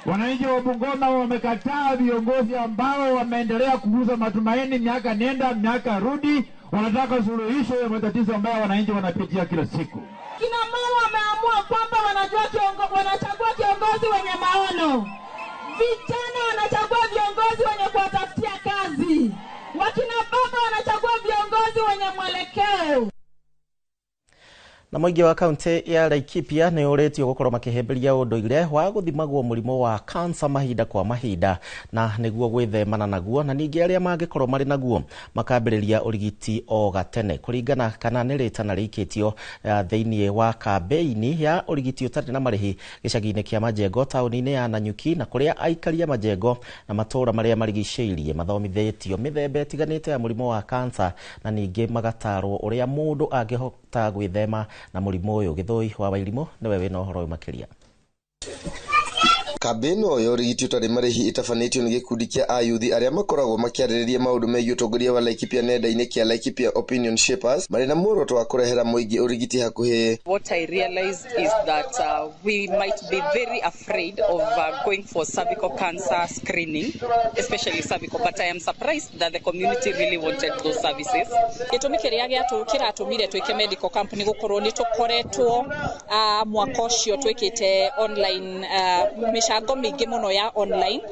Wananchi wa Bungoma wamekataa viongozi ambao wameendelea kuuza matumaini, miaka nenda miaka rudi. Wanataka suluhisho ya matatizo ambayo wananchi wanapitia kila siku. Kina mama wameamua kwamba wanachagua kiongozi wenye maono. Vijana wanachagua viongozi wenye kuwatafutia kazi. Wakina baba wanachagua viongozi wenye mwelekeo. Na mũingĩ wa kaunti ya Laikipia nĩ ũrĩtio gũkorwo makĩhĩmbĩria ũndũire wa gũthimagwo mũrimũ wa kansa mahinda kwa mahinda na nĩguo gwĩthemana naguo, na ningĩ arĩa mangĩkorwo marĩ naguo makambĩrĩria ũrigiti o gatene kũringana kana nĩ rĩtana rĩikĩtio thĩinĩ wa kambĩini ya ũrigiti ũtarĩ na marĩhi gĩcagi-inĩ kĩa Majengo taũni-inĩ ya Nanyuki, na kũrĩa aikari a Majengo na matũũra marĩa marigicĩirie mathomithĩtio mĩthemba ĩtiganĩte ya mũrimũ wa kansa, na ningĩ magatarwo ũrĩa mũndũ angĩhota gwĩthema na mũrimũ ũyũ. Gĩthũi wa Wairimũ nĩwe wĩna ũhoro ũyũ makĩria. Kambĩini ĩyo ya ũrigiti ũtarĩ marĩhi ĩtabanĩtio nĩ gĩkundi kĩa ayuthi arĩa makoragwo makĩarĩrĩria maũndũ megiĩ ũtongoria wa Laikipia nenda-inĩ kĩa Laikipia Opinion Shapers, marĩ na muoroto wa kũrehera mũingĩ ũrigiti hakuhĩ. What I realized is that we might be very afraid of going for cervical cancer screening, especially cervical, but I am surprised that the community really wanted those services. Gĩtũmi kĩrĩa kĩratũmire twĩke medical camp nĩ gũkorwo nĩ tũkoretwo mwaka ũcio twĩkĩte online mĩcango mĩingĩ mũno ya online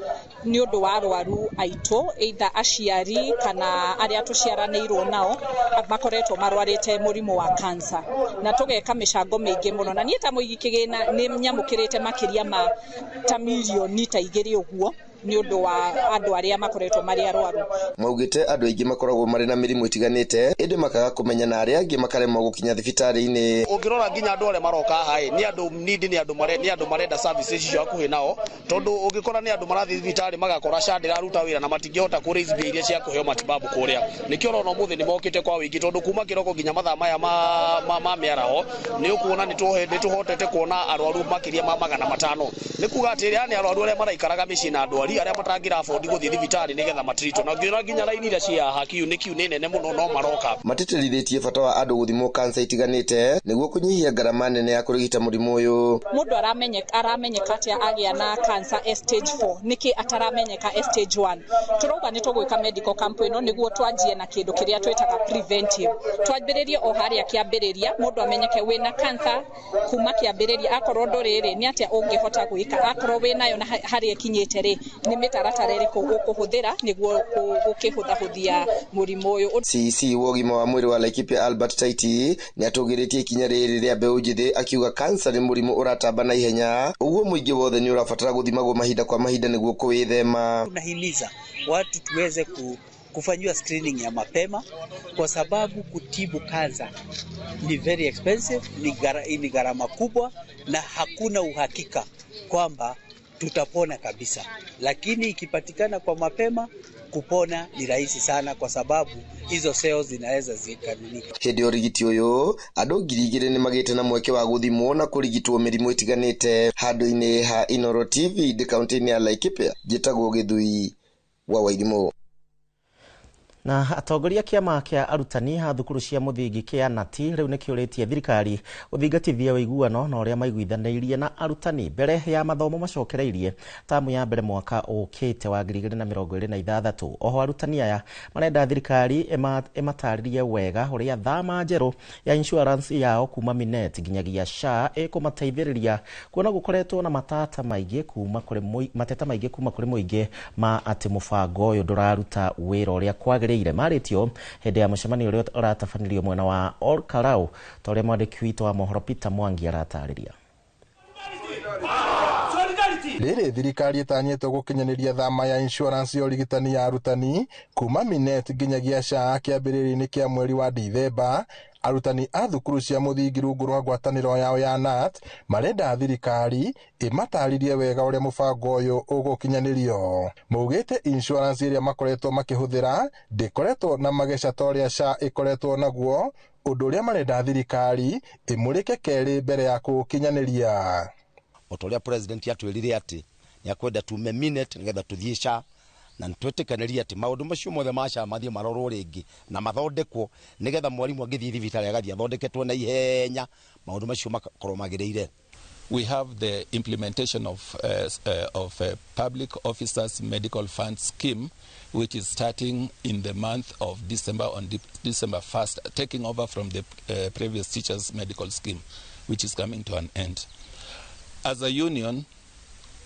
nĩ ũndũ wa arwaru aitũ, either aciari kana arĩa tũciaranĩirwo nao makoretwo marwarĩte mũrimũ wa cancer, na tũgeka mĩcango mĩingĩ mũno, na niĩ ta mũigi kĩgĩna nĩ nyamũkĩrĩte makĩria ma ta mirioni ta 2 ũguo nĩ ũndũ wa andũ arĩa makoretwo marĩ arwaru. Maugĩte andũ aingĩ makoragwo marĩ na mĩrimũ ĩtiganĩte ĩndĩ makaga kũmenya, na arĩa angĩ makaremwo gũkinya thibitarĩ-inĩ. Ũngĩrora nginya andũ arĩa maroka haha nĩ andũ need, nĩ andũ marenda services icio hakuhĩ nao, tondũ ũngĩkora nĩ andũ marathiĩ thibitarĩ magakora SHA ndĩraruta wĩra na matingĩhota kũ raise mbia iria cia kũheo matibabu kũrĩa. Nĩkĩo ũrona ũmũthĩ nĩ mokĩte kwa wĩingĩ, tondũ kuma kĩroko nginya mathaa maya ma mĩaraho nĩ ũkuona nĩ tũhotete kuona arwaru makĩria ma 500. Nĩ kuga atĩ aya nĩ arwaru arĩa maraikaraga mĩciĩ na andũ arĩa matangĩra afford gũthiĩ thibitarĩ nĩgetha matritwo, na ngĩona nginya raini iria cia haha kiu nĩ kiu nĩ nene mũno no maroka. Matĩtĩrithĩtie bata wa andũ gũthimwo kansa itiganĩte nĩguo kũnyihia ngarama nene ya kũrigita mũrimũ ũyũ. Mũndũ aramenyeka atĩa agĩa na cancer stage 4, nĩkĩ ataramenyeka stage 1? Tũrauga nĩ tũgwĩka medical camp ĩno nĩguo twanjie na kĩndũ kĩrĩa twĩtaga preventive, twambĩrĩrie o harĩa kĩambĩrĩria, mũndũ amenyeke wĩna cancer kuma kĩambĩrĩria, akorwo ndũrĩ rĩ nĩ atĩa ũngĩhota gwĩka, akorwo wĩnayo na harĩa ĩkinyĩte rĩ nĩ mĩtaratara ĩrĩkũ ũkũhũthĩra nĩguo gũkĩhũthahũthia mũrimũ ũyũ. CEC wa ũgima wa mwĩrĩ wa Laikipia Albert Taiti nĩ atũgĩrĩtie ikinya rĩrĩ rĩa mbeũ njĩthĩ akiuga kansa nĩ mũrimũ ũratamba na ihenya, ũguo mũingĩ wothe nĩ ũrabatara gũthimagwo mahinda kwa mahinda nĩguo kũwĩthema. Tunahimiza watu tuweze kufanyiwa screening ya mapema kwa sababu kutibu kansa ni very expensive, ni gharama kubwa na hakuna uhakika kwamba tutapona kabisa, lakini ikipatikana kwa mapema kupona ni rahisi sana kwa sababu hizo cells zinaweza zikanunike. Hĩndĩ ya ũrigiti ũyũ andũ 2,000 nĩ magĩte na mweke wa gũthimwo na kũrigitwo mĩrimũ ĩtiganĩte handũ-inĩ ha Inooro TV ndĩ kaunti-inĩ ya Laikipia. Njĩtagwo Gĩthui wa Wairimũ. Na atongoria kĩama kĩa arutani a thukuru cia mũthingi kĩa NATI rĩu nĩkĩũrĩtie thirikari gũthingatithia ũiguano na ũrĩa maiguithanĩirie na arutani mbere ya mathomo macokereirie tamu ya mbere mwaka ũkĩte wa 2026. Oho arutani aya marenda thirikari ĩmatarĩrie wega ũrĩa thama njerũ ya insurance yao kuma Minet nginyagia SHA ĩkũmateithĩrĩria kuona gũkoretwo na matata maingĩ kuma kũrĩ mateta maingĩ kuma kũrĩ mũingĩ ma atĩ mũbango ũyũ ndũraruta wĩra ũrĩa kwagĩrĩire. Marĩtio hĩndĩ ya mũcemanio ũrĩa ũratabanirio mwena wa Olkarau ta ũrĩa mwandĩki witũ wa mohoro Peter Mwangi aratarĩria. Rĩrĩ thirikari ĩtanyĩtwo gũkinyanĩria thama ya insurance ya ũrigitani ya arutani kuma Minet nginyagia SHA kĩambĩrĩria-inĩ kĩa mweri wa Dithemba, arutani a thukuru cia mũthingi rungu rwa ngwatanĩro yao ya KNUT marenda thirikari ĩmatarĩrie wega ũrĩa mũbango ũyũ ũgũkinyanĩrio. Maugĩte insurance ĩrĩa makoretwo makĩhũthĩra ndĩkoretwo na mageca ta ũrĩa SHA ĩkoretwo naguo, ũndũ ũrĩa marenda thirikari ĩmũrĩke kerĩ mbere ya kũũkinyanĩria. O ta ũrĩa president atwĩrire atĩ nĩ akwenda tume Minet nĩgetha tũthiĩ SHA, na nĩtwĩtĩkanĩrie atĩ maũndũ macio mothe ma SHA mathiĩ marorwo rĩngĩ na mathondekwo nĩgetha mwarimũ angĩthiĩ thibitarĩ agathiĩ athondeketwo na ihenya, maũndũ macio makorwo magĩrĩire. We have the implementation of Public Officers Medical Fund Scheme, which is starting in the month of December, on December 1st, taking over from the previous teachers' medical scheme, which is coming to an end. As a union,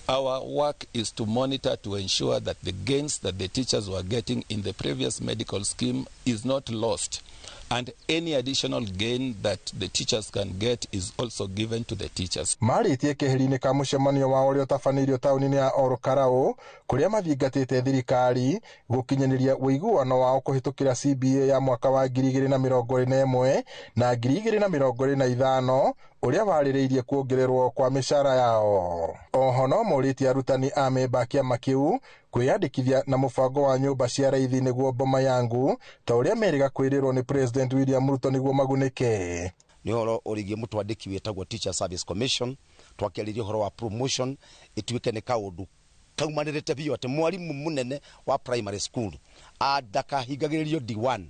our work is to monitor to ensure that the gains that the teachers were getting in the previous medical scheme is not lost, and any additional gain that the teachers can get is also given to the teachers. Marĩtie keheri-inĩ ka mũcemanio wa ũrĩa ũtabanĩirio taũni-inĩ ya Ol Kalou kũrĩa mathingatĩte thirikari gũkinyanĩria ũiguano wao kũhĩtũkĩra CBA ya mwaka wa 2021 na 2025 ũrĩa warĩrĩirie kuongererwo kwa mĩcara yao. Oho no morĩtie arutani a memba kĩama kĩu kwĩyandĩkithia na mũbango wa nyũmba cia raithi nĩguo Boma Yangu ta ũrĩa merĩga kwĩrĩrwo nĩ President William Ruto nĩguo magunĩke. Nĩ ũhoro ũrĩgie mũtwandĩki wĩtagwo Teacher Service Commission, twakĩarĩria ũhoro wa promotion ĩtuĩke nĩ kaũndũ kaumanĩrĩte biũ atĩ mwarimũ mũnene wa primary school ndakahingagĩrĩrio D1,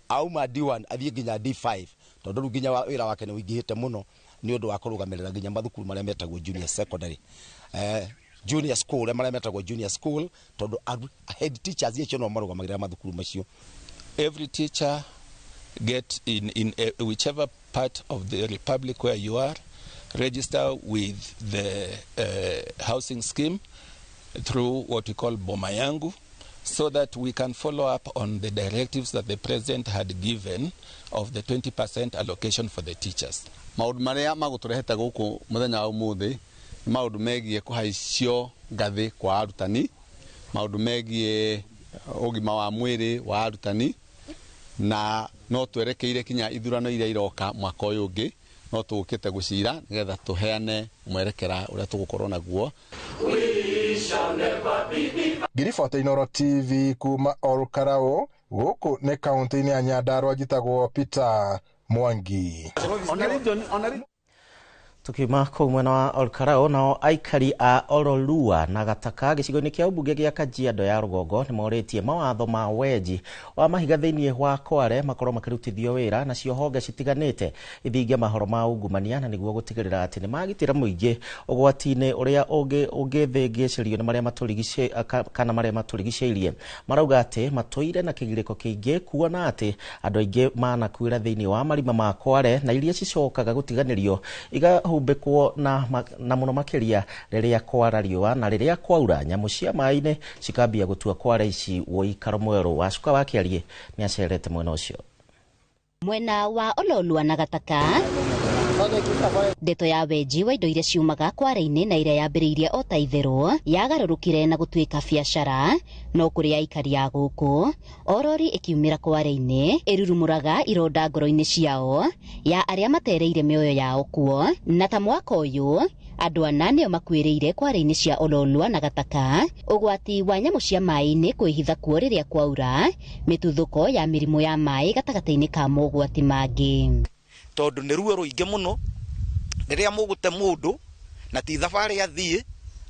auma D1 athiĩ nginya D5, tondũ rĩu nginya wĩra wake nĩ ũingĩhĩte mũno nĩ ũndũ wa kũrũgamĩrĩra nginya mathukuru marĩa metagwo junior secondary, junior school, marĩa metagwo junior school, tondũ head teachers acio no marũgamagĩrĩra mathukuru macio. Every teacher get in whichever part of the republic where you are, register with the housing scheme through what we call Boma Yangu, so that we can follow up on the directives that the president had given of the 20% allocation for the teachers. Maũndũ marĩa magũtũrehete gũkũ mũthenya wa ũmũthĩ nĩ maũndũ megiĩ kũhaicio ngathĩ kwa arutani, maũndũ megiĩ ũgima wa mwĩrĩ wa arutani, na no twerekeire kinya ithurano iria iroka mwaka ũyũ ũngĩ, no tũũkĩte gũcira nĩgetha tũheane mwerekera ũrĩa tũgũkorwo naguo. Ngiribota Inooro TV kuma Ol Kalou gũkũ nĩ kaũntĩ-inĩ ya Nyandarua, njĩtagwo Peter Mwangi. Tukiuma kũu mwena wa Ol Kalou, nao aikari a Ololua na Gataka gĩcigo-inĩ kĩa ũmbunge gĩa Kajiado ya rũgongo nĩ morĩtie mawatho ma wenji wa mahiga thĩinĩ wa Kware makorwo makĩrutithio wĩra nacio honge citiganĩte ithinge mahoro ma ungumania na nĩguo gũtigĩrĩra atĩ nĩ magitĩra mũingĩ ũgwati-inĩ ũrĩa ũngĩthĩngĩcĩrio nĩ marĩa kana marĩa matũrigicĩirie. Marauga atĩ matũire na kĩgirĩko kĩingĩ kuona atĩ andũ aingĩ manakuĩra thĩinĩ wa marima ma Kware na iria cicokaga gũtiganĩrio igahumbĩkwo na mũno makĩria rĩrĩa kwara riũa na rĩrĩa kwaura nyamũ cia maĩ-inĩ cikambia gũtua Kware ici ũikaro mwerũ. Wacuka wa Kĩarie nĩ acerete mwena ũcio. Mwena wa Ololua na Gataka, ndeto ya wenji wa indo iria ciumaga Kware-inĩ na iria yambĩrĩirie o ta itherũ yagarũrũkire na gũtuĩka biacara, no kũrĩ aikari a gũkũ orori ĩkiumĩra Kware-inĩ ĩrurumũraga ironda ngoro-inĩ ciao ya arĩa matereire mĩoyo yao kuo, na ta mwaka ũyũ andũ ana nĩo makuĩrĩire Kware-inĩ cia Ololua na Gataka, ũgwati wa nyamũ cia maĩ-inĩ kwĩhitha kuo rĩrĩa kwaura, mĩtuthũko ya mĩrimũ ya maĩ gatagatĩ-inĩ ka mogwati mangĩ. Tondũ nĩ ruo rũingĩ mũno rĩrĩa mũgũte mũndũ na ti thabarĩ athiĩ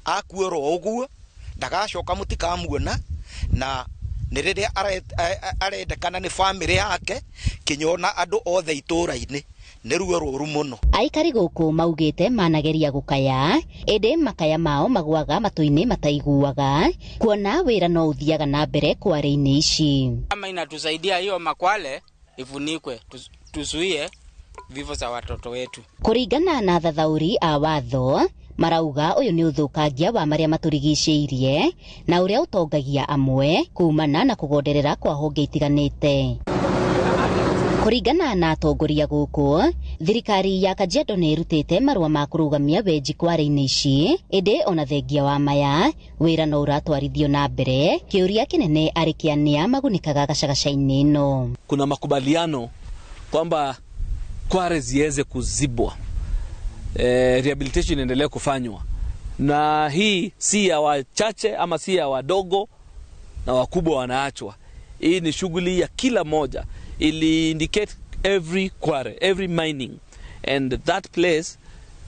akue oro ũguo ndagacoka mũtikamuona, na nĩ rĩrĩa arendekana nĩ bamĩrĩ yake kinyona andũ othe itũũra-inĩ, nĩ ruo rũru mũno. Aikari gũkũ maugĩte manageria gũkaya ĩndĩ makaya mao magwaga matũ-inĩ mataiguaga, kuona wĩra no ũthiaga na mbere Kware-inĩ ici. Kama inatusaidia hiyo makwale ifunikwe tuzuie vifo za watoto wetu. Kũringana na thathaũri a watho marauga ũyũ nĩ ũthũkangia wa marĩa matũrigicĩirie na ũrĩa ũtongagia amwe kumana na kũgonderera kwa honge itiganĩte. Kũringana na atongoria gũkũ, thirikari ya Kajiado nĩ ĩrutĩte marũa ma kũrũgamia wenji Kware-inĩ ici, ĩndĩ ona thengia wa maya wĩra no ũratwarithio na mbere. Kĩũria kĩnene arĩ kĩa nĩa magunĩkaga gacagaca-inĩ ĩno. Kuna makubaliano kwamba Kware ziweze kuzibwa, rehabilitation endelee kufanywa, na hii si ya wachache ama si ya wadogo na wakubwa wanaachwa. Hii ni shughuli ya kila moja. Ili indicate every quarry, every mining, and that place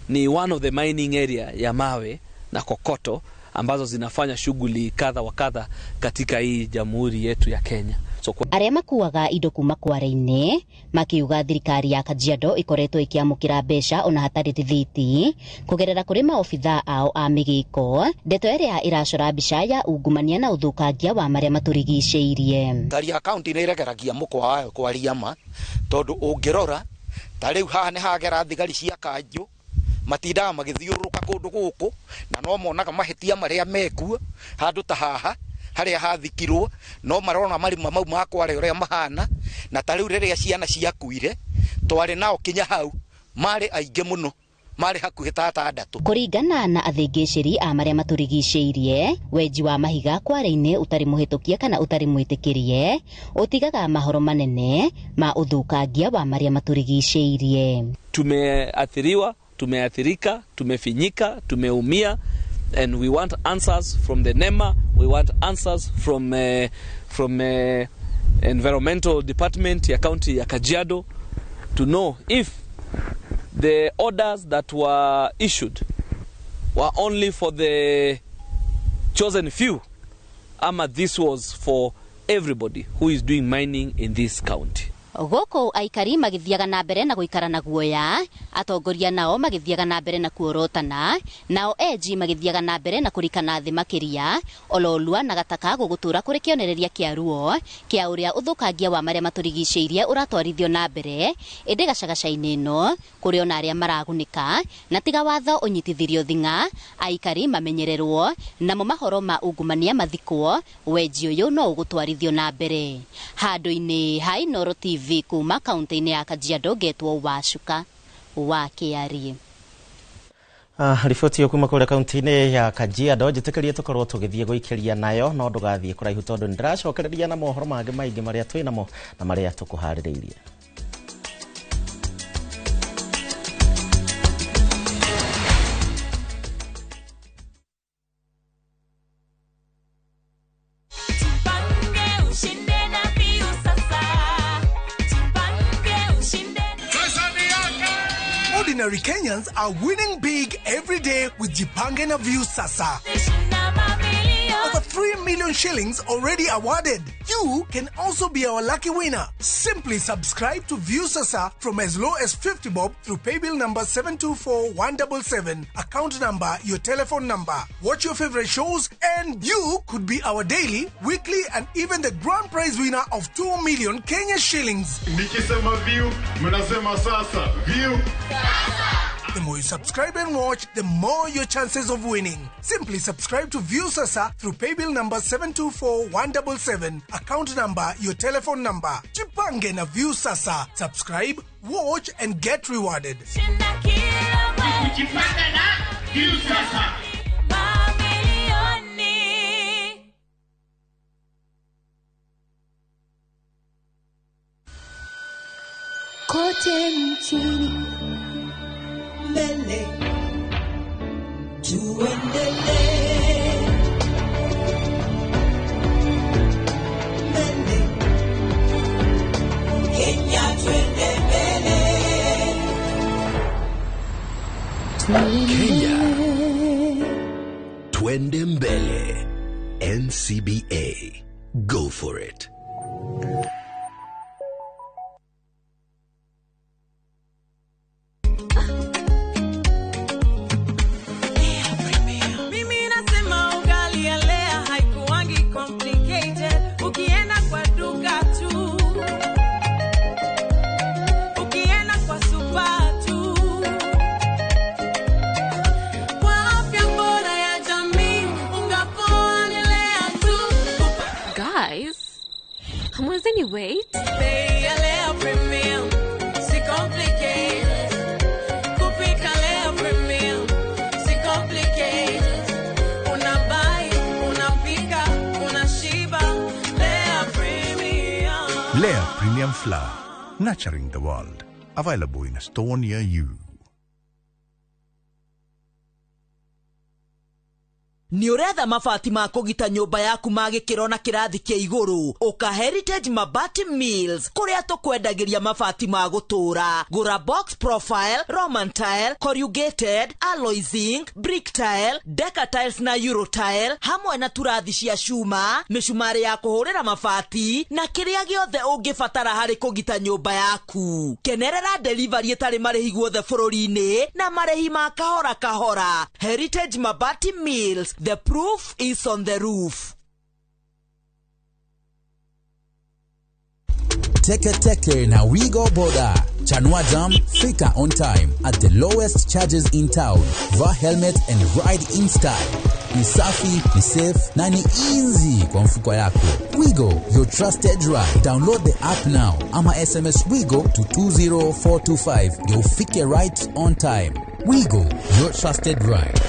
ni one of the mining area ya mawe na kokoto ambazo zinafanya shughuli kadha wa kadha katika hii jamhuri yetu ya Kenya. So, arĩa makuaga indo kuma kware-inĩ makiuga thirikari ya Kajiado ikoretwo ikiamũkĩra mbeca ona hatarĩ rithiti kũgerera kũrĩ maobithaa ao a mĩgĩko, ndeto ĩrĩa ĩracora mbica ya ungumania na ũthũkangia wa marĩa matũrigicĩirie. Thirikari ya kaunti nĩ ĩregeragia mũkwa wayo kwaria ma, tondũ ũngĩrora ta rĩu haha nĩ hagera thigari cia kanjũ matindaga magĩthiũrũrũka kũndũ gũkũ na no monaga mahĩtia marĩa mekuo handũ ta haha harĩa hathikirwo, no marona marima mau ma kware ũrĩa mahana, na ta rĩu rĩrĩa ciana ciakuire twarĩ nao kinya hau marĩ aingĩ mũno, marĩ hakuhĩ ta atandatũ. Kũringana na athĩngĩcĩri a marĩa matũrigicĩirie, wenji wa mahiga kware-inĩ ũtarĩ mũhĩtũkie kana ũtarĩ mwĩtĩkĩrie ũtigaga mahoro manene ma ũthũkangia wa marĩa matũrigicĩirie. Tumeathiriwa, tumeathirika, tumefinyika, tumeumia, and we want answers from the NEMA, we want answers from environmental department ya county ya Kajiado to know if the orders that were issued were only for the chosen few, ama this was for everybody who is doing mining in this county. Gũkũ aikari magĩthiaga na mbere na gũikara na guoya, atongoria nao magĩthiaga na mbere na kuorotana, nao enji magĩthiaga na mbere na kũrikana thĩ makĩria, Ololua na Gataka gũgũtũra kũrĩ kĩonereria kĩa ruo kĩa ũrĩa ũthũkangia wa marĩa matũrigicĩirie ũratwarithio na mbere, ĩndĩ gacagaca-inĩ ĩno kũrĩ ona arĩa maragunĩka, na tiga watho ũnyitithirio thing'a, aikari mamenyererwo, namo mahoro ma ungumania mathikwo, wenji ũyũ no ũgũtwarithio na mbere. Handũ-inĩ ha Inooro TV kuma kaunti-inĩ ya Kajiado ngetwo Wacuka wa Kĩarie. Riboti ĩyo kuma kũrĩa kaunti-inĩ ya Kajiado njĩtĩkĩrie tũkorwo tũgĩthiĩ gũikĩria nayo, no ndũgathiĩ kũraihu tondũ nĩndĩracokereria na mohoro mangĩ maingĩ marĩa twĩ namo na marĩa tũkũharĩrĩirie. Ordinary Kenyans are winning big every day with Jipange na Viusasa. Over 3 million shillings already awarded. You can also be our lucky winner. Simply subscribe to Viusasa from as low as 50 bob through paybill number 724177, account number, your telephone number. Watch your favorite shows and you could be our daily, weekly and even the grand prize winner of 2 million Kenya shillings. Nikisema view, mnasema sasa. View. The more you subscribe and watch, the more your chances of winning. Simply subscribe to Viusasa through paybill number 724177, account number, your telephone number. Jipange na Viusasa. Subscribe, watch and get rewarded. Jipange na Viusasa. Kote nchini mbele tuendelee, mbele Kenya twende mbele. Kenya twende mbele. NCBA, go for it. I'm losing any weight. Lea Premium Flour, nurturing the world. Available in a store near you. Nĩ ũretha mabati ma kũgita nyũmba yaku ma gĩkĩro na kĩrathi kĩa igũrũ? Ũka Heritage Mabati Mills, kũrĩa tũkwendagĩria mabati ma gũtũũra. Gũra box profile, Roman tile, corrugated, alloy zinc, brick tile, deca tiles na euro tile, hamwe na turathi cia cuma, mĩcumarĩ ya kũhũrĩra mabati na kĩrĩa gĩothe ũngĩbatara harĩ kũgita nyũmba yaku. Kenerera delivery ĩtarĩ marĩhi guothe bũrũri-inĩ na marĩhi ma kahora kahora. Heritage Mabati Mills, the proof is on the roof. Teke Teke na Wigo Boda. Chanua Jam, fika on time at the lowest charges in town. Vaa helmet and ride in style. Ni safi, ni safe na ni easy kwa mfuko yako. Wigo, your trusted ride. Download the app now ama SMS Wigo to 20425. Ndio ufike right on time. Wigo, your trusted ride.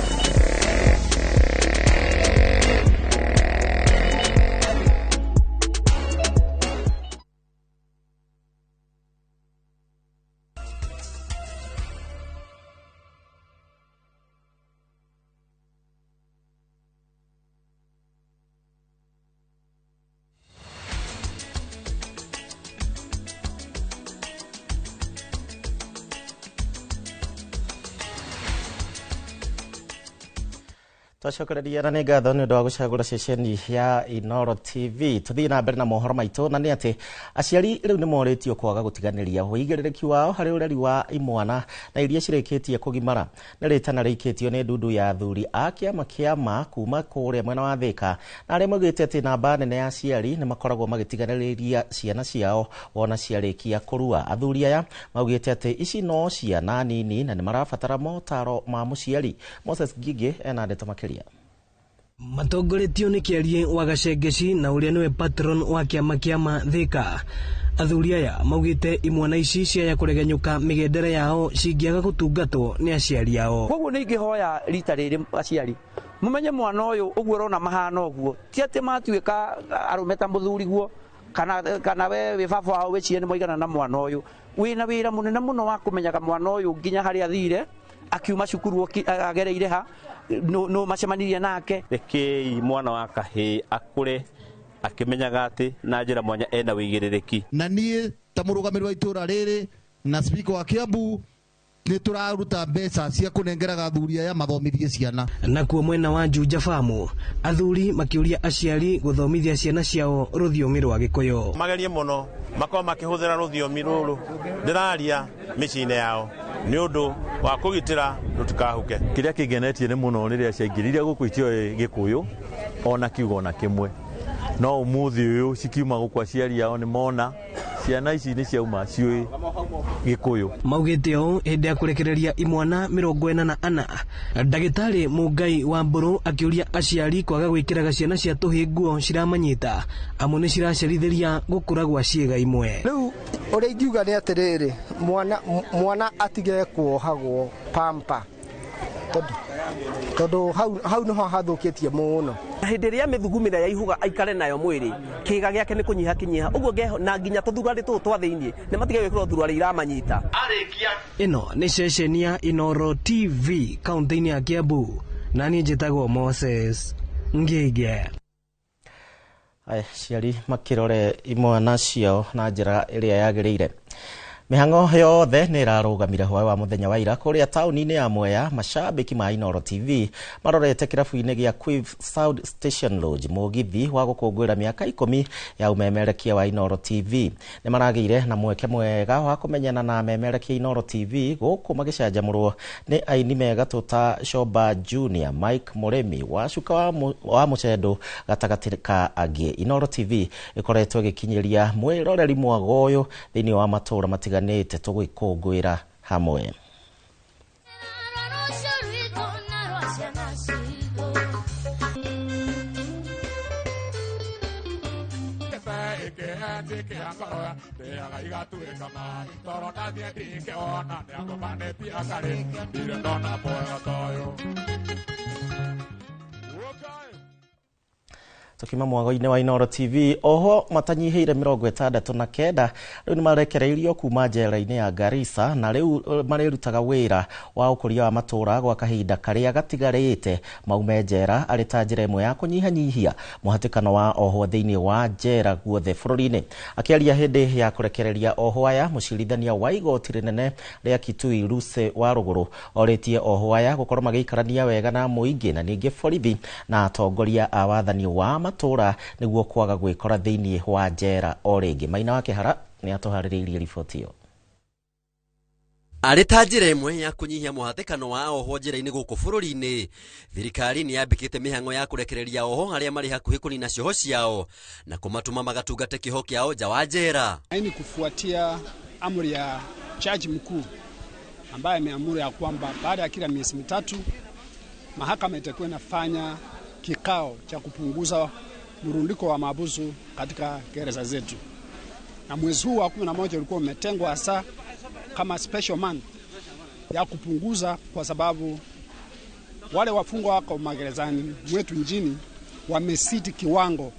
Twacokereria na nĩ ngatho nĩ ũndũ wa gũcagũra ceceni ya Inooro TV. Tũthiĩ na mbere na mohoro maitũ, na nĩ atĩ aciari rĩu nĩ morĩtio kwaga gũtiganĩria ũigĩrĩrĩki wao harĩ ũreri wa imwana na iria cirĩkĩtie kũgimara. Nĩ rĩtana rĩikĩtio nĩ ndundu ya athuri a kĩama kĩama kuma kũrĩa mwena wa Thĩka, na arĩa maugĩte atĩ namba nene ya aciari nĩ makoragwo magĩtiganĩria ciana ciao wona ciarĩkia kũrua. Athuri aya maugĩte atĩ ici no ciana nini na nĩ marabatara motaro ma mũciari. Moses Ngigĩ ena ndeto makĩria. Matongoretio nĩ kĩarie wa Gacengeci na ũrĩa nĩwe patron wa kĩama kĩama Thĩka. Athuri aya maugĩte imwana ici ciaya kũregenyũka mĩgendere yao cingĩaga gũtungatwo nĩ aciari ao. Koguo nĩ ingĩhoya rita rĩrĩ aciari mumenye mwana ũyũ ũguo ũrona mahana ũguo ti atĩ matuĩka arũme ta mũthuri guo kana we wĩ baba wao wĩcirie nĩ mwaigana na mwana ũyũ. Wĩna wĩra mũnene mũno wa kũmenyaga mwana ũyũ nginya harĩa athire akiuma cukuru agereire ha no macemanirie nake. Rekei mwana wa kahĩĩ akũre akĩmenyaga atĩ na njĩra mwanya ena wĩigĩrĩrĩki. Na niĩ ta mũrũgamĩrĩri wa itũra rĩrĩ na speaker wa Kiambu nĩ tũraruta mbeca cia kũnengeraga athuri aya mathomithie ciana. Nakuo mwena wa Juja Famu athuri makĩũria aciari gũthomithia ciana ciao rũthiomi rwa Gĩkũyũ. Magerie mũno makorwo makĩhũthĩra rũthiomi rũrũ ndĩraria mĩciĩ-inĩ yao nĩ ũndũ wa kũgitĩra rũtikahuke. Kĩrĩa kĩngenetie nĩ mũno rĩrĩa ciaingĩrire gũkũ itioĩ Gĩkũyũ ona kiugo ona kĩmwe, no ũmũthĩ ũyũ cikiuma gũkũ aciari ao nĩ mona ciana ici nĩ ciauma ciũĩ Gĩkũyũ. Maugĩte ũũ hĩndĩ ya kũrekereria imwana 44. Ndagĩtarĩ Mũngai wa Mbũrũ akĩũria aciari kwaga gwĩkĩraga ciana cia tũhĩ nguo ciramanyita amu nĩ ciracerithĩria gũkũra gwa ciĩga imwe. Rĩu ũrĩa ingiuga nĩ atĩrĩrĩ, mwana atige kuohagwo pampa tondũ hau nĩho hathũkĩtie mũno. Hĩndĩ ĩrĩa mĩthugumĩra ya ihuga aikare nayo mwĩrĩ kĩga gĩake nĩ kũnyiha kĩnyiha ũguo ngeho na nginya tũthurarĩ tũtũ twa thĩinĩ nĩ matige gwĩkĩrwo thuruarĩ iramanyita. Ĩno nĩ ceceni ya Inooro TV kaũntĩ-inĩ ya Kiambu, na niĩ njĩtagwo Moses Ngige. Aciari makĩrore imwana ciao na njĩra ĩrĩa yagĩrĩire. Mĩhang'o yothe nĩ ĩrarũgamire hwaĩ wa mũthenya wa ira kũrĩa taũni-inĩ ya Mwea. Macambĩki ma Inooro TV marorete kĩrabu-inĩ gĩa Quiv Sound Station Lodge mũgithi wa gũkũngũĩra mĩaka 10 ya ũmemerekia wa Inooro TV. Nĩ maragĩire na mweke mwega wa kũmenyana na amemerekia Inooro TV gũkũ magĩcanjamũrwo nĩ aini megatũ ta Shoba Junior, Mike Mũrĩmi, Wacuka wa Mũcendo gatagatĩ ka angĩ. Inooro TV ĩkoretwo ĩgĩkinyĩria mwĩroreri mwago ũyũ thĩinĩ wa matũũra matiganĩte tũgwĩkũngũĩra hamwe. Tukima mwago-inĩ wa Inooro TV, oho matanyihĩire 69 rĩu nĩmarekereirio kuma njera-inĩ ya Garissa na rĩu marĩrutaga wĩra wa ũkũria wa matũũra gwa kahinda karĩa gatigarĩte maume njera arĩ ta njĩra ĩmwe ya kũnyihanyihia mũhatĩkano wa ohwo thĩinĩ wa njera guothe bũrũri-inĩ. Akĩaria hĩndĩ ya kũrekereria ohwo aya, mũcirithania wa igoti rĩnene rĩa Kitui Lucy Warũgũrũ orĩtie ohwo aya gũkorwo magĩikarania wega na mũingĩ na ningĩ borithi na atongoria a wathani wa matũũra nĩguo kwaga gwĩkora thĩinĩ wa njera o rĩngĩ. Maina wa Kĩhara nĩ atũharĩrĩirie riboti ĩyo. Arĩ ta njĩra ĩmwe ya kũnyihia mũhatĩkano wa ohwo njĩra-inĩ gũkũ bũrũri-inĩ, thirikari nĩ yambĩkĩte mĩhang'o ya kũrekereria oho arĩa marĩ hakuhĩ kũnina cioho ciao na kũmatũma magatungate kĩoho kĩao nja wa njera. Hii ni kufuatia amri ya jaji mkuu ambaye ameamuru ya kwamba baada ya kila miezi 3 mahakama itakuwa inafanya kikao cha kupunguza mrundiko wa mahabusu katika gereza zetu. Na mwezi huu wa 11 ulikuwa umetengwa hasa kama special month ya kupunguza, kwa sababu wale wafungwa wako magerezani mwetu nchini wamesiti kiwango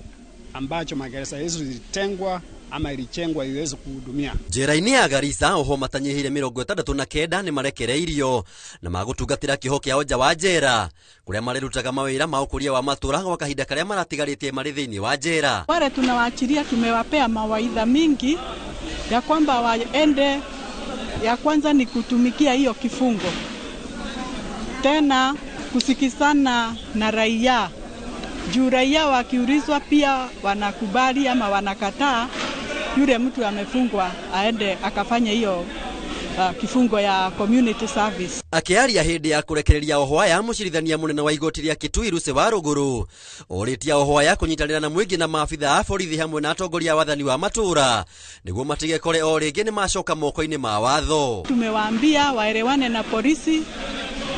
ambacho magereza hizo zilitengwa ama ilichengwa iweze kuhudumia. Njera-inĩ ya Garissa oho matanyihĩire 69 nĩ marekereirio na magũtungatĩra kĩoho kĩao nja wa njera kũrĩa marĩrutaga mawĩra ma ũkũria wa matũũra gwa kahinda karĩa maratigarĩtie marĩ thĩinĩ wa njera. Wale tunawaachilia tumewapea mawaidha mingi ya kwamba waende, ya kwanza ni kutumikia hiyo kifungo, tena kusikizana na raia juu raia wakiulizwa pia wanakubali ama wanakataa, yule mtu amefungwa aende akafanye hiyo kifungo ya community service. Akiaria hindi ya kurekereria oho aya, mucirithania munene wa igoti ria Kitui Lucy Warũgũrũ orĩtie oho aya kunyitanĩra na mũingĩ na maabitha a borithi hamwe na atongoria a wathani wa matũra nĩguo matigekore o rĩngĩ nĩ macoka moko-inĩ ma watho. Tumewaambia waelewane na polisi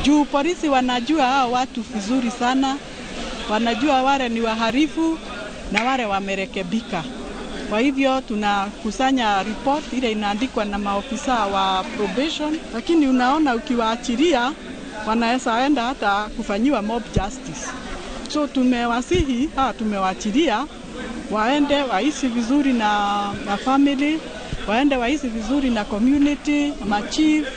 juu polisi wanajua hao watu vizuri sana, wanajua wale ni waharifu na wale wamerekebika. Kwa hivyo tunakusanya report ile inaandikwa na maofisa wa probation, lakini unaona ukiwaachilia wanaweza enda hata kufanyiwa mob justice. So tumewasihi, tumewaachilia waende waishi vizuri na family, waende waishi vizuri na community, machief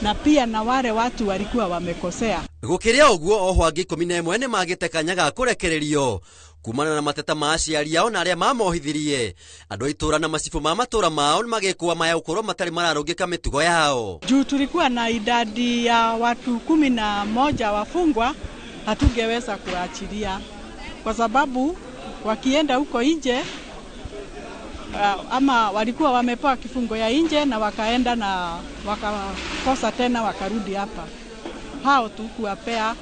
na pia na wale watu walikuwa wamekosea. Gũkĩrĩa ũguo oho angĩ 11 nĩ magĩte kanya ga kũrekererio kumana na mateta ma aciari ao na arĩa mamohithirie. Andũ a itũra na macibũ ma matũra mao nĩmagĩkũa maya gũkorwo matarĩ mararũngĩka mĩtugo yao. Juu tulikuwa na idadi ya watu 11 wafungwa, hatungeweza kuachilia kwa sababu wakienda huko nje ama walikuwa wamepewa kifungo ya nje na wakaenda na wakakosa tena wakarudi hapa, hao tu kuwapea.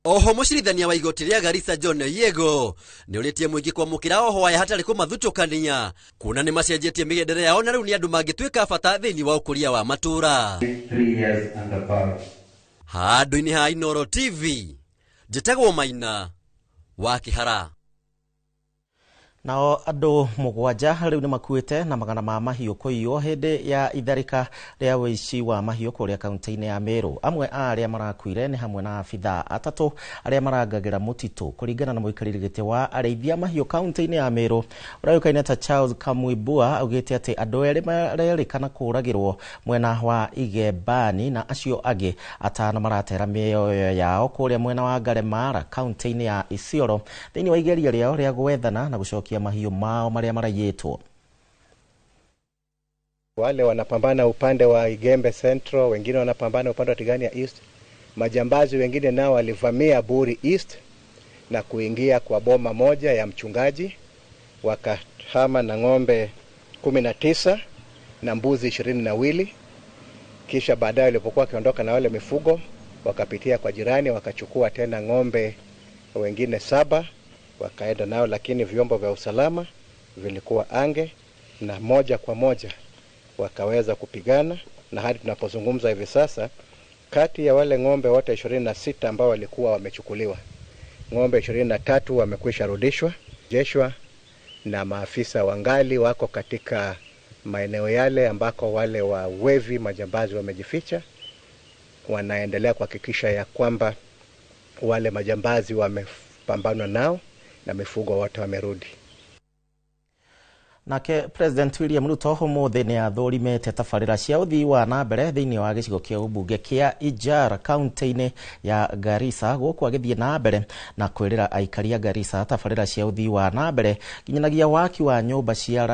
Oho mũcirithania wa igoti rĩa Garissa John Yego nĩũrĩtie mũingĩ kwamũkĩra oho aya hatarĩ kũmathutũkania kuona nĩ macenjetie mĩgendere yao na rĩu nĩ andũ mangĩtuĩka bata thĩinĩ wa ũkũria wa matũra. Handũ-inĩ ha Inooro TV njĩtagwo Maina wa Kĩhara. Nao andũ 7 rĩu nĩmakuĩte na magana ma mahiũ kũiywo hĩndĩ ya itharĩka rĩa ũici wa mahiũ kũrĩa kaunti-inĩ ya Meru. Amwe a arĩa marakuire nĩ hamwe na abithaa 3 arĩa marangagĩra mũtitũ, kũringana na mũikarĩri gĩtĩ wa arĩithia mahiũ kaunti-inĩ ya Meru ũrĩa ũĩkaine ta Charles Kamwibua. Augĩte atĩ andũ 2 marerĩkana kũũragĩrwo mwena wa Igembani na acio angĩ 5 maratera mĩoyo yao kũrĩa mwena wa Ngaremara kaunti-inĩ ya Isiolo thĩinĩ wa igeria rĩao rĩa gwethana na gũcokia mahiũ mao marĩa marayĩtwo. Wale wanapambana upande wa Igembe Central, wengine wanapambana upande wa Tigania East. Majambazi wengine nao walivamia Buri East na kuingia kwa boma moja ya mchungaji, wakahama na ng'ombe 19 na mbuzi 22. Kisha baadaye walipokuwa wakiondoka na wale mifugo, wakapitia kwa jirani wakachukua tena ng'ombe wengine 7 wakaenda nao, lakini vyombo vya usalama vilikuwa ange na moja kwa moja wakaweza kupigana, na hadi tunapozungumza hivi sasa kati ya wale ng'ombe wote 26 ambao walikuwa wamechukuliwa, ng'ombe 23 wamekwisha rudishwa jeshwa, na maafisa wangali wako katika maeneo yale ambako wale wa wevi majambazi wamejificha. Wanaendelea kuhakikisha ya kwamba wale majambazi wamepambanwa nao na mifugo wote wamerudi. Nake President William Ruto ũmũthĩ nĩ athũrimĩte tabarĩra cia ũthii wa na mbere thĩinĩ wa gĩcigo kĩa ũmbunge kĩa Ijara kaunti-inĩ ya Garissa, gũkũ agĩthiĩ na mbere na kwĩrĩra aikari a Garissa tabarĩra cia ũthii wa na mbere nginyanagia waki wa nyũmba cia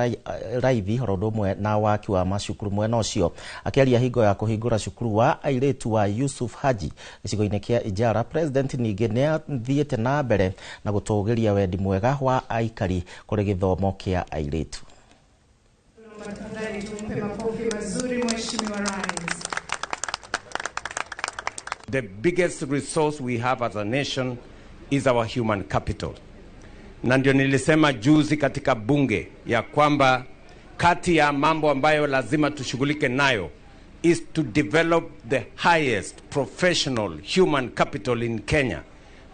raithi oro ũndũ ũmwe na waki wa macukuru mwena ũcio. Akĩaria hingo ya kũhingũra cukuru wa airĩtu wa Yusuf Haji gĩcigo-inĩ kĩa Ijara, President ningĩ nĩ athiĩte na mbere na gũtũgĩria wendi mwega wa aikari kũrĩ gĩthomo kĩa airĩtu. Tafadhali tumpe makofi mazuri Mheshimiwa Rais. The biggest resource we have as a nation is our human capital. Na ndio nilisema juzi katika bunge ya kwamba kati ya mambo ambayo lazima tushughulike nayo is to develop the highest professional human capital in Kenya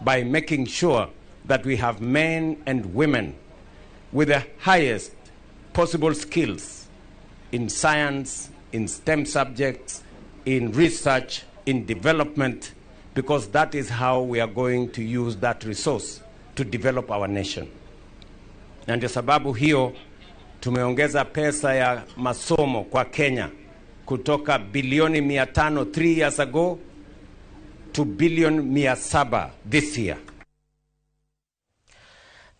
by making sure that we have men and women with the highest possible skills in science, in STEM subjects, in research, in development, because that is how we are going to use that resource to develop our nation. Na ndio sababu hiyo tumeongeza pesa ya masomo kwa Kenya kutoka bilioni 500 3 years ago to bilioni 700 this year.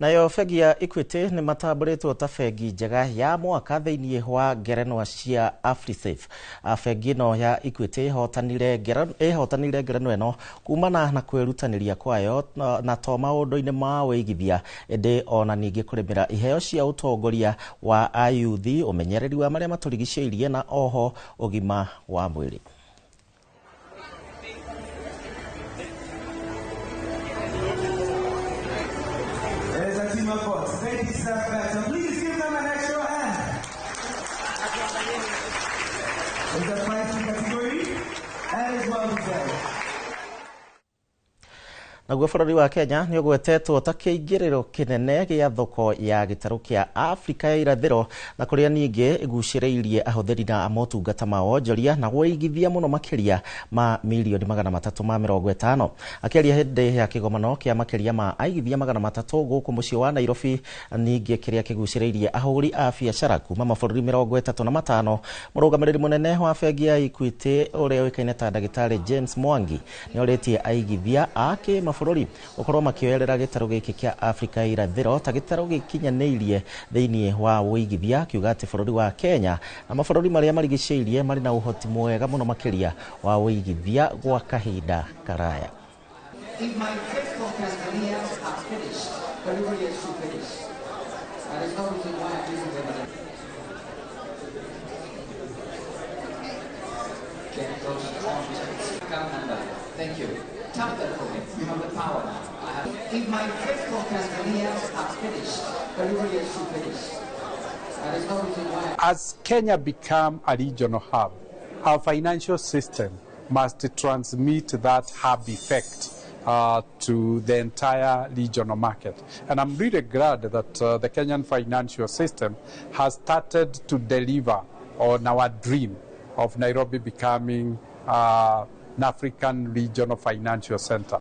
Nayo bengi ya Equity nĩ matambũrĩtwo ta bengi njega ya mwaka thĩinĩ wa ngerenwa cia AfriSafe. Bengi ĩno ya Equity ĩhotanire ngerenwa ĩno kumana na kwĩrutanĩria kwayo na to maũndũ-inĩ ma wĩigithia ĩndĩ ona ningĩ kũrĩmĩra iheo cia ũtongoria wa ayuthi, ũmenyereri wa marĩa matũrigicĩirie na oho ũgima wa mwĩrĩ. Please give them an extra hand. In the pricing category, and as well deserved. Naguo bũrũri wa Kenya nĩ ũgwetetwo ta kĩingĩrĩro kĩnene gĩa thoko ya gĩtarũ kĩa Afrika ya irathĩro na kũrĩa ningĩ ĩgucĩrĩirie ahũthĩri na motungata ma wonjoria na wũigithia mũno makĩria ma mirioni 350. Akĩaria hĩndĩ ya kĩgomano kĩa makĩria ma aigithia 300 gũkũ mũciĩ wa Nairobi, ningĩ kĩrĩa kĩgucĩrĩirie ahũri a biacara kuma mabũrũri 35, mũrũgamĩrĩri mũnene wa bengi ya Equity ũrĩa ũĩkaine ta ndagĩtarĩ James Mwangi nĩ orĩtie aigithia a kĩmabũrũri gũkorwo makĩoerera gĩtarũ gĩkĩ kĩa Afrika irathĩro ta gĩtarũ gĩkinyanĩirie thĩinĩ wa wũigithia, akiuga atĩ bũrũri wa Kenya na mabũrũri marĩa marigicĩirie marĩ na ũhoti mwega mũno makĩria wa wũigithia gwa kahinda karaya. If my faithful Tanzanians are finished, delivery is to finish. There is no reason why I'm using them again. Thank you. Tap that for me. You have the power now. I have. If my faithful Tanzanians are finished, delivery is to finish. There is no reason why. As Kenya become a regional hub, our financial system must transmit that hub effect to the entire regional market. And I'm really glad that the Kenyan financial system has started to deliver on our dream of Nairobi becoming an African regional financial center.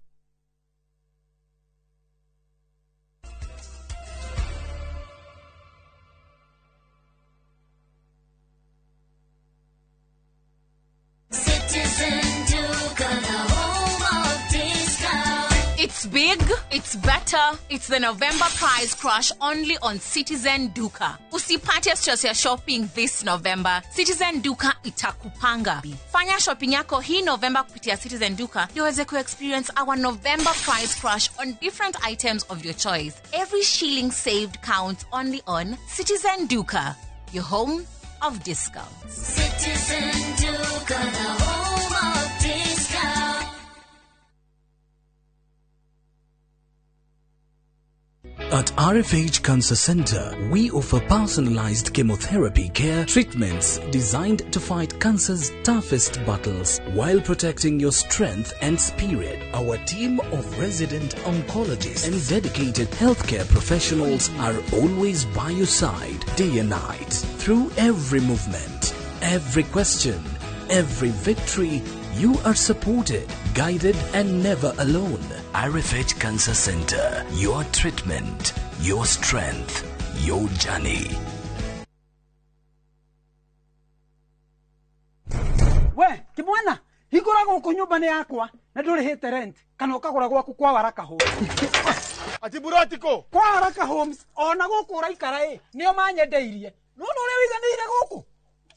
It's big, it's better, it's the November price crash only on Citizen Duka. Usipate stress ya shopping this November. Citizen Duka itakupanga. Fanya shopping yako hii November kupitia Citizen Duka ndio uweze ku-experience our November price crash on different items of your choice. Every shilling saved counts only on Citizen Duka, your home of discounts. Citizen Duka, the home of discounts. At RFH Cancer Center, we offer personalized chemotherapy care treatments designed to fight cancer's toughest battles while protecting your strength and spirit. Our team of resident oncologists and dedicated healthcare professionals are always by your side, day and night. Through every movement, every question, every victory, you are supported, Guided and never alone. RFH Cancer Center. Your treatment, your strength, your journey. We kimwana hingũra gũkũ nyũmba nĩ yakwa na ndũrĩhĩte rent kana ũkagũra gwaku kwa Waraka Homes. Ati burotiko kwa Waraka Homes ona gũkũ ũraikara ĩ nĩo manyendeirie. Nĩwona ũrĩa ũiganĩire gũkũ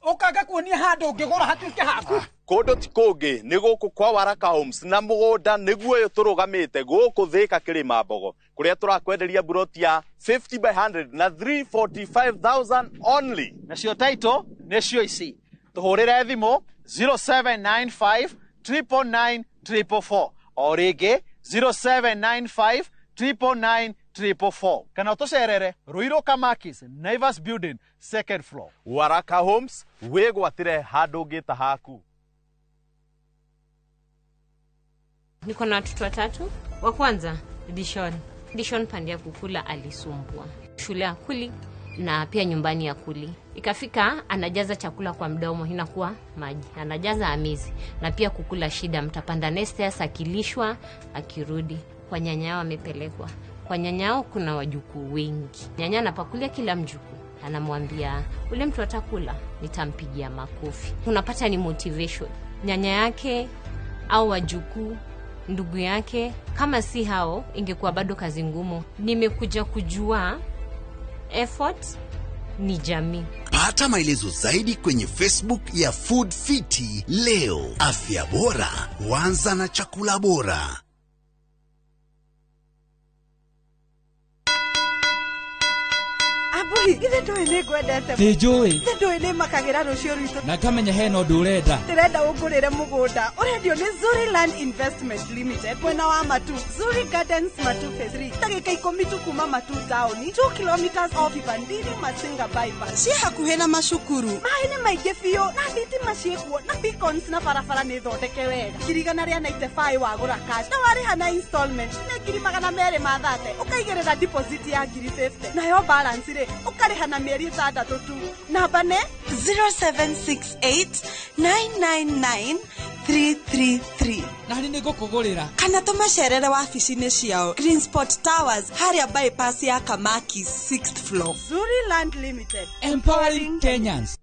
ũkanga kuonia handũ ũngĩgũra hatuĩke haku. Kũndũ ti kũngĩ nĩ gũkũ kwa Waraka Homes na mũgũnda nĩguo ũyũ tũrũgamĩte gũkũ Thĩka Kĩrĩma Mbogo kũrĩa tũrakwenderia buroti ya 50 by 100 na 345,000 only. Nacio title nĩcio ici. Tũhũrĩre thimũ 0795 999 444 o rĩngĩ 0795 999 444 kana ũtũcerere Ruiru Kamakis Naivas Building second floor. Waraka Homes wĩgwatĩre handũ ũngĩta haku. Niko na watoto watatu. Wa kwanza Dishon. Dishon pande ya kukula alisumbua. Shule akuli na pia nyumbani akuli. Ikafika anajaza chakula kwa mdomo inakuwa maji. Anajaza amizi na pia kukula shida, mtapanda nestairs akilishwa akirudi. Kwa nyanya yao amepelekwa. Kwa nyanya yao kuna wajukuu wengi. Nyanya anapakulia kila mjukuu. Anamwambia ule mtu atakula nitampigia makofi. Unapata ni motivation. Nyanya yake au wajukuu, ndugu yake, kama si hao ingekuwa bado kazi ngumu. Nimekuja kujua effort ni jamii. Pata maelezo zaidi kwenye Facebook ya Food Fiti leo. Afya bora huanza na chakula bora. Abui, ithe ndũĩ nĩ ngwendete. Ndĩnjũĩ. Ithe ndũĩ nĩ makagĩra rũciũ rwitũ. Na ngamenya hena ũndũ ũrenda. Ndĩrenda ũngũrĩre mũgũnda. Ũrendio nĩ Zuri Land Investment Limited mwena wa Matu. Zuri Gardens Matu Phase 3. Ndagĩka 10 tu kuma Matu town, 2 kilometers off Ibandini Masinga bypass. Ciĩ hakuhĩ na macukuru. Maĩ nĩ maingĩ biũ na thitima ciĩkuo na beacons na barabara nĩ thondeke wega. 195 wagũra cash na warĩha na installment nĩ 230 ũkaigĩrĩra deposit ya 50 nayo balance rĩ ũkarĩha na mĩeri 6 tu. Namba nĩ 0768 999 333. Na nĩ ngũkũgũrĩra. Kana tũmacerere wabici-inĩ ciao Green Spot Towers harĩa bypass ya Kamaki 6th floor. Zuri Land Limited, empowering Kenyans.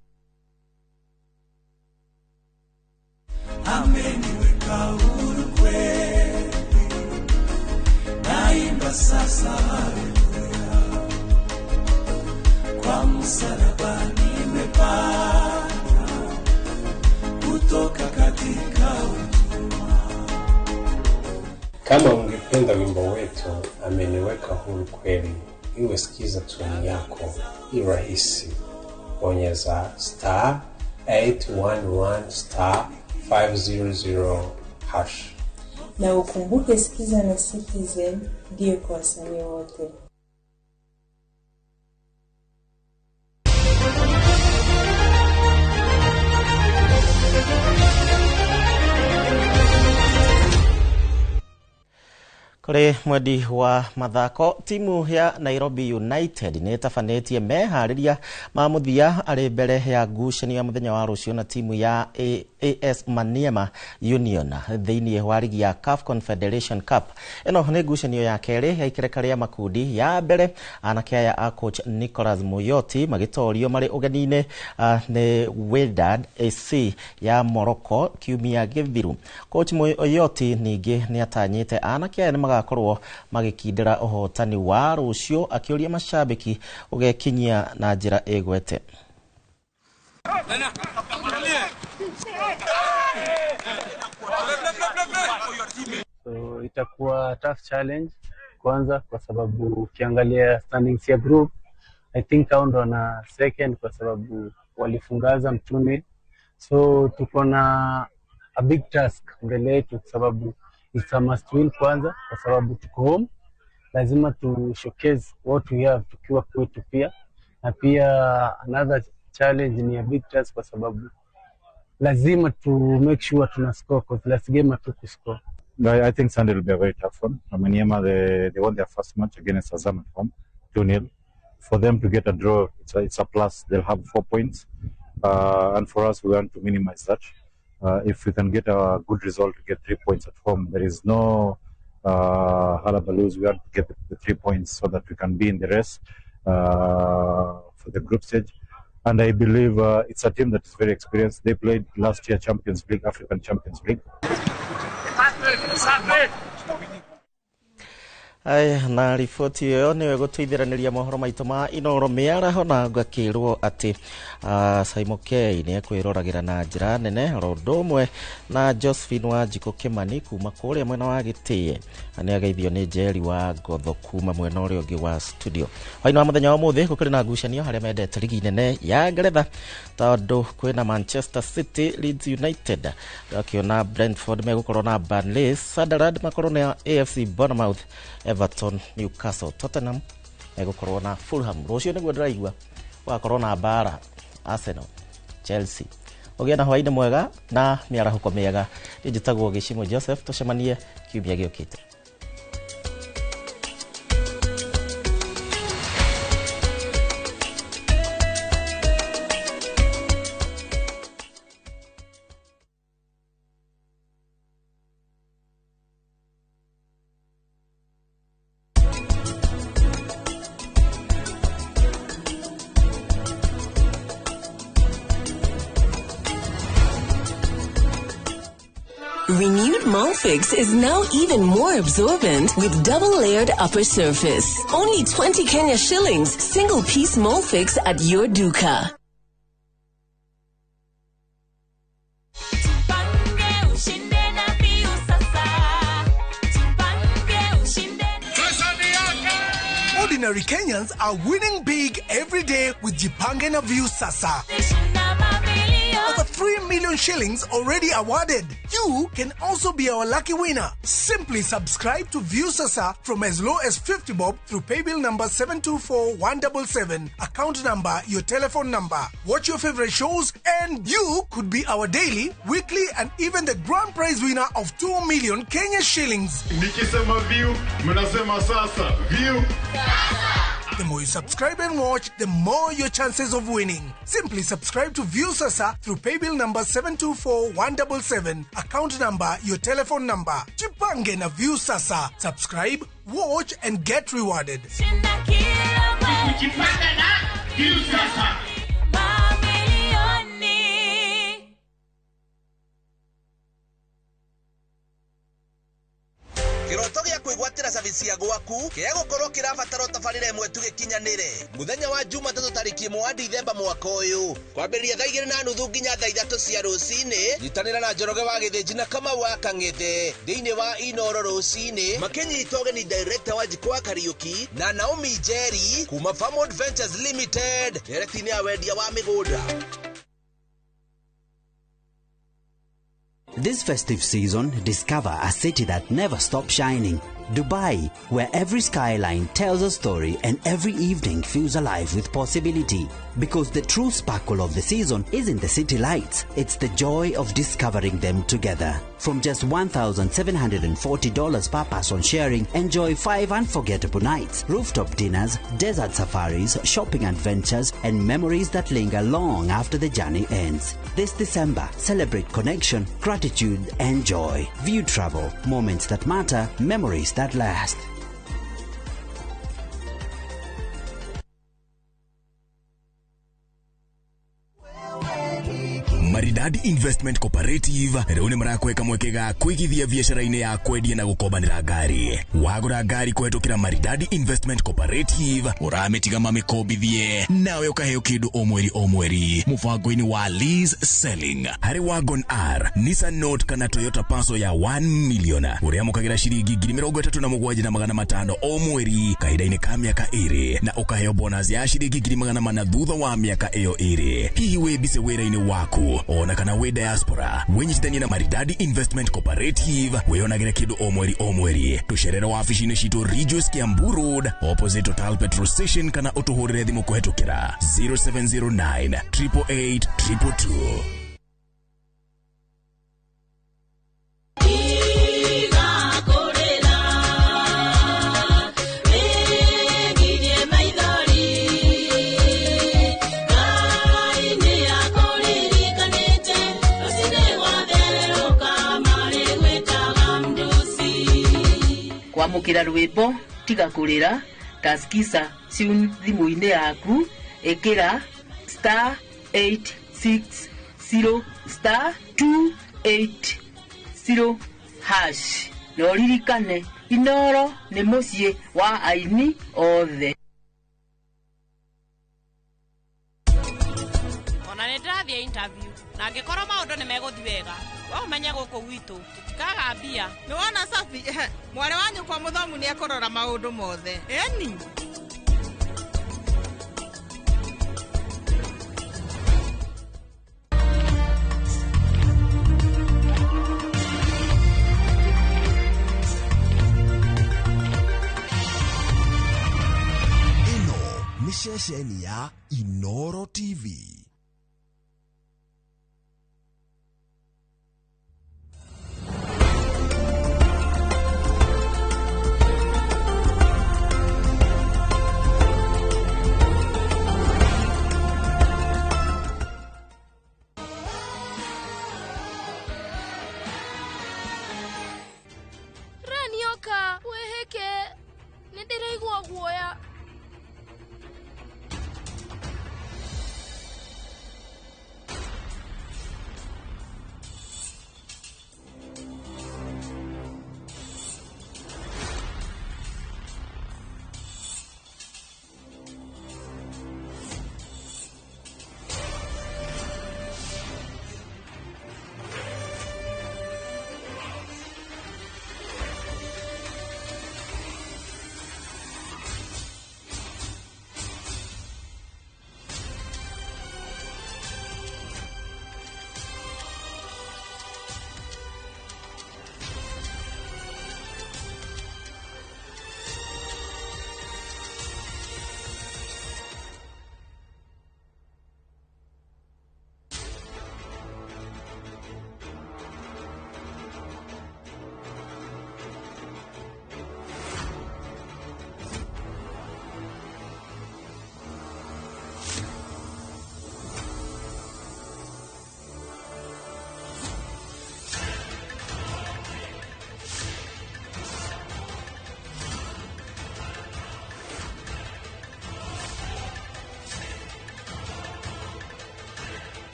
Ameniweka huru kweli, naimba sasa haleluya, kwa msalaba nimepata kutoka katika utumwa. Kama ungependa wimbo wetu ameniweka huru kweli iwe sikiza tune yako, i rahisi. Bonyeza star 811 star 500 hash. Na ukumbuke sikiza na Citizen ndiyo kwa wasanii wote. Kũrĩ mwendi wa mathako, timu ya Nairobi United nĩ ĩtabanĩtie meharĩria ma mũthia arĩ mbere ya ngucanio ya mũthenya wa rũciũ na timu ya AS Maniema Union thĩinĩ wa rigi ya CAF Confederation Cup. Ĩno nĩ ngucanio ya kerĩ ya ikereka rĩa makundi ya mbere. Anake aya a coach Nicholas Muyoti magĩtorio marĩ ũgeni-inĩ nĩ Wydad AC ya Morocco kiumia gĩthiru. Coach Muyoti ningĩ nĩ atanyĩte anake aya nĩ magakorwo magĩkindĩra ũhotani wa rũciũ, akĩũria mashabiki ũgekinyia na njĩra ĩgwete. So itakuwa tough challenge kwanza, kwa sababu ukiangalia standings ya group I think hao ndo na second kwa sababu walifungaza mtuni. So tuko na a big task mbele yetu kwa sababu it's a must win kwanza, kwa sababu tuko home, lazima tu showcase what we have tukiwa kwetu pia. Na pia another challenge ni a big task kwa sababu lazima tu make sure tuna score, because last game hatukuscore. I think Sunday will be a very tough one. Maniema, they won their first match against Azam at home, 2-0. For them to get a draw, it's a plus. They'll have 4 points. And for us, we want to minimize that. If we can get a good result to get 3 points at home, there is no hullabaloos. We have to get the 3 points so that we can be in the race for the group stage. And I believe it's a team that is very experienced. They played last year Champions League, African Champions League. Aya na riboti ĩyo nĩyo ĩgũtũithĩranĩria mohoro maitũ ma Inoro mĩaraho na ngakĩrwo atĩ Simon K nĩ ekwĩroragĩra na njĩra nene oro ũndũ ũmwe na Josephine Wanjikũ Kĩmani kuma kũrĩa mwena wa Gĩtĩe na nĩ ageithio nĩ Njeri wa Ngotho kuma mwena ũrĩa ũngĩ wa studio. Hwaĩ-inĩ wa mũthenya wa ũmũthĩ gũkĩrĩ na ngucanio harĩa mendete ligi nene ya Ngeretha tondũ kwĩna Manchester City, Leeds United, ndakĩona Brentford megũkorwo na Burnley, Sunderland makorwo na AFC Bournemouth, Everton, Newcastle, Tottenham megũkorwo na Fulham. Rũciũ nĩguo ndĩraigua gũgakorwo na mbara Arsenal, Chelsea. Ũgĩe na hwaĩ-inĩ mwega na mĩarahũko mĩega. Niĩ njĩtagwo Gĩcimũ Joseph, tũcemanie kiumia gĩũkĩte. Renewed Molfix is now even more absorbent with double-layered upper surface. Only 20 Kenya shillings, single-piece Molfix at your duka. Ordinary Kenyans are winning big every day with Jipange na View Sasa. Over 3 million shillings already awarded. You can also be our lucky winner. Simply subscribe to View Sasa from as low as 50 bob through paybill number 724177, account number, your telephone number. Watch your favorite shows and you could be our daily, weekly and even the grand prize winner of 2 million Kenya shillings. Nikisema View, mnasema Sasa. View. The more you subscribe and watch, the more your chances of winning. Simply subscribe to View Sasa through paybill number 724177, account number, your telephone number. Jipange na View Sasa. Subscribe, watch and get rewarded. Jipange na View Sasa. Kiroto gĩa kwĩgwatĩra service ya gwaku kĩrĩa gũkorwo kĩrabatara tabarĩra ĩmwe tu gĩkinyanĩre mũthenya wa Jumatatũ tarĩki 1 Dithemba mwaka ũyũ kwambĩrĩria thaa 2:30 nginya thaa 3 cia rũcinĩ. Nyitanĩra na Njoroge wa Gĩthĩnji na Kamau wa Kang'ethe thĩinĩ wa Inoro rũcinĩ makĩnyita ũgeni director wa Njikũ wa Kariũki na Naomi Njeri kuma Farmwood Ventures Limited ndereti-inĩ ya wendia wa mĩgũnda. This festive season, discover a city that never stops shining. Dubai, where every skyline tells a story and every evening feels alive with possibility. Because the true sparkle of the season isn't the city lights, it's the joy of discovering them together. From just $1,740 per person sharing, enjoy 5 unforgettable nights, rooftop dinners, desert safaris, shopping adventures, and memories that linger long after the journey ends. This December, celebrate connection, gratitude, and joy. View Travel, moments that matter, memories that last. Maridadi Investment Cooperative rĩu nĩ marakweka mweke ga kũigithia biacara-inĩ ya kwendia na gũkombanĩra ngari. Wagũra ngari kũhetũkĩra Maridadi Investment Cooperative ũramĩtiga mamĩkombithie nawe ũkaheo kĩndũ o mweri o mweri mũbango-inĩ wa lease selling. Harĩ Wagon R, Nissan Note kana Toyota Passo ya 1 million ũrĩamũkagĩra ciringi 37,500 o mweri kahinda-inĩ ka mĩaka 2 na ũkaheo bonus ya ciringi 400 thutha wa mĩaka ĩyo 2. Hihi wĩ busy wĩra-inĩ waku ona kana wĩ diaspora, wĩnyitithanie na Maridadi Investment Cooperative wĩyonagĩre kĩndũ o mweri o mweri. Tũcerere wabici-inĩ citũ Ridgeways Kiambu Road opposite Total Petrol Station kana ũtũhũrĩre thimũ kũhetũkĩra 0709 888 222. Kwamũkĩra rwĩmbo tiga kũrĩra ta Skiza tune thimũ-inĩ yaku, ĩkĩra star 860 star 280 hash. Na ũririkane Inoro nĩ mũciĩ wa aini othe. Ona nĩ ndĩrathiĩ interview na angĩkorwo maũndũ nĩ megũthiĩ wega, we ũmenye gũkũ gwitũ tũtikaga mbia. Nĩ wona Safi, mwarĩ wa nyũkwa mũthomu nĩ ekũrora maũndũ mothe. Eni. Ĩno nĩ ceceni ya Inoro TV. Ranioka wĩhĩke, nĩ ndĩraigua guoya.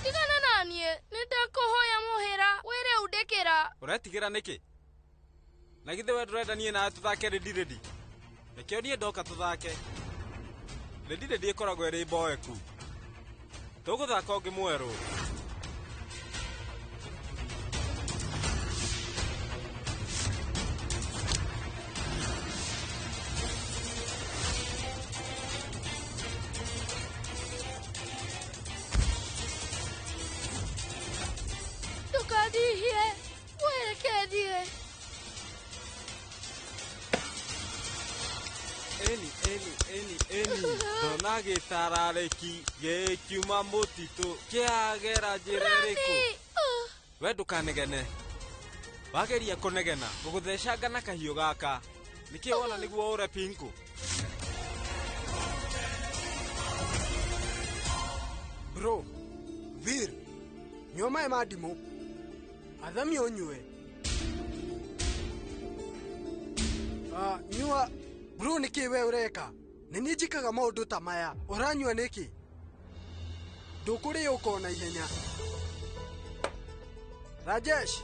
Tigana naniĩ, nĩ ndakũhoya mũhĩra, wĩre ũndĩkĩra. Ũretigĩra nĩkĩ? Na githĩ we ndũrenda niĩ nawe tũthake rĩndi rĩndi? Nĩkĩo niĩ ndoka tũthake. Rĩndi rĩndi ĩkoragwo ĩrĩ mboeku. Tũgũthaka ũngĩ mwerũ. Ndũkandihie, wĩreke thiĩ. Eni, eni, eni, eni. Ndona gĩtararĩki gĩkiuma mũtitũ kĩagera njĩra ĩrĩkũ? We ndũkanegene. Wageria kũnegena, ngũgũthecanga na kahiũ gaka. Nĩkĩ wona nĩguo ũre pinku? Bro, Vir, nyua maĩ ma ndimũ. Athamia ũnyue. Nyua. Bro, nĩkĩ we ũreka? Nĩ niĩ njĩkaga maũndũ ta maya. Ũranyua nĩkĩ? Ndũkũrĩa ũkona ihenya. Rajesh.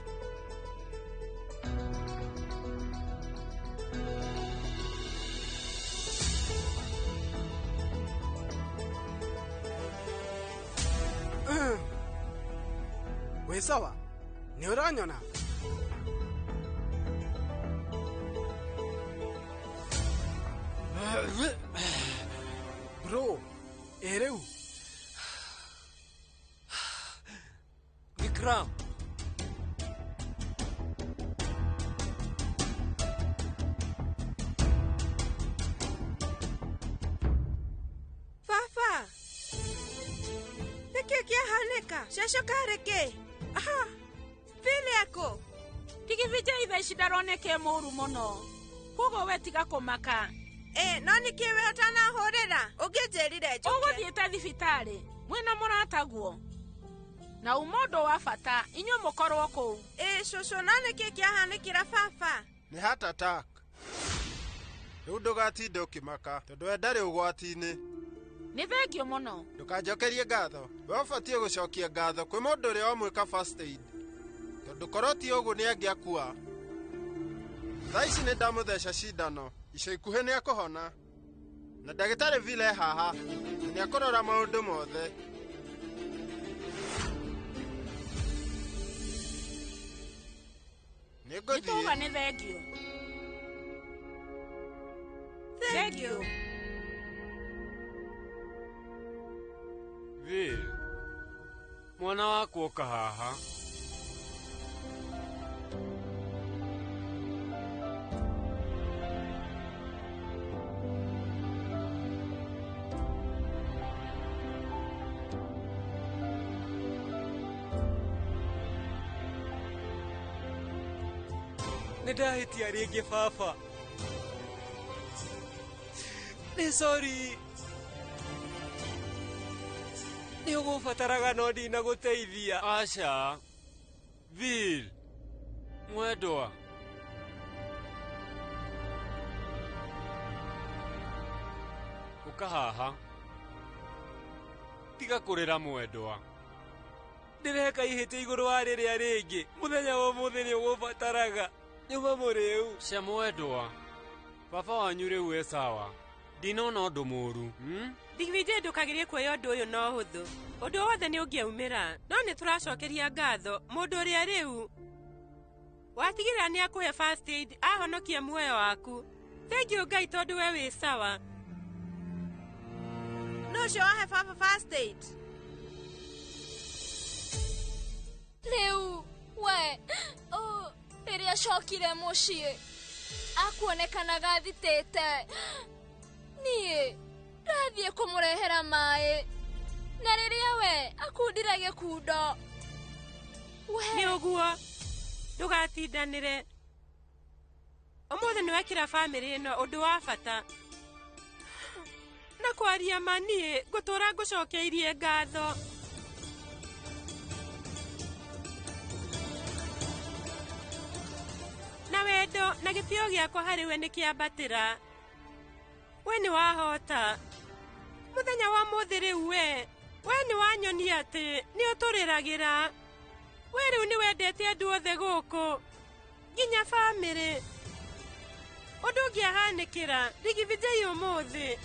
Wĩ sawa? Nĩ ũranyona? Bro, ĩ rĩu? Vikram. Baba, nĩkĩ kĩahanĩka? Cũcũ karĩ kĩ? Aha, Vili akũ? Tigithija ithaa ici ndaroneka e mũũru mũno, koguo we tiga kũmaka. Ĩ, no nĩkĩ we ũtanahũrĩra? Ũngĩnjĩrire njũke. Ũgũthiĩte thibitarĩ mwĩna mũrataguo na uma ũndũ wa bata inyuĩ mũkorwo kũu. Ĩ, cũcũ, no nĩkĩ kĩahanĩkĩra baba? Nĩ heart attack. Rĩu ndũgatinde ũkĩmaka tondũ we ndarĩ ũgwati-inĩ. Nĩ thengio mũno. Ndũkanjokerie ngatho. We ũbatiĩ gũcokia ngatho kwĩ mũndũ ũrĩa wamwĩka first aid. Tondũ korwo ti ũguo nĩ angĩakua. Thaa ici nĩ ndamũtheca cindano. Ica ikuhĩ nĩ akũhona. Na ndagĩtarĩ vile e haha na nĩ akũrora maũndũ mothe. Nĩ Nĩ twauga ngũthiĩ. nĩ thengio. Thengio. Bill, mwana wakwa ũka haha. Nĩ ndahĩtia rĩngĩ baba. Nĩ sorry. Nĩ ũgũbataraga no ndinagũteithia. Aca. Bill, mwendwa. Ũka haha. Tiga kũrĩra mwendwa. Ndĩreka ihĩtia igũrũ wa rĩrĩa rĩngĩ. Mũthenya wa ũmũthĩ nĩ ũgũbataraga. Nyuma mũrĩu. Cia mwendwa. Baba wanyu rĩu e sawa. Ndinona ũndũ mũũru. Hmm? Ndigwije ndũkagerie kuoya ũndũ ũyũ na ũhũthũ. Ũndũ wothe nĩ ũngĩaumĩra, no nĩ tũracokeria ngatho mũndũ ũrĩa rĩu watigĩrĩra nĩ akũhe first aid ahonokie muoyo waku. Thengiũ Ngai tondũ we wĩ sawa. No ũcio wahe baba first aid. Rĩu we rĩrĩa acokire mũciĩ akuonekanaga athitĩte. Niĩ ndathiĩ kũmũrehera maĩ na rĩrĩa we akundire gĩkundo. Nĩ ũguo ndũgatindanĩre. Ũmũthĩ nĩ wekĩra bamĩrĩ ĩno ũndũ wa bata. Na kwaria ma niĩ ngũtũra ngũcokeirie ngatho. Na wendo na gĩtĩo gĩakwa harĩ we nĩ kĩambatĩra. We nĩ wahota. Mũthenya wa mũthĩ rĩu we nĩ wanyonia atĩ nĩ ũtũrĩragĩra. We rĩu nĩ wendete andũ othe gũkũ nginya bamĩrĩ. Ũndũ ũngĩahanĩkĩra Rigivijei ũmũthĩ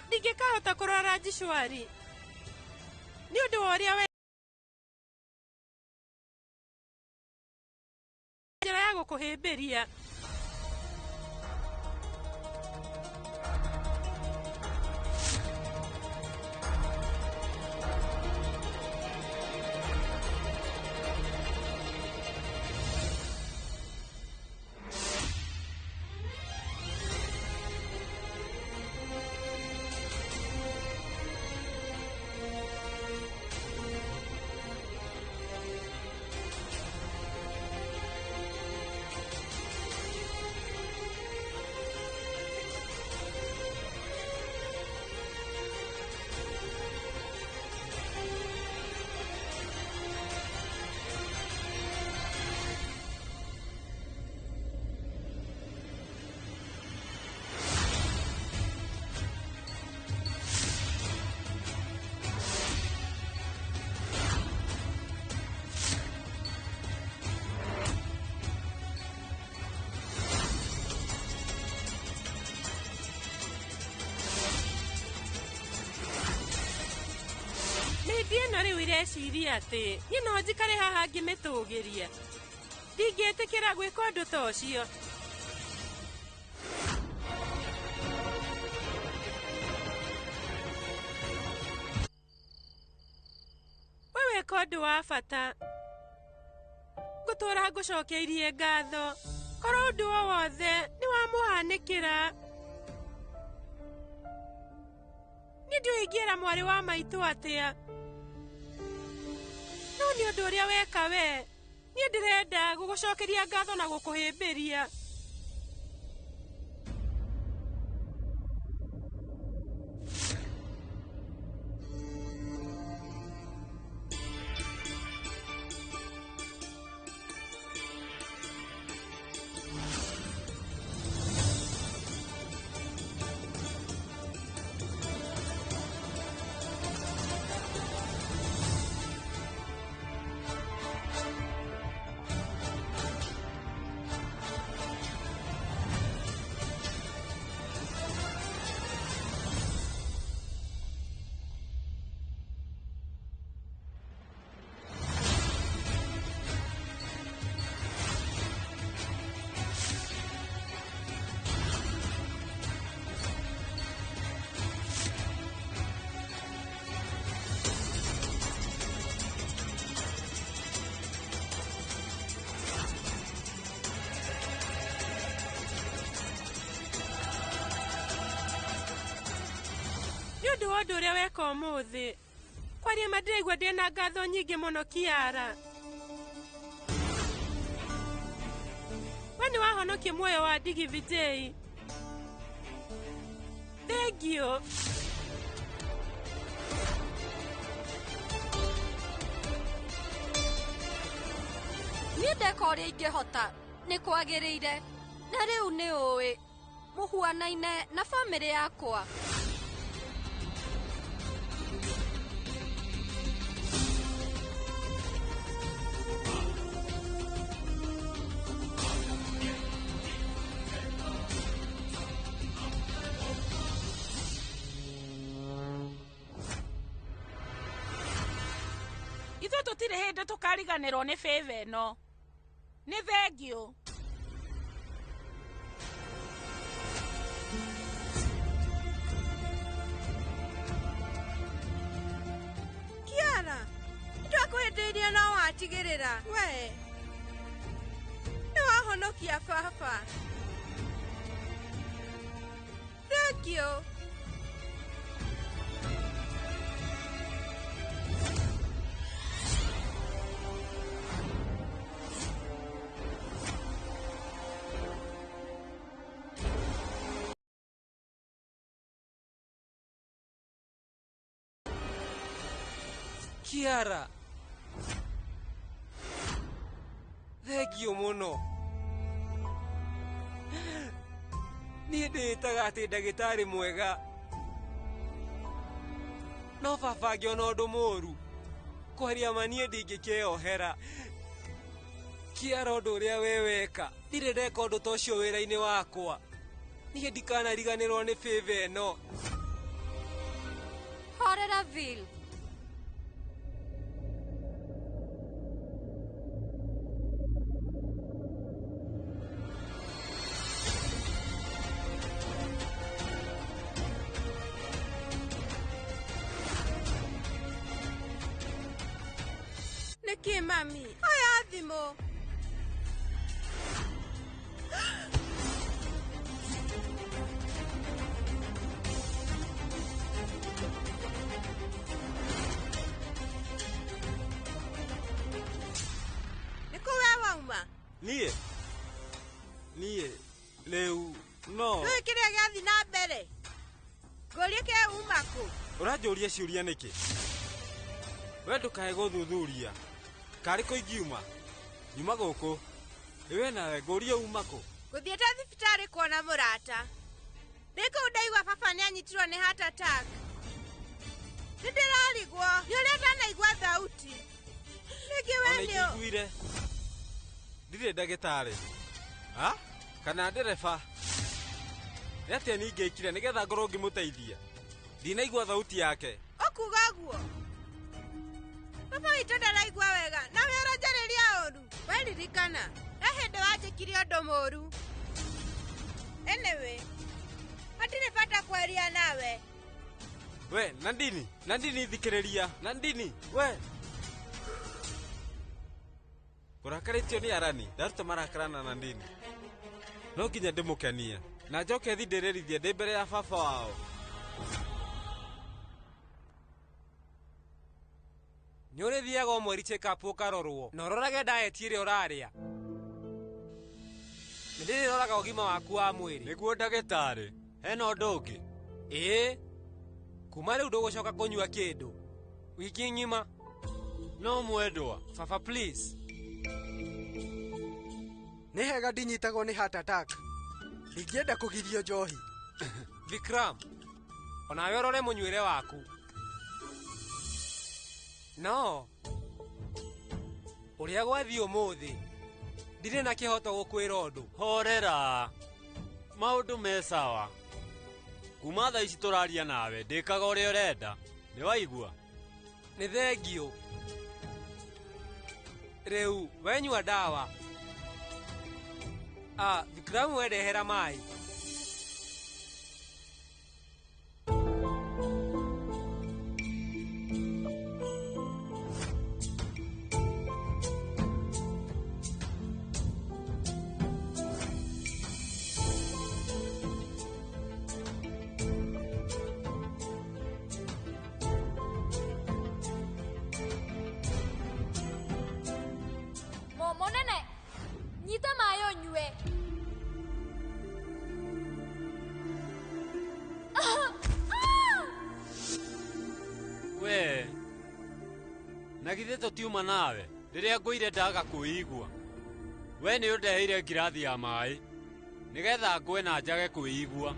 ndingĩkahota kũrora Njicwari nĩ ũndũ wa ũrĩa we njĩra ya gũkũhĩmbĩria. Ĩno rĩu ireciria atĩ niĩ no njikare haha ngĩmĩtũgĩria. Ndingĩtĩkĩra gwĩka ũndũ ta ũcio. We weka ũndũ wa bata. Ngũtũra ngũcokeirie ngatho. Korwo ũndũ o wothe nĩ wamũhanĩkĩra. Niĩ ndiũĩ ingĩra mwarĩ wa maitũ atĩa. No nĩ ũndũ ũrĩa weka we, niĩ ndĩrenda gũgũcokeria ngatho na gũkũhĩmbĩria. Nĩ ũndũ wa ũndũ ũrĩa weka ũmũthĩ. Kwaria ma ndĩraigua ndĩ na ngatho nyingĩ mũno Kiara. We nĩ wahonokia muoyo wa Digi Vijay. Thengiũ. Niĩ ndeka ũrĩa ingĩhota nĩ kwagĩrĩire na rĩu nĩ ũĩ mũhuanaine na bamĩrĩ yakwa. Ithuĩ tũtirĩ hĩndĩ tũkariganĩrwo nĩ favor ĩno. Nĩ thengiũ. Kiara, nĩtwakwĩhĩtĩirie no watigĩrĩra. We nĩ wahonokia baba. Thengiũ. Kiara, thengiũ mũno. Niĩ ndĩĩtaga atĩ ndagĩtarĩ mwega, no baba angĩona ũndũ mũũru kwaria ma niĩ ndingĩkĩohera. Kiara, ũndũ ũrĩa we weka, ndirĩ ndeka ũndũ ta ũcio wĩra-inĩ wakwa. Niĩ ndikanariganĩrwo nĩ favor ĩno. Horera Vil. Nĩkĩ mami? Oya thimũ. Nĩkũ we wauma? Niĩ niĩ rĩu no Ndũĩ kĩrĩa gĩathiĩ na mbere? Ngũrie kĩrĩa uma kũ? Ũranjũria ciũria nĩkĩ? We ndũkae gũthuthuria. Karĩ kũ ingiuma? Nyuma gũkũ. Ĩ we nawe ngũrie uma kũ? Ngũthiĩte thibitarĩ kuona mũrata. Ndĩ kũu ndaigua baba nĩanyitirwo nĩ heart attack. Nĩ ndĩrarigwo nĩ ũrĩa ndanaigua thauti. Nĩkĩ we Ona nĩ ingĩiguire. Ndirĩ ndagĩtarĩ. Ha? Kana ndereba. Nĩ atĩa niĩ ingĩkire nĩgetha ngorwo ngĩmũteithia? Ndinaigua thauti yake. Ũkuga ũguo? Baba witũ ndaraigua wega nawe ũranjarĩria ũru. We ririkana, he hĩndĩ wanjĩkire ũndũ mũũru. Anyway, hatirĩ bata kwaria nawe. We, Nandini, Nandini thikĩrĩria. Nandini, we. Kũrakarĩtio nĩ Arani, ndaruta marakara na Nandini. No nginya ndĩmũkenie na njoke thi ndĩrĩrithie ndĩ mbere ya baba wao. Nĩ ũrĩthiaga o mweri check up ũkarorwo na ũrorage diet ĩrĩa ũrarĩa. Nĩ ndĩrĩroraga ũgima waku wa mwĩrĩ. Nĩguo ndagĩtarĩ, hena ũndũ ũngĩ? Ĩĩ, kuma rĩu ndũgũcoka kũnyua kĩndũ wiki ng'ima. No mwendwa. Baba please. Nĩ hega ndinyitagwo nĩ heart attack. Ndingĩenda kũgirio njohi. Vikram, onawe ũrore mũnyuĩre waku. No ũrĩa gwathiĩ ũmũthĩ ndirĩ na kĩhoto gũkwĩra ũndũ. Horera. Maũndũ me sawa. Kuma thaa ici tũraria nawe ndĩkaga ũrĩa ũrenda. Nĩ waigua? Nĩ thengiũ. Rĩu wenyua ndawa. Vikram, wendehera maĩ. Githĩ tũtiuma nawe rĩrĩa ngũire ndaga kwĩigua. We nĩ ũndeheire ngirathi ya maĩ nĩgetha ngwe na njage kwĩigua.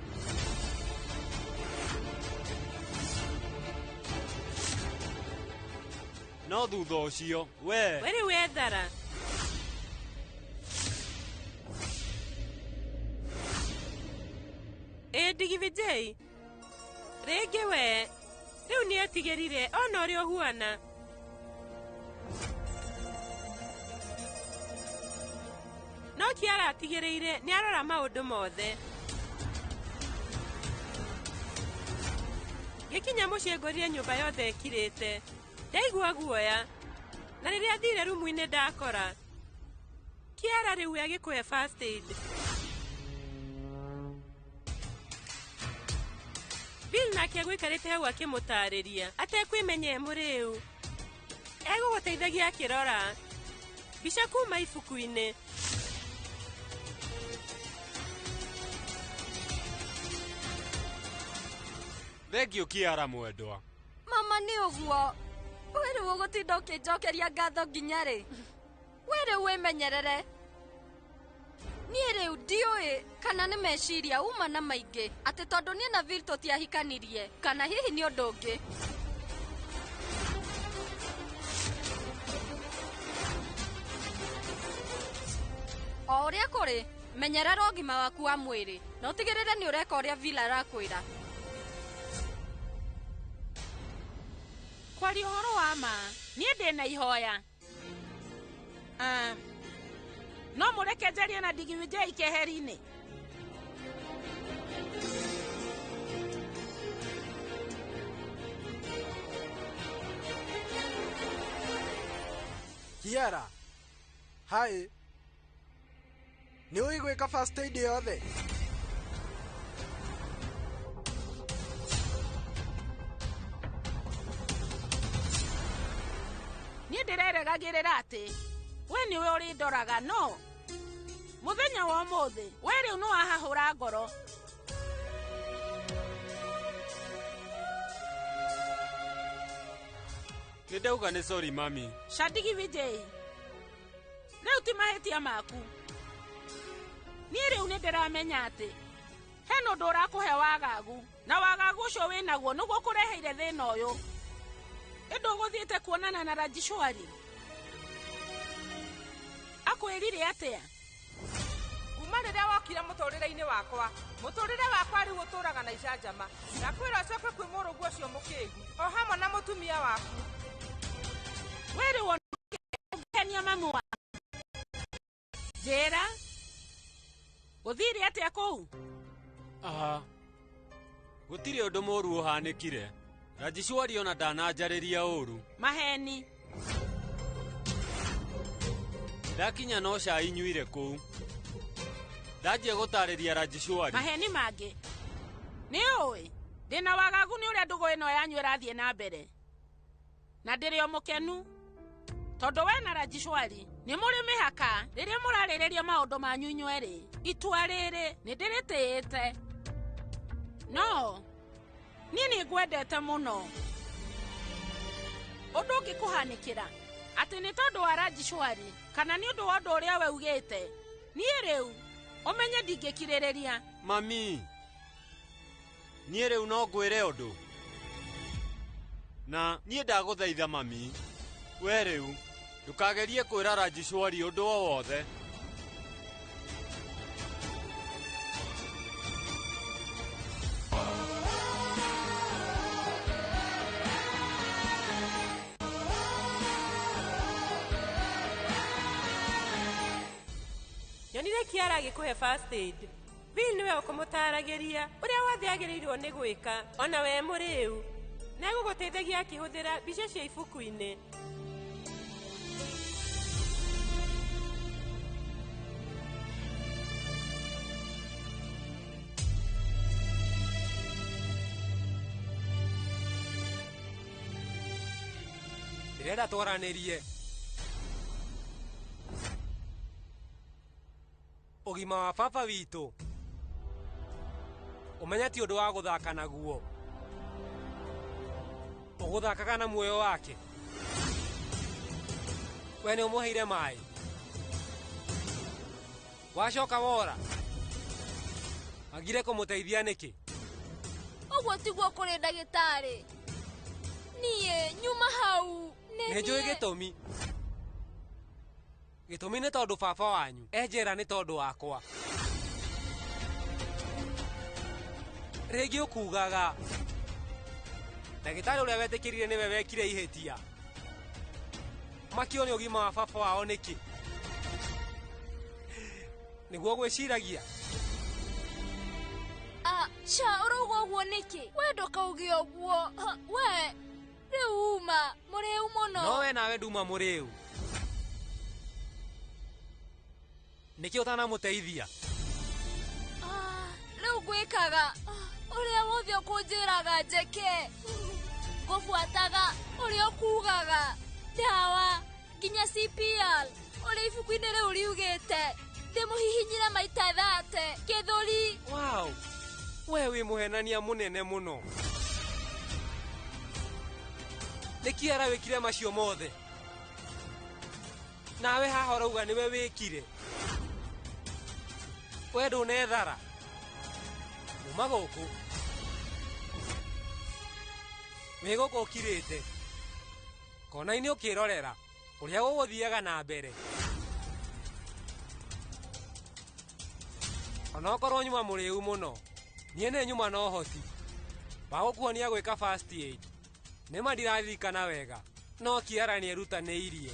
No thutha ũcio we We rĩu ethara. Ĩ Ndigiri Vijay, rĩngĩ we rĩu nĩ etigĩrire ona ũrĩa ũhuana. No Kiara atigĩrĩire nĩ arora maũndũ mothe. Ngĩkinya mũciĩ ngorire nyũmba yothe ĩkirĩte. Ndaigua guoya. Na rĩrĩa thire rumu-inĩ ndakora Kiara rĩu agĩkũhe first aid. Bill nake agũikarĩte hau akĩmũtarĩria atekwĩmenya e mũrĩu. Egũgũteithagia akĩrora mbica kuma ibuku-inĩ. Thengiũ Kiara mwendwa. Mama nĩ ũguo. We rĩu ũgũtinda ũkĩnjokeria ngatho nginya rĩ? We rĩu wĩmenyerere. Niĩ rĩu ndiũĩ kana nĩ meciria uma na maingĩ atĩ tondũ niĩ na Bill tũtiahikanirie kana hihi nĩ ũndũ ũngĩ. O ũrĩa kũrĩ, menyerera ũgima waku wa mwĩrĩ na ũtigĩrĩre nĩ ũreka ũrĩa Bill arakwĩra. Kwaria ũhoro wa ma, niĩ ndĩna ihoya. No mũreke njarie na Ndigiri Vijay keheri-inĩ. Kiara, hai. Nĩ ũĩ gwĩka first aid yothe? Niĩ ndĩreregagĩrĩra atĩ we nĩwe ũrĩndoraga, no mũthenya wa ũmũthĩ we rĩu nĩ wahahũra ngoro. Nĩ ndauga nĩ sorry mami. Ca Ndigiri Vijay, rĩu ti mahĩtia maku. Niĩ rĩu nĩ ndĩramenya atĩ hena ũndũ ũrakũhe wagagu, na wagagu ũcio wĩnaguo nĩguo ũkũreheire thĩna ũyũ. Ĩndũ ũgũthiĩte kuonana na Rajishwari. Akwĩrire atĩa? Kuma rĩrĩa wokire mũtũrĩre-inĩ wakwa, mũtũrĩre wakwa rĩu ũtũraga na icanjama. Ndakwĩra ũcoke kwĩ mũrũguo ũcio mũkĩgu, o hamwe na mũtumia waku. We rĩu ũngĩkenia mamu wa Njĩra, gũthire atĩa kũu? Aha, gũtirĩ ũndũ mũũru ũhanĩkire. Rajishwari ona ndananjarĩria ũru. Maheni. Ndakinya no cai nyuire kũu. Ndanjia gũtarĩria Rajishwari. Maheni mangĩ. Nĩ ũĩ, ndĩna wagagu nĩ ũrĩa ndũgũ ĩno yanyu ĩrathiĩ na mbere. Na ndĩrĩ o mũkenu. Tondũ we na Rajishwari nĩ mũrĩ mĩhaka rĩrĩa mũrarĩrĩria maũndũ manyu inyuerĩ. Itua rĩrĩ nĩ ndĩrĩtĩĩte. No niĩ nĩ ngwendete mũno. Ũndũ ũngĩkũhanĩkĩra atĩ nĩ tondũ wa Rajishwari kana nĩ ũndũ wa ũndũ ũrĩa we ugĩte, niĩ rĩu ũmenye ndingĩkirĩrĩria. Mami, niĩ rĩu no ngwĩre ũndũ. Na niĩ ndagũthaitha mami, we rĩu ndũkagerie kwĩra Rajishwari ũndũ o wothe. Nyonire Kiara agĩkũhe first aid. Bill nĩwe ũkũmũtaragĩria ũrĩa wothe agĩrĩirwo nĩ gwĩka ona we mũrĩu. Na egũgũteithagia akĩhũthĩra mbica cia ibuku-inĩ. Ndĩrenda twaranĩrie. Ũgima wa baba witũ ũmenye ti ũndũ wa gũthaka naguo. Ũgũthakaga na muoyo wake. We nĩ ũmũheire maĩ. Wacoka wora. Wagire kũmũteithia nĩkĩ? Ũguo tiguo kũrĩ ndagĩtarĩ. Niĩ nyuma hau. Nĩ njũĩ gĩtũmi. Gĩtũmi nĩ tondũ baba wanyu e njera nĩ tondũ wakwa. Rĩngĩ ũkugaga ndagĩtarĩ ũrĩa wetĩkĩrire nĩwe wekire ihĩtia. Makio nĩ ũgima wa baba wao nĩkĩ? Nĩguo gwĩciragia. Cha ũrauga ũguo nĩkĩ? We ndũkauge ũguo. We rĩu uma mũrĩu mũno. No we nawe nduma mũrĩu. Nĩkĩ ũtanamũteithia? Rĩu ngwĩkaga ũrĩa wothe ũkũnjĩraga njĩke. Ngũbuataga ũrĩa ũkugaga. Ndawa nginya CPR ũrĩa ibuku-inĩ rĩu riugĩte. Ndĩmũhihinyire maita 30 gĩthũri. Wow. We wĩ mũhenania mũnene mũno. Nĩkĩ ara wĩkire macio mothe? Nawe haha ũrauga nĩwe wĩkire. We ndũnethara. Uma gũkũ. Wĩ gũkũ ũkirĩte. Kona-inĩ ũkĩrorera ũrĩa gũgũthiaga na mbere. Onokorwo nyuma mũrĩu mũno, niĩ nĩ nyuma na ũhoti wa gũkuonia gwĩka first aid. Nĩ ma ndiraririkana wega, no Kiara nĩerutanĩirie.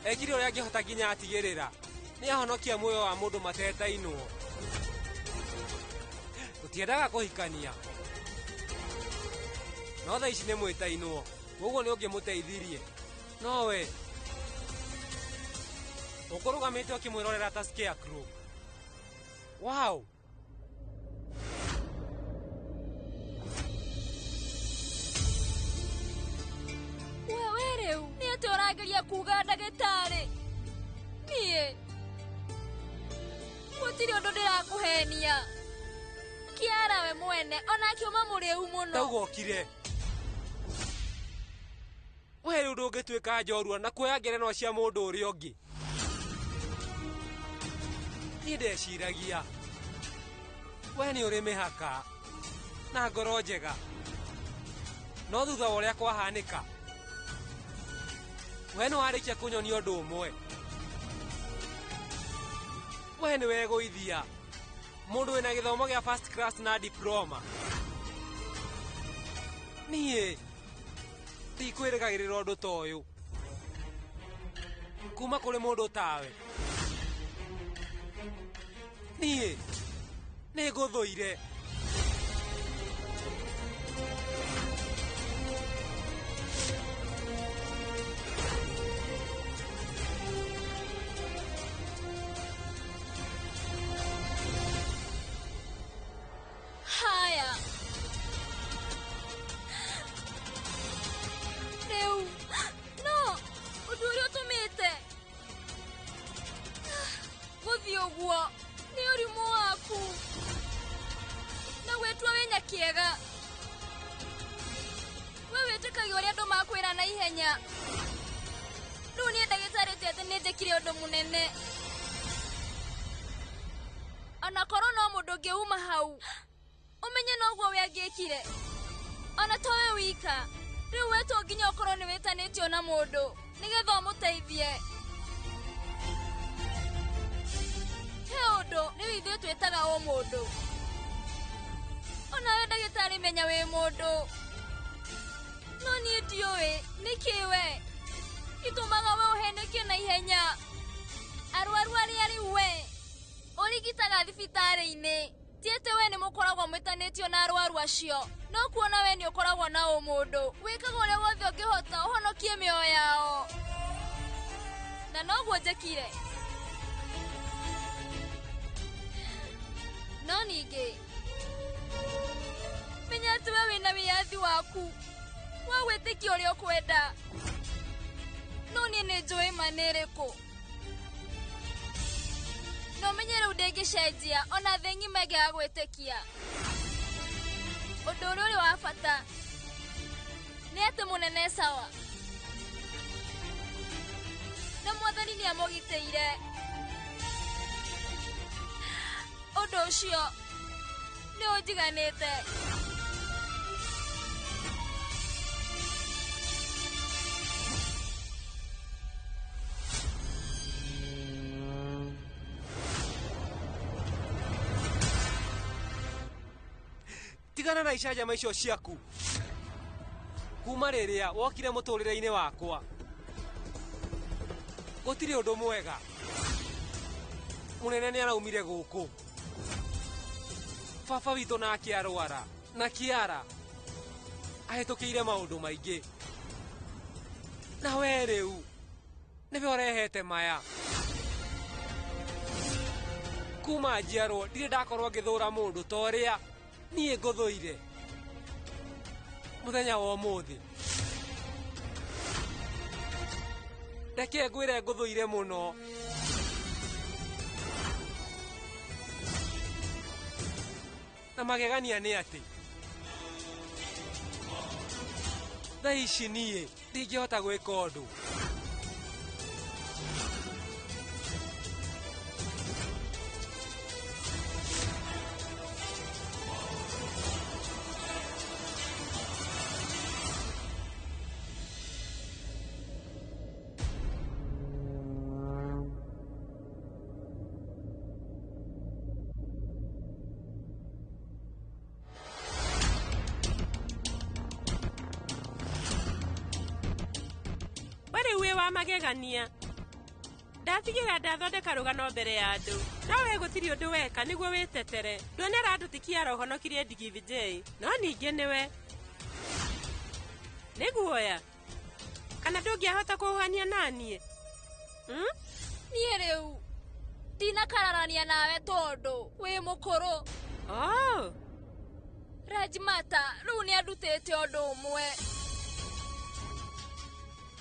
Ekire ũrĩa angĩhota nginya atigĩrĩra nĩahonokia muoyo wa mũndũ matetainwo. Tũtiendaga kũhikania, no thaa ici nĩ mwĩtainwo, koguo nĩ ũngĩmũteithirie. No we ũkũrũgamĩte ũkĩmwĩrorera ta scarecrow. Wow. Wewe rĩu nĩ atĩ ũrageria kuga ndagĩtarĩ? Niĩ gũtirĩ ũndũ ndĩrakũhenia. Kiara we mwene ona akiuma mũrĩu mũno. Ndauga ũkire. We rĩu ndũngĩtuĩka njorua na kuoya ngerenwa cia mũndũ ũrĩa ũngĩ. Niĩ ndeciragia we nĩ ũrĩ mĩhaka na ngoro njega, no thutha wa ũrĩa kwahanĩka we nĩ warĩkia kũnyonia ũndũ ũmwe. We nĩ wegũithia mũndũ wĩna gĩthomo gĩa first class na diploma. Niĩ ndikwĩrĩgagĩrĩra ũndũ ta ũyũ kuma kũrĩ mũndũ tawe. Niĩ nĩ ngũthũire. Haya. Rĩu no ũndũ ũrĩa ũtũmĩte gũthiĩ ũguo nĩ ũrimũ waku na gwĩtua wĩ nyakĩega. We wĩtĩkagia ũrĩa andũ makwĩra na ihenya. Rĩu niĩ ndagĩtarĩ ti atĩ nĩ njĩkire ũndũ mũnene. Ona korwo no mũndũ ũngĩ uma hau ũmenye noguo we angĩkire. Ona to we wika. Rĩu we to nginya ũkorwo nĩ wĩtanĩtio na mũndũ nĩgetha ũmũteithie. He ũndũ rĩu ithuĩ twĩtaga ũmũndũ. Ona we ndagĩtarĩ menya wĩ mũndũ. No niĩ ndiũĩ nĩkĩ we gĩtũmaga we ũhenĩke na ihenya. Arwaru arĩa rĩu we ũrigitaga thibitarĩ-inĩ ti atĩ we nĩ mũkoragwo mwĩtanĩtio na arwaru acio, no kuona we nĩ ũkoragwo na ũmũndũ. Wĩkaga ũrĩa wothe ũngĩhota ũhonokie mĩoyo yao. Na noguo njĩkire. No ningĩ menya atĩ we wĩna wĩyathi waku wa gwĩtĩkia ũrĩa ũkwenda. No niĩ nĩ njũĩ ma nĩ ĩrĩkũ. No menye rĩu ndĩngĩcenjia ona thĩ ng'ima ĩngĩaga gwĩtĩkia. Ũndũ ũrĩa ũrĩ wa bata Nĩ atĩ mũnene sawa. Na mwathani nĩ amũgitĩire. Ũndũ ũcio nĩ ũnjiganĩte. Tigana na icanjama icio ciaku. Kuma rĩrĩa wokire mũtũrĩre-inĩ wakwa, gũtirĩ ũndũ mwega. Mũnene nĩ araumire gũkũ. Baba witũ nake arwara na Kiara ahĩtũkĩire maũndũ maingĩ. Na we rĩu nĩwe ũrehete maya. Kuma njiarwo ndirĩ ndakorwo ngĩthũra mũndũ ta ũrĩa niĩ ngũthũire mũthenya wa ũmũthĩ. Reke ngwĩre ngũthũire mũno. Na magegania nĩ atĩ thaa ici niĩ ndingĩhota gwĩka ũndũ. Magegania ndatigĩra ndathondeka rũgano mbere ya andũ no we gũtirĩ ũndũ weka nĩguo wĩtetere. Ndonera andũ ti Kiara ũhonokirie Digi Vijay no ningĩ nĩwe nĩ guoya kana ndũngĩahota kũhania naniĩ. Niĩ rĩu ndinakararania nawe tondũ wĩ mũkũrũ. Oh. Rajmata rĩu nĩ andutĩte ũndũ ũmwe.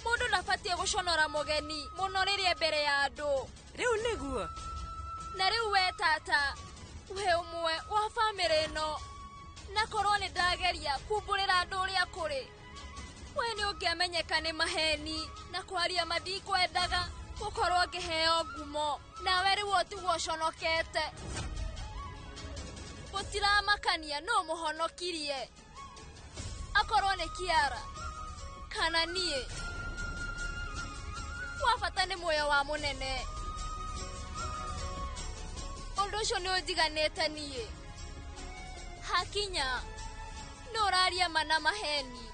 Mũndũ ndabatie gũconora mũgeni mũno rĩrĩa mbere ya andũ. Rĩu nĩguo. Na rĩu we tata we ũmwe wa bamĩrĩ ĩno, na korwo nĩ ndageria kumbũrĩra andũ ũrĩa kũrĩ, we nĩ ũngĩamenyeka nĩ maheni na kwaria ma ndikwendaga gũkorwo ngĩheo ngumo, nawe rĩu ũtigwo ũconokete. Gũtiramakania nũ mũhonokirie, akorwo nĩ Kiara kana niĩ. Wa bata nĩ muoyo wa mũnene. Ũndũ ũcio nĩ ũnjiganĩte niĩ. Hakinya nĩ ũraria ma na maheni.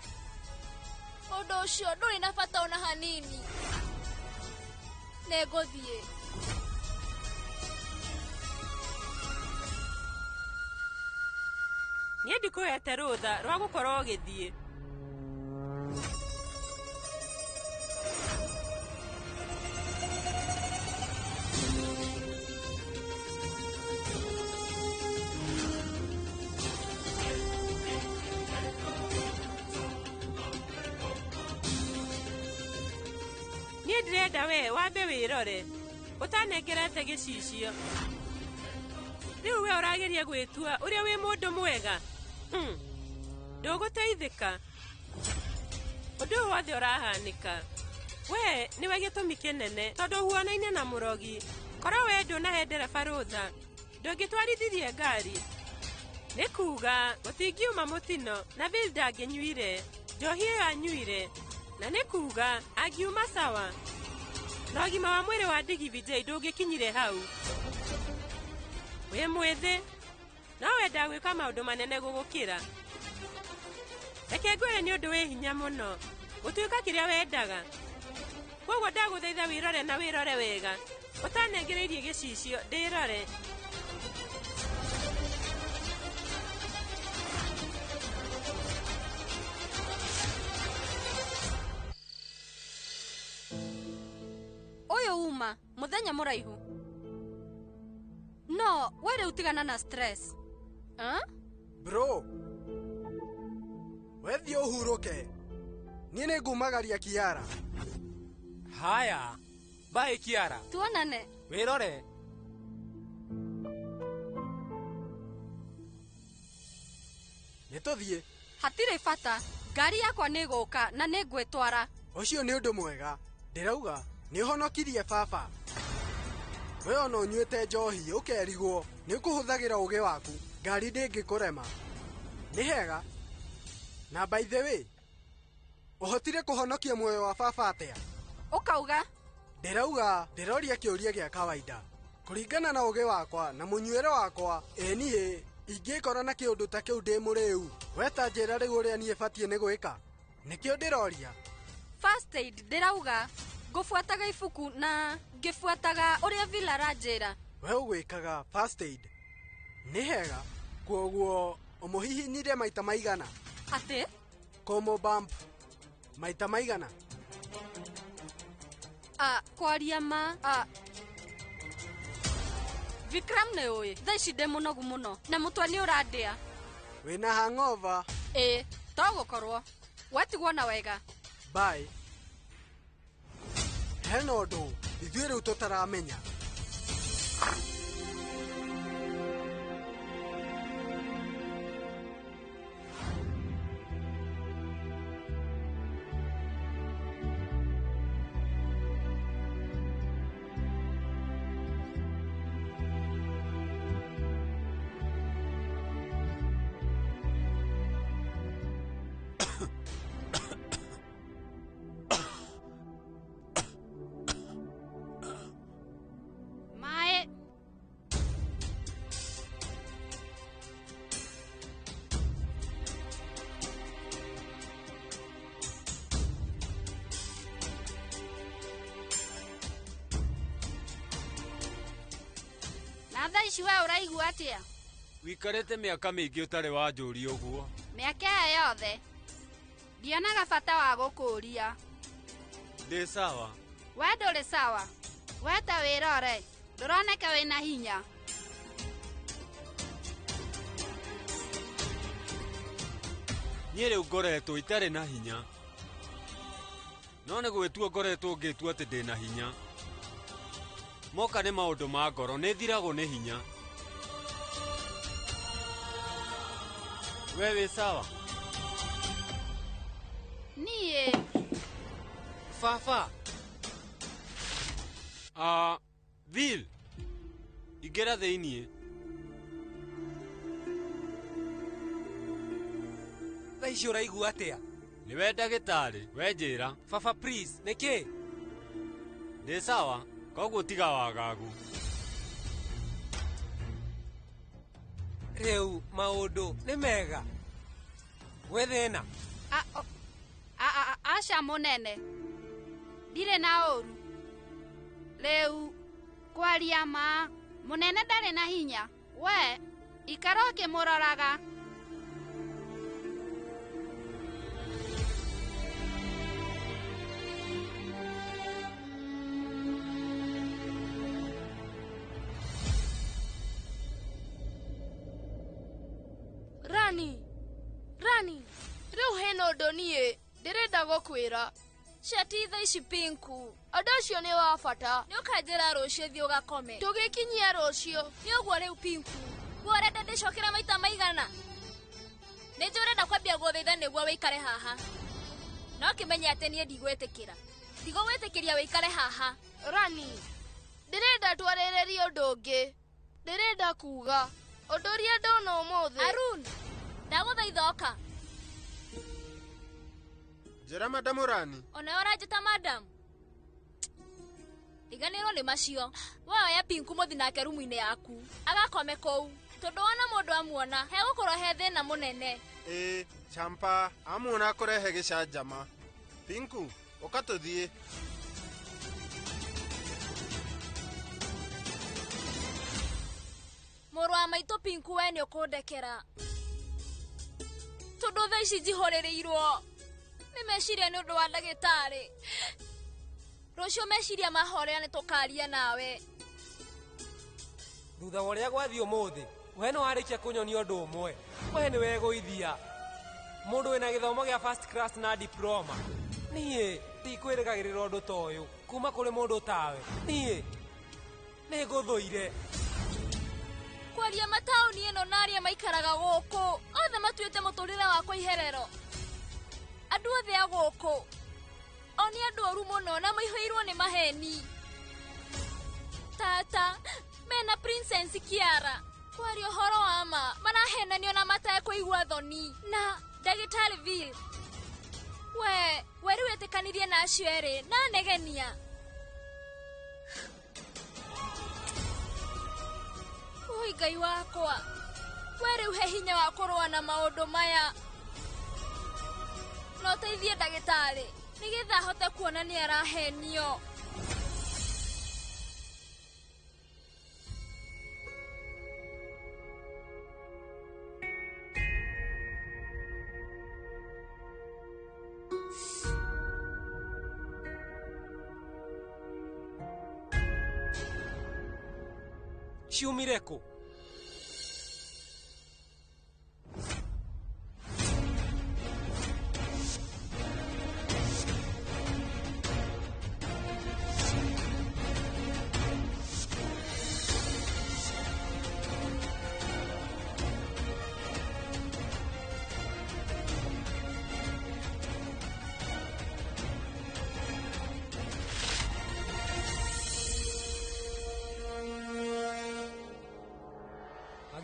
Ũndũ ũcio ndũrĩ na bata ona hanini. Nĩngũthiĩ. Niĩ ndikũhete rũtha rwa gũkorwo ũgĩthiĩ. Niĩ ndĩrenda we wambe wĩrore ũtanengerete gĩcicio. Rĩu we ũrageria gwĩtua ũrĩa wĩ mũndũ mwega. Ndũgũteithĩka. Ũndũ ũyũ wothe ũrahanĩka we nĩwe gĩtũmi kĩnene tondũ ũhuanaine na mũrogi. Korwo we ndũnahe ndereba rũtha ndũngĩtwarithirie ngari. Nĩ kuga gũtingiuma mũtino na Bill ndangĩnyuire njohi ĩyo anyuire, na nĩ kuga angiuma sawa na ũgima wa mwĩrĩ wa Digi Vijay ndũngĩkinyire hau. Wĩ mwĩthĩ no wendaga gwĩka maũndũ manene gũgũkĩra. Reke ngwĩre nĩ ũndũ wĩ hinya mũno gũtuĩka kĩrĩa wendaga. Koguo ndagũthaitha wĩrore na wĩrore wega ũtanengereirie gĩcicio ndĩrore. Ũyũ uma mũthenya mũraihu. No we rĩu tigana na stress. Bro, we thiĩ ũhurũke. Niĩ nĩ ngumagaria Kiara. Haya, bye Kiara. Tuonane. Wĩrore. Nĩ Nĩ tũthiĩ. Hatirĩ bata. Ngari yakwa nĩ ĩgũka na nĩ ngwĩtwara. Ũcio nĩ ũndũ mwega. Ndĩrauga nĩ ũhonokirie baba. We ona ũnyuĩte njohi ũkerigwo nĩ ũkũhũthagĩra ũgĩ waku. Ngari ndĩngĩkũrema. Nĩ hega. Na by the way, ũhotire kũhonokia muoyo wa baba atĩa? Ũkauga? Ndĩrauga ndĩroria kĩũria gĩa kawaida. Kũringana na ũgĩ wakwa na mũnyuĩre wakwa, ĩ niĩ ingĩkora na kĩũndũ ta kĩu ndĩ mũrĩu. We ta njĩra rĩu ũrĩa niĩ batiĩ nĩ gwĩka. Nĩkĩo ndĩroria. First aid ndĩrauga ngũbuataga ibuku na ngĩbuataga ũrĩa Villa aranjĩra. We ũgwĩkaga first aid. Nĩ hega. Kwoguo ũmũhihinyire maita maigana? Atĩ? Kũmũ bump maita maigana? Kwaria ma Vikram nĩ ũĩ thaa ici ndĩ mũnogu mũno na mũtwe nĩ ũrandĩa. Wĩna hangover? Ĩĩ, to gũkorwo. Watigwo na wega. Bye. Hena ũndũ ithuĩ rĩu tũtaramenya. Na thaa ici we ũraigua atĩa? Wikarĩte mĩaka mĩingĩ ũtarĩ wanjũria ũguo. Mĩaka ĩyo yothe ndionaga bata wa gũkũũria. Ndĩ sawa. We ndũrĩ sawa. We ta wĩrore, ndũroneka wĩna hinya. Niĩ rĩu ngoretwo itarĩ na hinya. No nĩ gwĩtua ngoretwo ngĩtua atĩ ndĩna hinya. Moka nĩ maũndũ ma ngoro nĩ thiragwo nĩ hinya. We wĩ sawa? Niĩ. Baba. Bill. Ingĩra thĩiniĩ. Thaa ici ũraigua atĩa? Nĩwe ndagĩtarĩ, we njĩra. Baba please, nĩkĩ? Ndĩ sawa, koguo tiga wagagu. Rĩu maũndũ nĩ mega. Gwĩ thĩna? Aca mũnene. Ndirĩ na ũru. Rĩu kwaria ma mũnene ndarĩ na hinya. We ikara ũkĩmũroraga. Rani, Rani, rĩu hena ũndũ niĩ ndĩrenda gũkwĩra. Ceti thaa ici Pinku. Ũndũ ũcio nĩ wa bata. Nĩ ũkanjĩra rũciũ thiĩ ũgakome. Tũgĩkinyia rũciũ. Nĩ ũguo rĩu Pinku. Guo ũrenda ndĩcokere maita maigana? Nĩ njũĩ ũrenda kwambia gũthaitha nĩguo wĩikare haha. No kĩmenye atĩ niĩ ndigwĩtĩkĩra. Ndigũgwĩtĩkĩria wĩikare haha. Rani, ndĩrenda twarĩrĩrie ũndũ ũngĩ. Ndĩrenda kuuga ũndũ ũrĩa ndona ũmũthĩ. Arun, ndagũthaitha ũka. Njĩra Madamu Rani. Onawe ũranjĩta madam? Riganĩrwo nĩ macio. We oya Pinku mũthi nake rumu-inĩ yaku. Agakome kũu. Tondũ wona mũndũ amuona, hegũkorwo he thĩna mũnene. Ĩĩ, Champa, amuona akũrehe gĩcanjama. Pinku, ũka tũthiĩ. Mũrũ wa maitũ Pinku we nĩ ũkũndekera. Tondũ thaa ici njihũrĩrĩirwo nĩ meciria nĩ ũndũ wa ndagĩtarĩ. Rũciũ meciria mahorera nĩ tũkaria nawe. Thutha wa ũrĩa gwathiĩ ũmũthĩ, we nĩ warĩkia kũnyonia ũndũ ũmwe. We nĩ wegũithia. Mũndũ wĩna gĩthomo gĩa first class na diploma. Niĩ ndikwĩrĩgagĩrĩra ũndũ ta ũyũ kuma kũrĩ mũndũ tawe. Niĩ nĩ ngũthũire. Kwaria mataũni ĩno na arĩa maikaraga gũkũ othe matuĩte mũtũrĩre wakwa iherero. Andũ othe a gũkũ o nĩ andũ oru mũno na maihũirwo nĩ maheni. Tata mena Princess Kiara kwaria ũhoro wa ma marahenanio na matekũigua thoni na ndagĩtarĩ Bill. We rĩu wĩtĩkanirie na acio erĩ na negenia. Oi Ngai wakwa, we rĩu he hinya wa kũrũa na maũndũ maya. No teithie ndagĩtarĩ nĩgetha ahote kuona nĩ arahenio. Ciumire kũ?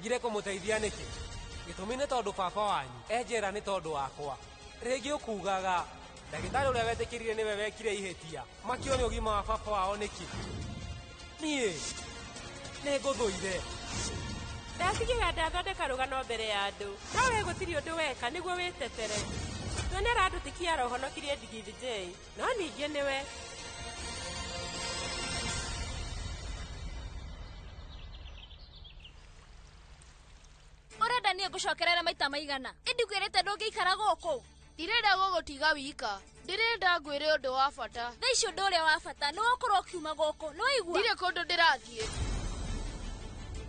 Ngire kũmũteithia nĩkĩ? Gĩtũmi nĩ tondũ baba wanyu e njera nĩ tondũ wakwa. Rĩngĩ ũkugaga ndagĩtarĩ ũrĩa wetĩkĩrire nĩwe wekire ihĩtia. Makio nĩ ũgima wa baba wao nĩkĩ? Niĩ nĩngũthũire. Ndatigĩrĩra ndathondeka rũgano mbere ya andũ. No we gũtirĩ ũndũ weka nĩguo wĩtetere. Tuonera andũ ti Kiara ũhonokirie Ndigiri J, no ningĩ nĩwe. Ũrenda niĩ ngũcokerere maita maigana? Ĩndikwĩrĩte ndũngĩikara gũkũ. Ndirenda gũgũtiga wika. Ndĩrenda ngwĩre ũndũ wa bata. Thaa ici ũndũ ũrĩa wa bata nĩ ũkorwo ũkiuma gũkũ. Nĩ waigua? Ndirĩ kũndũ ndĩrathiĩ.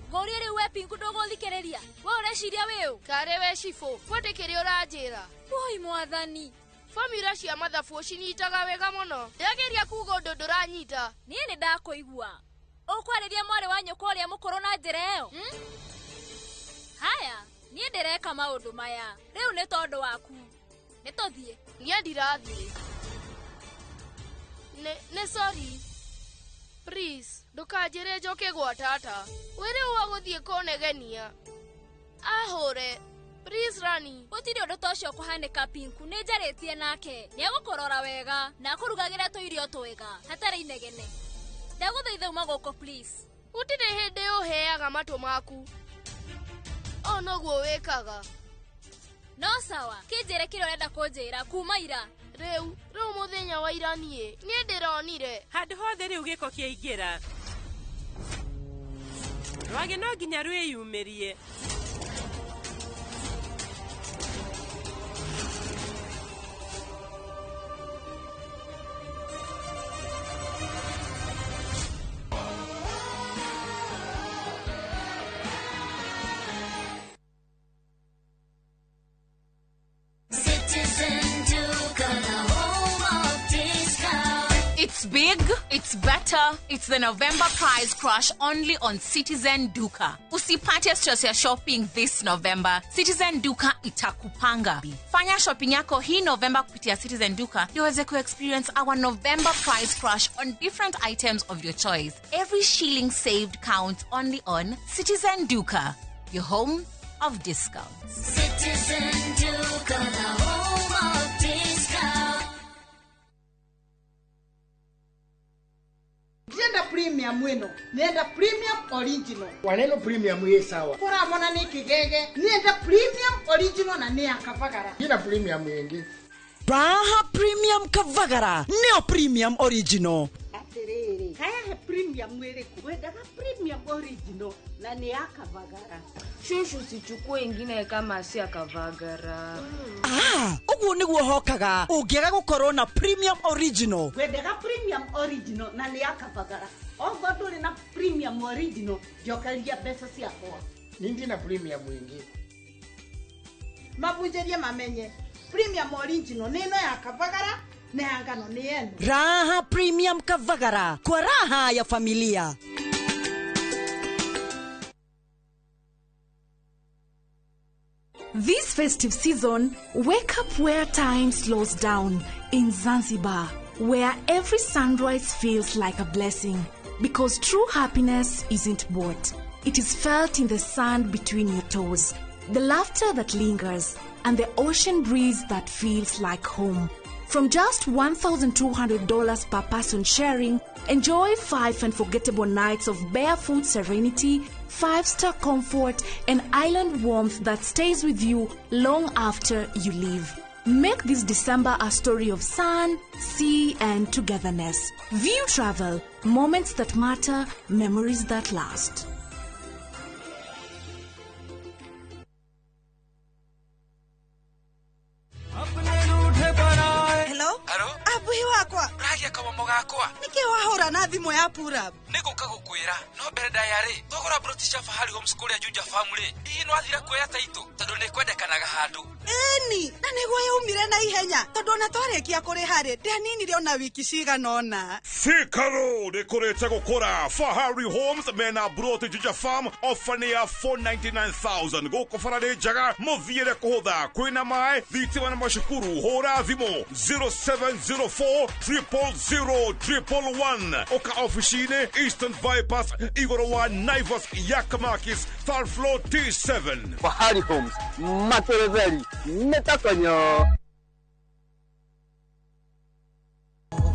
Ngũrie rĩu we Pingu ndũgũthikĩrĩria. We ũreciria wĩ ũ? Karĩ we cibũ. Bundi kĩrĩa ũranjĩra. Woi mwathani. Formula cia mathabu ũcinyitaga wega mũno. Ndĩrageria kuuga ũndũ ndũranyita. Niĩ nĩ ndakũigua. Ũkwarĩria mwarĩ wa nyũkwa ũrĩa mũkũrũ na njĩra ĩyo? Haya, niĩ ndĩreka maũndũ maya. Rĩu nĩ tondũ waku. Nĩ tũthiĩ. Niĩ ndirathiĩ. Nĩ sorry. Please, ndũkanjĩre njoke gwa tata. We rĩu wagũthiĩ kũnegenia. Ahũre. Please Rani. Gũtirĩ ũndũ ta ũcio ũkũhanĩka Pinku. Nĩ njarĩtie nake. Nĩ egũkũrora wega na akũrugagĩre tũirio twega. Hatarĩ inegene. Ndagũthaitha uma gũkũ please. Gũtirĩ hĩndĩ ũheaga matũ maku. O noguo wĩkaga. No sawa, kĩnjĩre kĩrĩa ũrenda kũnjĩra kuma ira. Rĩu mũthenya wa ira niĩ ndĩronire. Handũ hothe rĩu gĩko kĩaingĩra. Rwagĩ no nginya rwĩyumĩrie. It's big, it's better, it's the November price crash only on Citizen Duka. Usipate stress ya shopping this November. Citizen Duka itakupanga. Fanya shopping yako hii November kupitia Citizen Duka ndio uweze ku-experience our November price crash on different items of your choice. Every shilling saved counts only on Citizen Duka, your home of discounts. Citizen Duka, the home of discounts. Nenda premium wino, nenda premium original. Waneno premium ye sawa. Kora mona ni kigege, nenda premium original na ni akavagara. Ina premium yengi. Raha premium kavagara, neo premium original. Atiriri, haya he premium wiriku. Wendaga premium original na ni akavagara. Shushu sichukue ingine kama si akavagara. Ah, uguo niguo hokaga. Ungiaga gukorwo na premium original. Wendaga premium original na ni akavagara. Ongo nduri na premium original, njokeria mbeca ciakwa. Nindi na premium ingi. Mabunjerie mamenye. Premium original ni ino ya kavagara na ya ngano ni eno. Raha premium kavagara kwa raha ya familia. This festive season, wake up where time slows down in Zanzibar, where every sunrise feels like a blessing. Because true happiness isn't bought, it is felt in the sand between your toes, the laughter that lingers, and the ocean breeze that feels like home. From just $1,200 per person sharing, enjoy 5 unforgettable nights of barefoot serenity, 5-star comfort, and island warmth that stays with you long after you leave. Make this December a story of sun, sea, and togetherness. View Travel, moments that matter, memories that last. Hello? Abuhi wakwa. Uragia kamomo gakwa. Niki wahura na thimu ya Purab? Niguka gukwira no mbere ndaya ri thogora broti cia Fahari Homes kuria Juja Farm ri hihi no athira kuoya taito tondu ni kwendekanaga handu. Eni na niguo yaumire na ihenya tondu ona twarikia kuriha ri ndianinire ona wiki cigana ona. Thika Road ikurite gukura. Fahari Homes mena broti Juja Farm ofa ni ya 499,000 guku bara ni njega muthiire kuhutha kwina mai thitima na macukuru. Hura thimu 0704 000 111 oka ofici-inĩ Eastern Bypass igũrũ wa Naivas Yakamakis third floor T7. Fahari Homes materetheri metakonyo.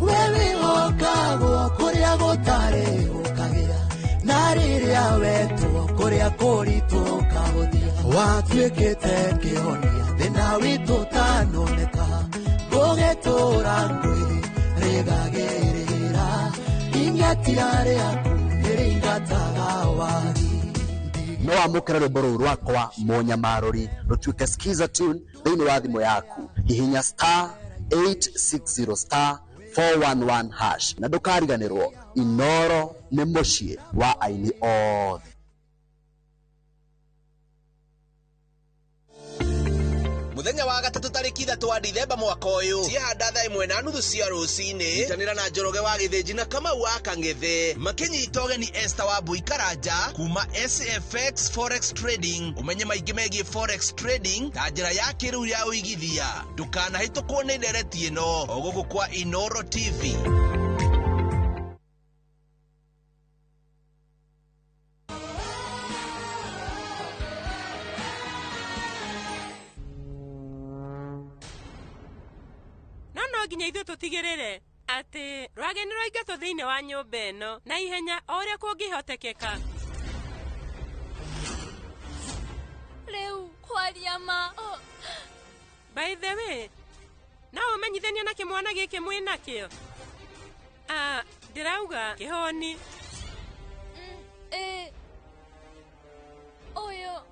Wewe wokagwo kuria gutari ukagira na riria wetwo kuria kuritwo ukahuthia watuikite kihonia thina witu tanoneka gugitura ngwiri rigagirira ingatia riaku niringataga wagi. No amũkĩre rwĩmbo rũu rwakwa Mũnyamarũri rũtuĩke skiza tune thĩinĩ wa thimũ yaku. Hihinya star 860 star 411 hash na ndũkariganĩrwo Inoro nĩ mũciĩ wa aini othe. Muthenya wa gatatu tariki 3 wa Dithemba mwaka uyu ciahanda thaa 1:30 cia rucini nyitanira na Njoroge wa Githinji na Kamau wa Kang'ethe makinyita ũgeni Esther wa Mbui Karanja kuma SFX Forex Trading. Umenye maingĩ megiĩ Forex Trading ta njĩra ya kĩrĩu ya ũigithia. Ndũkanahĩtũkwo nĩ ndereti ĩno o gũkũ kwa Inoro TV. No nginya ithuĩ tũtigĩrĩre atĩ rwagĩ nĩ rwaingatwo thĩinĩ wa nyũmba ĩno na ihenya o ũrĩa kũngĩhotekeka. Rĩu kwaria ma. By the way, no ũmenyithanie na kĩmwana gĩkĩ mwĩ nakĩo? Ndĩrauga kĩhoni. Ũyũ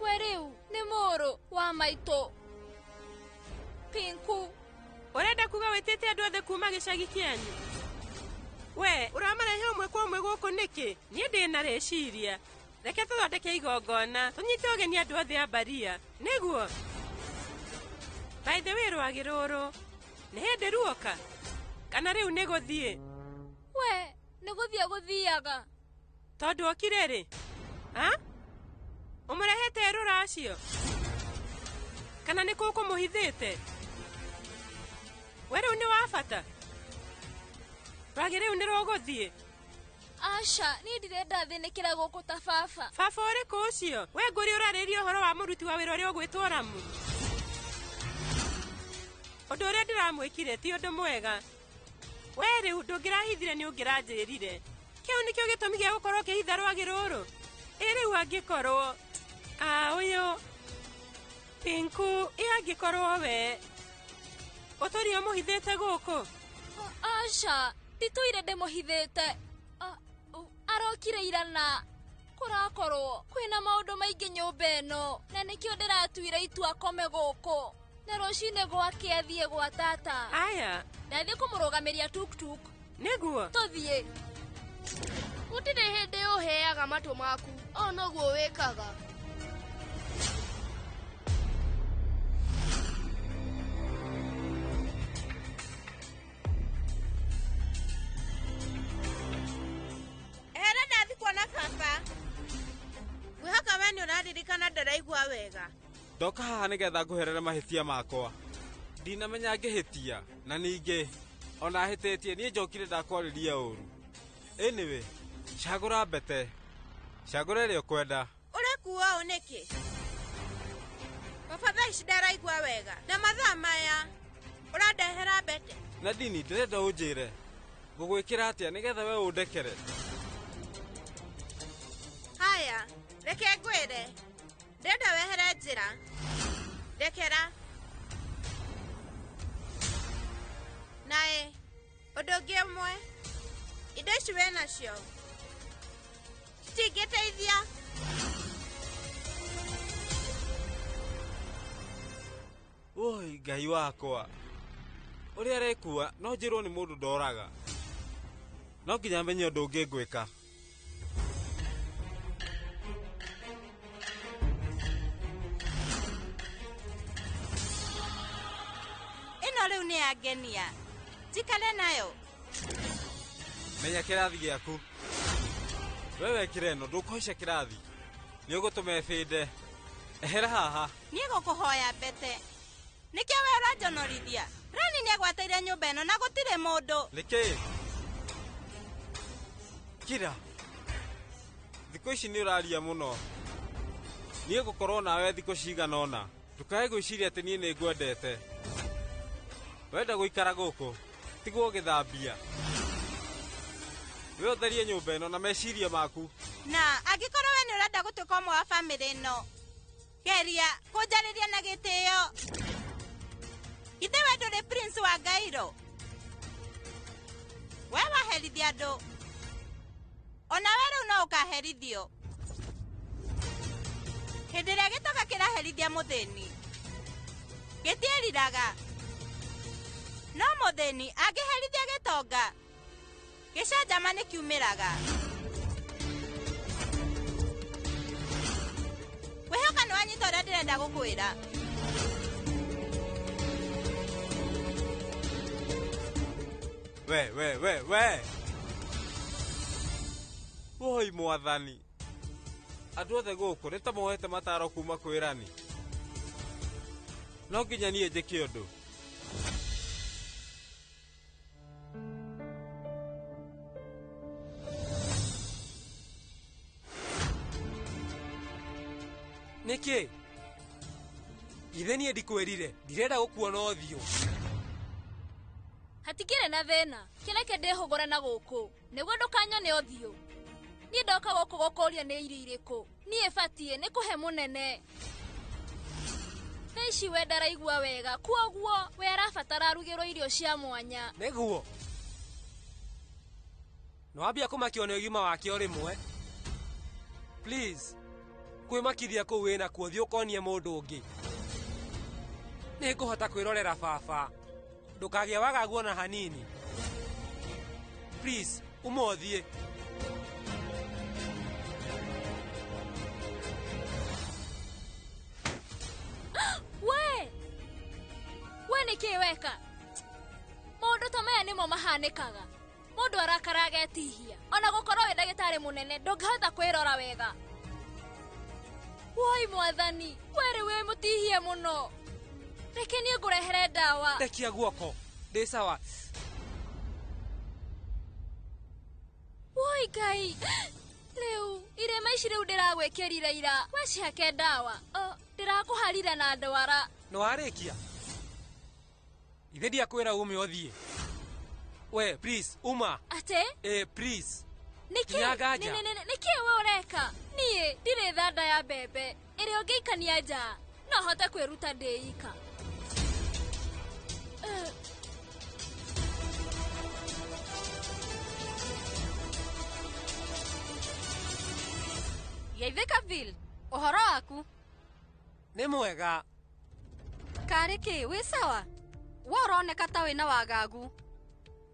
we rĩu nĩ mũrũ wa maitũ Pinku. Ũrenda kuga wĩtĩte andũ othe kuma gĩcagi kĩanyu? We ũramarehe ũmwe kwa ũmwe gũkũ nĩkĩ? Niĩ ndĩ na rĩciria. Reke tũthondeke igongona tũnyite ũgeni andũ othe a Baria nĩguo. By the way, rwagĩ rũrũ nĩ hĩndĩ ruoka kana rĩu nĩ gũthiĩ? We nĩ gũthiĩ gũthiaga. Tondũ okire rĩ? Ũmũrehete rũracio kana nĩ kũũ kũmũhithĩte? We rĩu nĩ wa bata. Rwagĩ rĩu nĩ rũgũthiĩ. Aca, niĩ ndirenda thĩnĩkĩra gũkũ ta baba. Baba ũrĩkũ ũcio? We ngũrĩ ũrarĩria ũhoro wa mũruti wa wĩra ũrĩa ũgwĩtwo Ramu. Ũndũ ũrĩa ndĩramwĩkire ti ũndũ mwega. We rĩu ndũngĩrahithire nĩ ũngĩranjĩrire. Kĩu nĩkĩo gĩtũmi gĩa gũkorwo ũkĩhitha rwagĩ rũrũ? Ĩ rĩu angĩkorwo ũyũ Pinku, ĩ angĩkorwo we ũtũrie ũmũhithĩte gũkũ? Aca, nditũire ndĩmũhithĩte. Arokire ira na kũrakorwo kwĩna maũndũ maingĩ nyũmba ĩno na nĩkĩo ndĩratuire itua akome gũkũ na rũcinĩ gwake athiĩ gwa tata. Aya, ndathiĩ kũmũrũgamĩria tuktuk. Nĩguo tũthiĩ. Gũtirĩ hĩndĩ ũheaga matũ maku o noguo wĩkaga. Kuona baba. Ngwĩhoka we nĩ ũraririkana ndaraigua wega. Ndoka haha nĩgetha ngũherere mahĩtia makwa. Ndinamenya ngĩhĩtia na ningĩ ona hĩtĩtie niĩ njokire ndakwarĩria ũru. Anyway, cagũra mbete. Cagũra ĩrĩa ũkwenda. Ũrekuo ũũ nĩkĩ? Baba thaa ici ndaraigua wega na mathaa maya ũrandehera mbete. Nadini, ndĩrenda ũnjĩre ngũgwĩkĩra atĩa nĩgetha we ũndekere. Haya, reke ngwĩre. Ndĩrenda wehere njĩra. Ndekera. Nae, ũndũ ũngĩ ũmwe, indo ici wĩ nacio citingĩteithia. Oi, Ngai wakwa. Ũrĩa arekua no njĩrwo nĩ mũndũ ndoraga. No nginya menye ũndũ ũngĩ ngwĩka. Ĩno rĩu nĩ yangenia. Njikare nayo. Menya kĩrathi gĩaku. We wekire ĩno ndũkũhaica kĩrathi. Nĩ ũgũtũma ĩbĩnde. Ehera haha. Niĩ gũkũhoya mbete. Nĩkĩo we ũranjonorithia? Rani nĩagwatĩire nyũmba ĩno na gũtirĩ mũndũ. Nĩkĩ? Kira. Thikũ ici nĩ ũraria mũno. Niĩ ngũkorwo nawe thikũ cigana ũna. Ndũkae gwĩciria atĩ niĩ nĩ ngwendete. Wenda gũikara gũkũ, tigwo ũgĩthambia. We ũtherie nyũmba ĩno na meciria maku. Na angĩkorwo we nĩ ũrenda gũtuĩka ũmwe wa bamĩrĩ ĩno, geria kũnjarĩria na gĩtĩo. Githĩ we ndũrĩ Prince wa Ngairo? We waherithia andũ. Ona we rĩu no ũkaherithio. Hĩndĩ ĩrĩa gĩtoka kĩraherithia mũthĩni, gĩtiĩriraga. No mũthĩni angĩherithia gĩtonga, gĩcanjama nĩkiumĩraga. Ngwĩhoka nĩwanyita ũrĩa ndĩrenda gũkwĩra. We, we, we, we. Woi mwathani. Andũ othe gũkũ nĩ ta moete mataro kuma kwĩ Rani. No nginya niĩ njĩke ũndũ. Nĩkĩ? Ithe niĩ ndikwĩrire, ndirenda gũkuona ũthiũ. Hatikĩrĩ na thĩna, kĩreke ndĩhũgũre na gũkũ, nĩguo ndũkanyone ũthiũ. Niĩ ndoka gũkũ gũkũria nĩ irio irĩkũ, niĩ batiĩ nĩ kũhe mũnene. Thaa ici we ndaraigua wega, kuoguo we arabatara arugĩrwo irio cia mwanya. Nĩguo. Nĩwambia kũmakio nĩ ũgima wake o rĩmwe. Please, kwĩmakithia kũu wĩnakuo thiĩ ũkonie mũndũ ũngĩ. Nĩngũhota kwĩrorera baba. Ndũkagĩe wagagu ona hanini. Please, uma ũthiĩ. We! We nĩkĩ weka? Maũndũ ta maya nĩmo mahanĩkaga. Mũndũ arakara agetihia. Ona gũkorwo wĩ ndagĩtarĩ mũnene, ndũngĩhota kwĩrora wega. Woi mwathani, we rĩu wĩ mũtihie mũno. Reke niĩ ngũrehere ndawa. Rekia guoko. Ndĩ sawa. Woi Ngai. Rĩu irema ici rĩu ndĩragwĩkĩrire ira. Wacihake ndawa. Ndĩrakũharire na ndwara. Nĩwarĩkia? Ithe ndiakwĩra ume ũthiĩ. We, please, uma. Atĩ? Please. Nĩkĩ? Nĩkĩ we ũreka? Niĩ ndirĩ thanda ya mbembe ĩrĩa ũngĩikania nja. No hote kwĩruta ndĩ ika. Geithĩka Bill, ũhoro waku? Nĩ mwega. Karĩ kĩ, wĩ sawa? We ũroneka ta wĩna wagagu.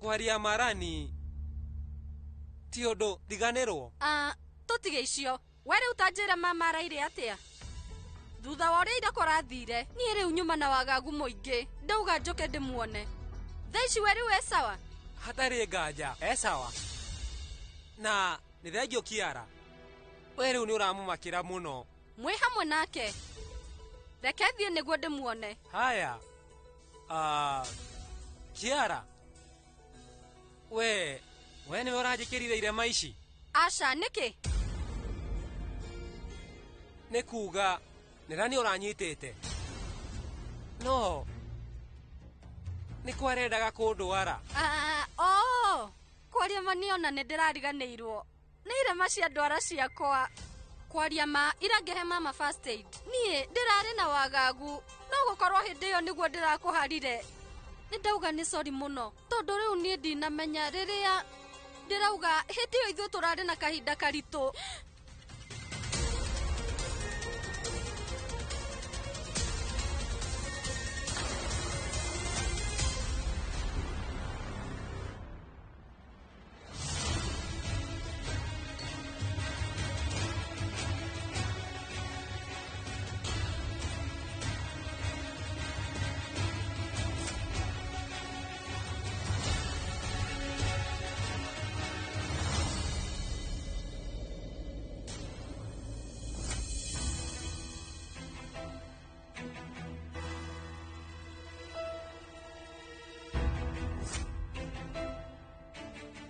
Kwaria marani ti ũndũ riganĩrwo. Tũtige icio. We rĩu ta njĩra mama araire atĩa? Thutha wa ũrĩa ira kũrathire, niĩ rĩu nyuma na wagagu mũingĩ. Ndauga njũke ndĩmuone. Thaa ici we rĩu e sawa? Hatarĩ nganja, e sawa. Na nĩ thengio Kiara. We rĩu nĩ ũramũmakĩra mũno. Mwĩ hamwe nake. Reke thiĩ nĩguo ndĩmuone. Haya. Kiara. We nĩwe ũranjĩkĩrire irema ici? Aca, nĩkĩ? Nĩ kuga nĩra nĩ ũranyitĩte. No. Nĩ kwarendaga kũndwara. Kwaria ma niĩ ona nĩ ndĩrariganĩirwo. Nĩ irema cia ndwara ciakwa. Kwaria ma ira ngĩhe mama first aid. Niĩ ndĩrarĩ na wagagu. No gũkorwo hĩndĩ ĩyo nĩguo ndĩrakũharire. Nĩ ndauga nĩ sorry mũno. Tondũ rĩu niĩ ndinamenya rĩrĩa ndĩrauga hĩndĩ ĩyo ithuĩ tũrarĩ na kahinda karitũ.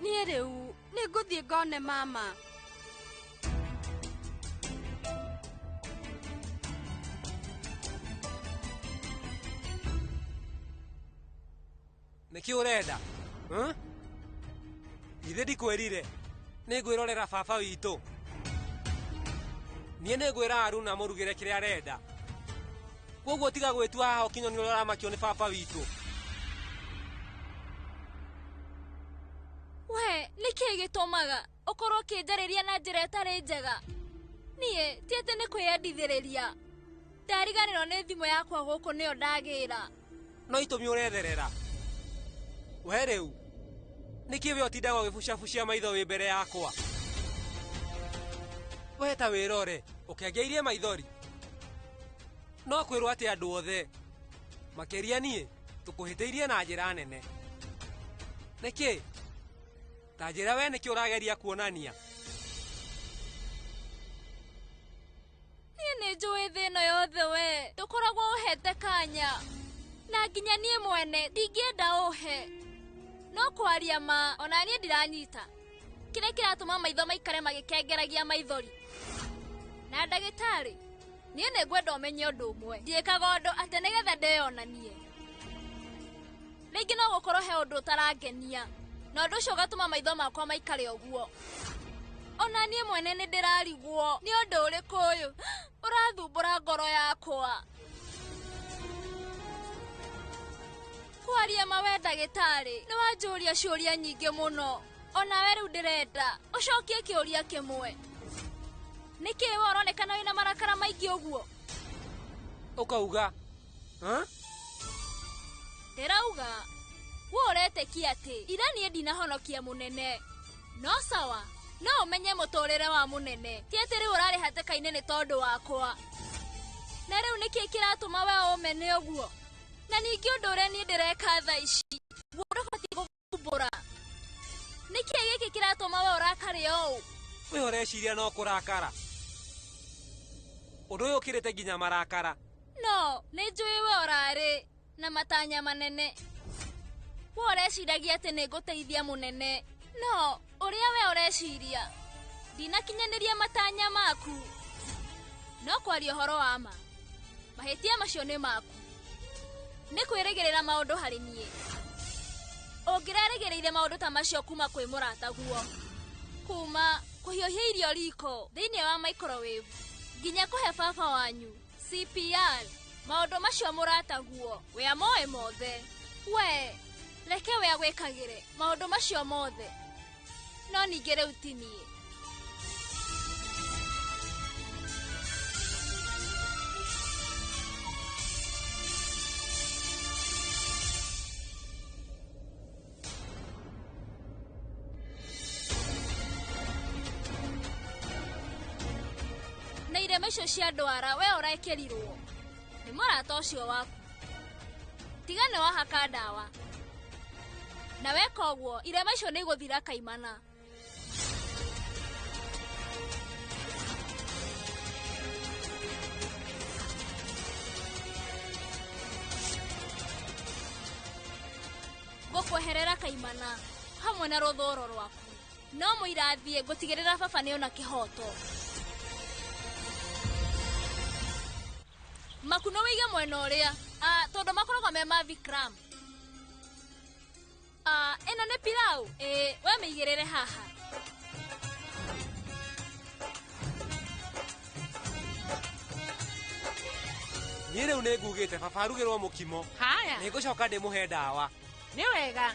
Niĩ rĩu nĩ ngũthiĩ ngone mama. Nĩkĩ ũrenda? Githĩ ndikwĩrire nĩngwĩrorera baba witũ. Niĩ nĩngwĩra Aruna mũrugĩre kĩrĩa arenda. Koguo tiga gwĩtua haha ũkinywo nĩ ũrĩa ũramakio nĩ baba witũ. We, nĩkĩ gĩtũmaga ũkorwo ũkĩnjarĩria na njĩra ĩtarĩ njega? Niĩ ti atĩ nĩ kwĩyendithĩrĩria. Ndariganĩrwo nĩ thimũ yakwa gũkũ nĩyo ndagĩra. No itũmi ũretherera. We rĩu nĩkĩ we ũtindaga ũgĩbucabucia maitho wĩ mbere yakwa? We ta wĩrore ũkengeirie maithori. No kwĩrwo atĩ andũ othe makĩria niĩ tũkũhĩtĩirie na njĩra nene. Nĩkĩ? Ta njĩra we nĩkĩ ũrageria kuonania? Niĩ nĩ njũĩ thĩ ĩno yothe we ndũkoragwo ũhete kanya. Na nginya niĩ mwene ndingĩenda ũhe. No kwaria ma ona niĩ ndiranyita. Kĩrĩa kĩratũma maitho maikare magĩkengeragia maithori. Na ndagĩtarĩ, niĩ nĩ ngwenda ũmenye ũndũ ũmwe. Ndiĩkaga ũndũ atĩ nĩgetha ndeyonanie. Rĩngĩ no gũkorwo he ũndũ ũtarangenia. Na ũndũ ũcio ũgatũma maitho makwa maikare ũguo. Ona niĩ mwene nĩ ndĩrarigwo nĩ ũndũ ũrĩkũ ũyũ ũrathumbũra ngoro yakwa. Kwaria ma we ndagĩtarĩ, nĩ wanjũria ciũria nyingĩ mũno. Ona we rĩu ndĩrenda ũcokie kĩũria kĩmwe. Nĩkĩ we ũronekana wĩna marakara maingĩ ũguo? Ũkauga? Ndĩrauga we ũretĩkia atĩ ira niĩ ndinahonokia mũnene. No sawa, no ũmenye mũtũrĩre wa mũnene. Ti atĩ rĩu ũrarĩ hatĩka-inĩ nĩ tondũ wakwa. Na rĩu nĩkĩ kĩratũma we ũmene ũguo? Na ningĩ ũndũ ũrĩa niĩ ndĩreka thaa ici, guo ndũbatiĩ gũthumbũra. Nĩkĩ gĩkĩ kĩratũma we ũrakare ũũ? We ũreciria no kũrakara. Ũndũ ũyũ ũkĩrĩte nginya marakara. No, nĩ njũĩ we ũrarĩ na matanya manene. We ũreciragia atĩ nĩ ngũteithia mũnene. No, ũrĩa we ũreciria, ndinakinyanĩria matanya maku. No kwaria ũhoro wa ma, mahĩtia macio nĩ maku. Nĩ kwĩrĩgĩrĩra maũndũ harĩ niĩ. Ũngĩrerĩgĩrĩire maũndũ ta macio kuma kwĩ mũrataguo. Kuma kũhiũhia irio riko thĩinĩ wa microwave nginya kũhe baba wanyu CPR, maũndũ macio mũrataguo we amoĩ mothe. We reke we agwĩkagĩre maũndũ macio mothe. No ningĩ rĩu ti niĩ. Na irema icio cia ndwara we ũrekĩrirwo nĩ mũrata ũcio waku. Tiga nĩ wahaka ndawa. Na weka ũguo irema icio nĩ igũthira kaimana. Ngũkweherera kaimana hamwe na rũthũro rwaku. No mũirathiĩ ngũtigĩrĩra baba nĩona kĩhoto. Makuno wĩige mwena ũrĩa, tondũ makoragwo me ma Vikram. Ĩno nĩ pilau, ĩĩ we mĩigĩrĩre haha. Niĩ rĩu nĩ ngugĩte baba arugĩrwo mũkimo. Haya. Nĩ ngũcoka ndĩmũhe ndawa. Nĩ wega.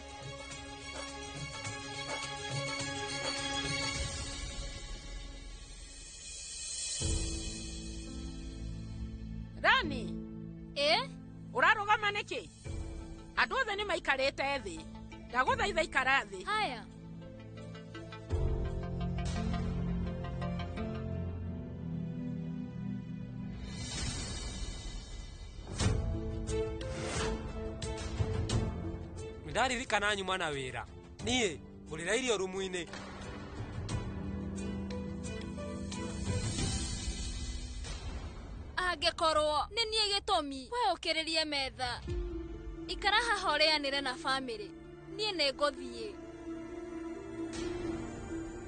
Rani. Ũrarũgama nĩkĩ? Andũ othe nĩ maikarĩte thĩ. Ndagũthaitha ikara thĩ. Haya. Ndaririkana nyuma na wĩra. Niĩ ngũrĩra irio rumu-inĩ. Angĩkorwo nĩ niĩ gĩtũmi, we ũkĩrĩrie metha. Ikara haha ũrĩanĩre na bamĩrĩ. Niĩ nĩ ngũthiĩ.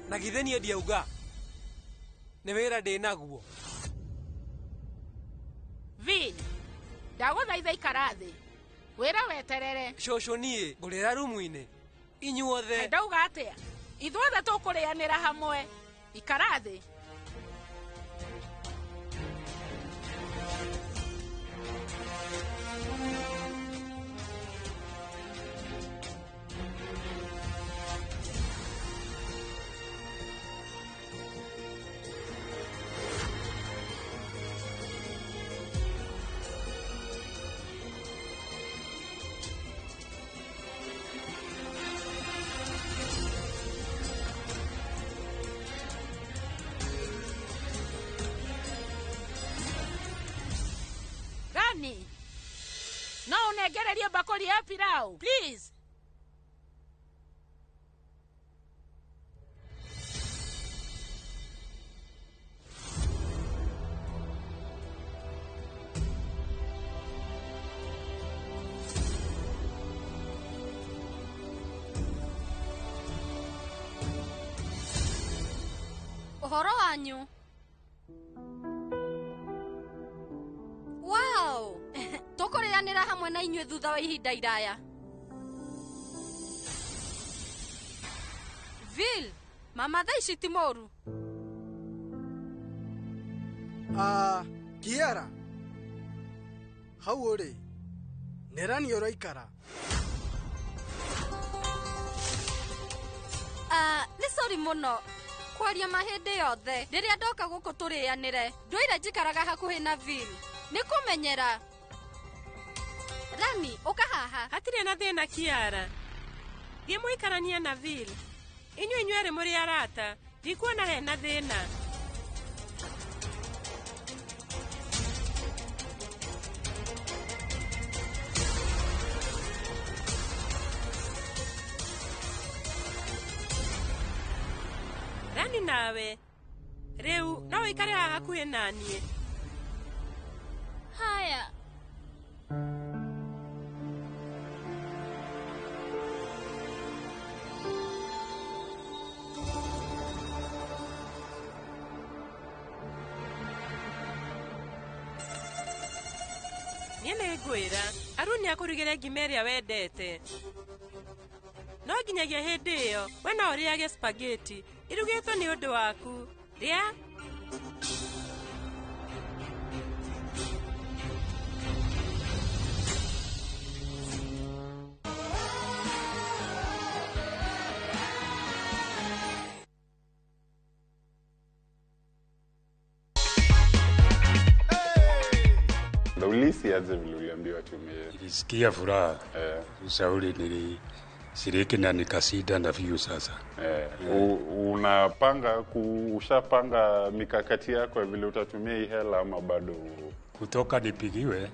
Na githĩ niĩ ndiauga? Nĩ wĩra ndĩ naguo. Vin, ndagũthaitha ikara thĩ. Wĩra weterere. Cũcũ niĩ ngũrĩra rumu-inĩ. Inyuothe. Ndauga atĩa? Ithuothe tũkũrĩanĩra hamwe. Ikara thĩ. Rani, no unengererie bakuli ya pilau, please. Ũhoro wanyu. Wow! Tũkũrĩanĩra hamwe na inyuĩ thutha wa ihinda iraya. Vil, mama thaa ici ti mũru. Kiara. Hau ũrĩ. Nĩ Rani ũraikara. Nĩ sorry mũno. Kwaria ma hĩndĩ yothe. Rĩrĩa ndoka gũkũ tũrĩanĩre, ndũire njikaraga hakuhĩ na Vil. Nĩ kũmenyera. Rani, ũka haha. Hatirĩ na thĩna Kiara. Thiĩ mũikaranie na Vil. Inyuĩ inyuerĩ mũrĩ arata. Ndikuona hena thĩna. Rani nawe. Rĩu no ũikare haha hakuhĩ na niĩ. Haya. Niĩ nĩngwĩra Aruni akũrugĩre ngima ĩrĩa wendete. No nginyagia hĩndĩ ĩyo we no ũrĩage spaghetti irugĩtwo nĩ ũndũ waku. Rĩa. Ulihisi aje vile uliambiwa tumie? Nilisikia furaha. Ushauri nilishiriki na nikashinda na Viusasa. Unapanga ushapanga mikakati yako ya vile utatumia hii hela ama bado? Kutoka nipigiwe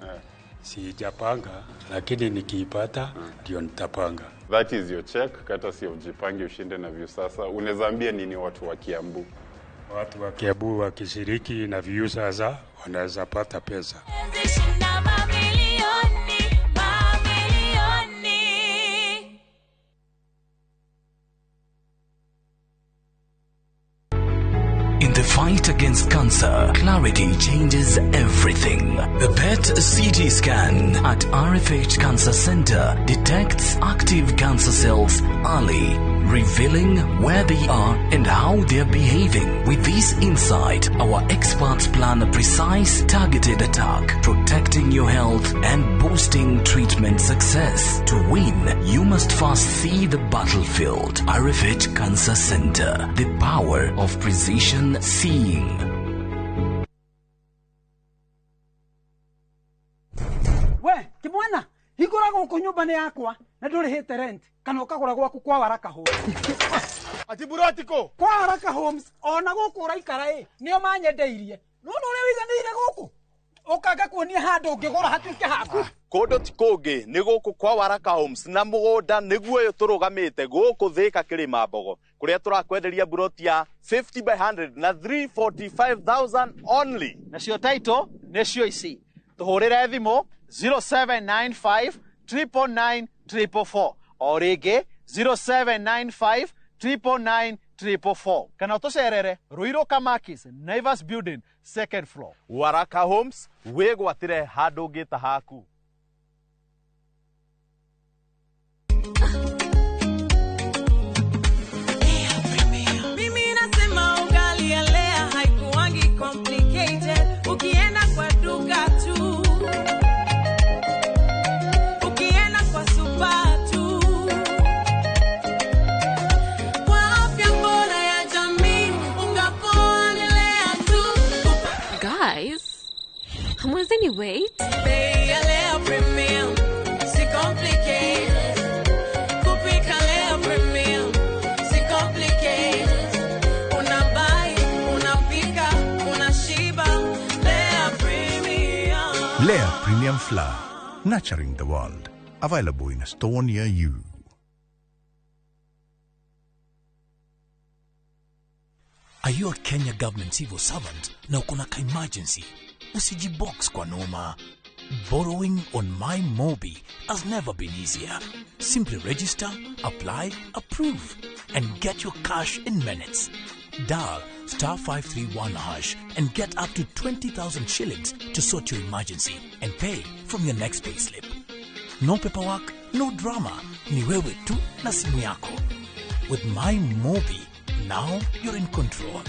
sijapanga, lakini nikiipata ndio nitapanga. That is your check, kata si ujipange ushinde na Viusasa. Unaweza ambia nini watu wa Kiambu? Watu wa Kiambu wakishiriki na Viusasa wanaweza pata pesa. Mamilioni, mamilioni. the fight against cancer, clarity changes everything. The PET CT scan at RFH Cancer Center detects active cancer cells early, revealing where they are and how they're behaving. With this insight, our experts plan a precise, targeted attack, protecting your health and boosting treatment success. To win, you must first see the battlefield. RFH Cancer Center, the power of precision seeing. We kimwana, hingũra gũkũ nyũmba nĩ yakwa na ndũrĩhĩte rent kana ũkagũra gwaku kwa Waraka Homes. Ati burotiko kwa Waraka Homes ona gũkũ ũraikara ĩ nĩo manyendeirie. Nĩwona ũrĩa wĩiganĩire gũkũ ũkanga kuonia handũ ũngĩgũra hatuĩke haku. Kũndũ ti kũngĩ nĩ gũkũ kwa Waraka Homes na mũgũnda nĩguo ũyũ tũrũgamĩte gũkũ Thĩka Kĩrĩma Mbogo kũrĩa tũrakwenderia buroti ya 50 by 100 na 345,000 only. Nacio title nĩcio ici. Tũhũrĩre thimũ 0795 999 444 o rĩngĩ 0795 999 444 kana ũtũcerere Ruiru Kamakis, Naivas Building, second floor. Waraka Homes, wĩgwatĩre handũ ũngĩta haku. Mimi nasema ugali ya Lea haikuangi complicated. Ukienda kwa duka tu, ukienda kwa super tu. Kwa afya bora ya jamii, unga poa ni Lea tu. Guys, hamwezeni wait? Bei ya Lea Premium, si complicated. Kupika Lea Premium, si complicated. Unabuy, unapika, unashiba. Lea Premium. Lea Premium Flour, nurturing the world. Available in a store near you. Are you a Kenya government civil servant na uko na ka-emergency? Usijibox kwa noma. Borrowing on MyMobi has never been easier. Simply register, apply, approve, and get your cash in minutes. Dial star 531 hash and get up to 20,000 shillings to sort your emergency and pay from your next payslip. No paperwork, no drama. Ni wewe tu na simu yako. With MyMobi, now you're in control.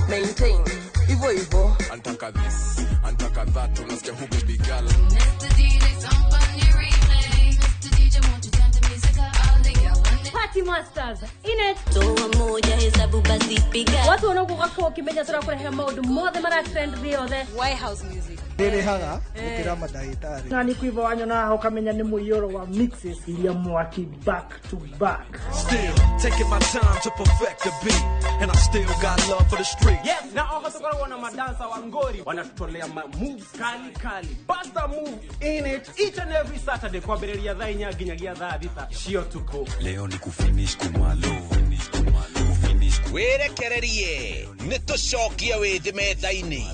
Maintain hivyo hivyo. Antaka this, antaka that, unasikia who baby girl. Mr. DJ, somebody replay. Mr. DJ, won't you turn the music up? All the girl on the Party Masters in it. Toa moja hesabu basi piga. Watu wanaokuwa ukimenya turakurehe maundu mothe mara trend thĩ yothe. White House music. Ndĩrĩhaga gũkĩra mandagĩtarĩ. Na nĩ kũiva wanyona ũkamenya nĩ mũiyũro wa mixes iria mwaki back to back. Still taking my time to perfect the beat, and I still got love for the street. Yes, na oho tukoragwo na madansa wa ngori wanatutolea ma moves kali kali. Basta move in it each and every Saturday kwambĩrĩria thaa 4 nginyagia thaa 6 cio tuko. Leo ni kufinish kumalo, finish kumalo, finish. Wĩrekererie nĩ tũcokie wĩthĩ metha-inĩ.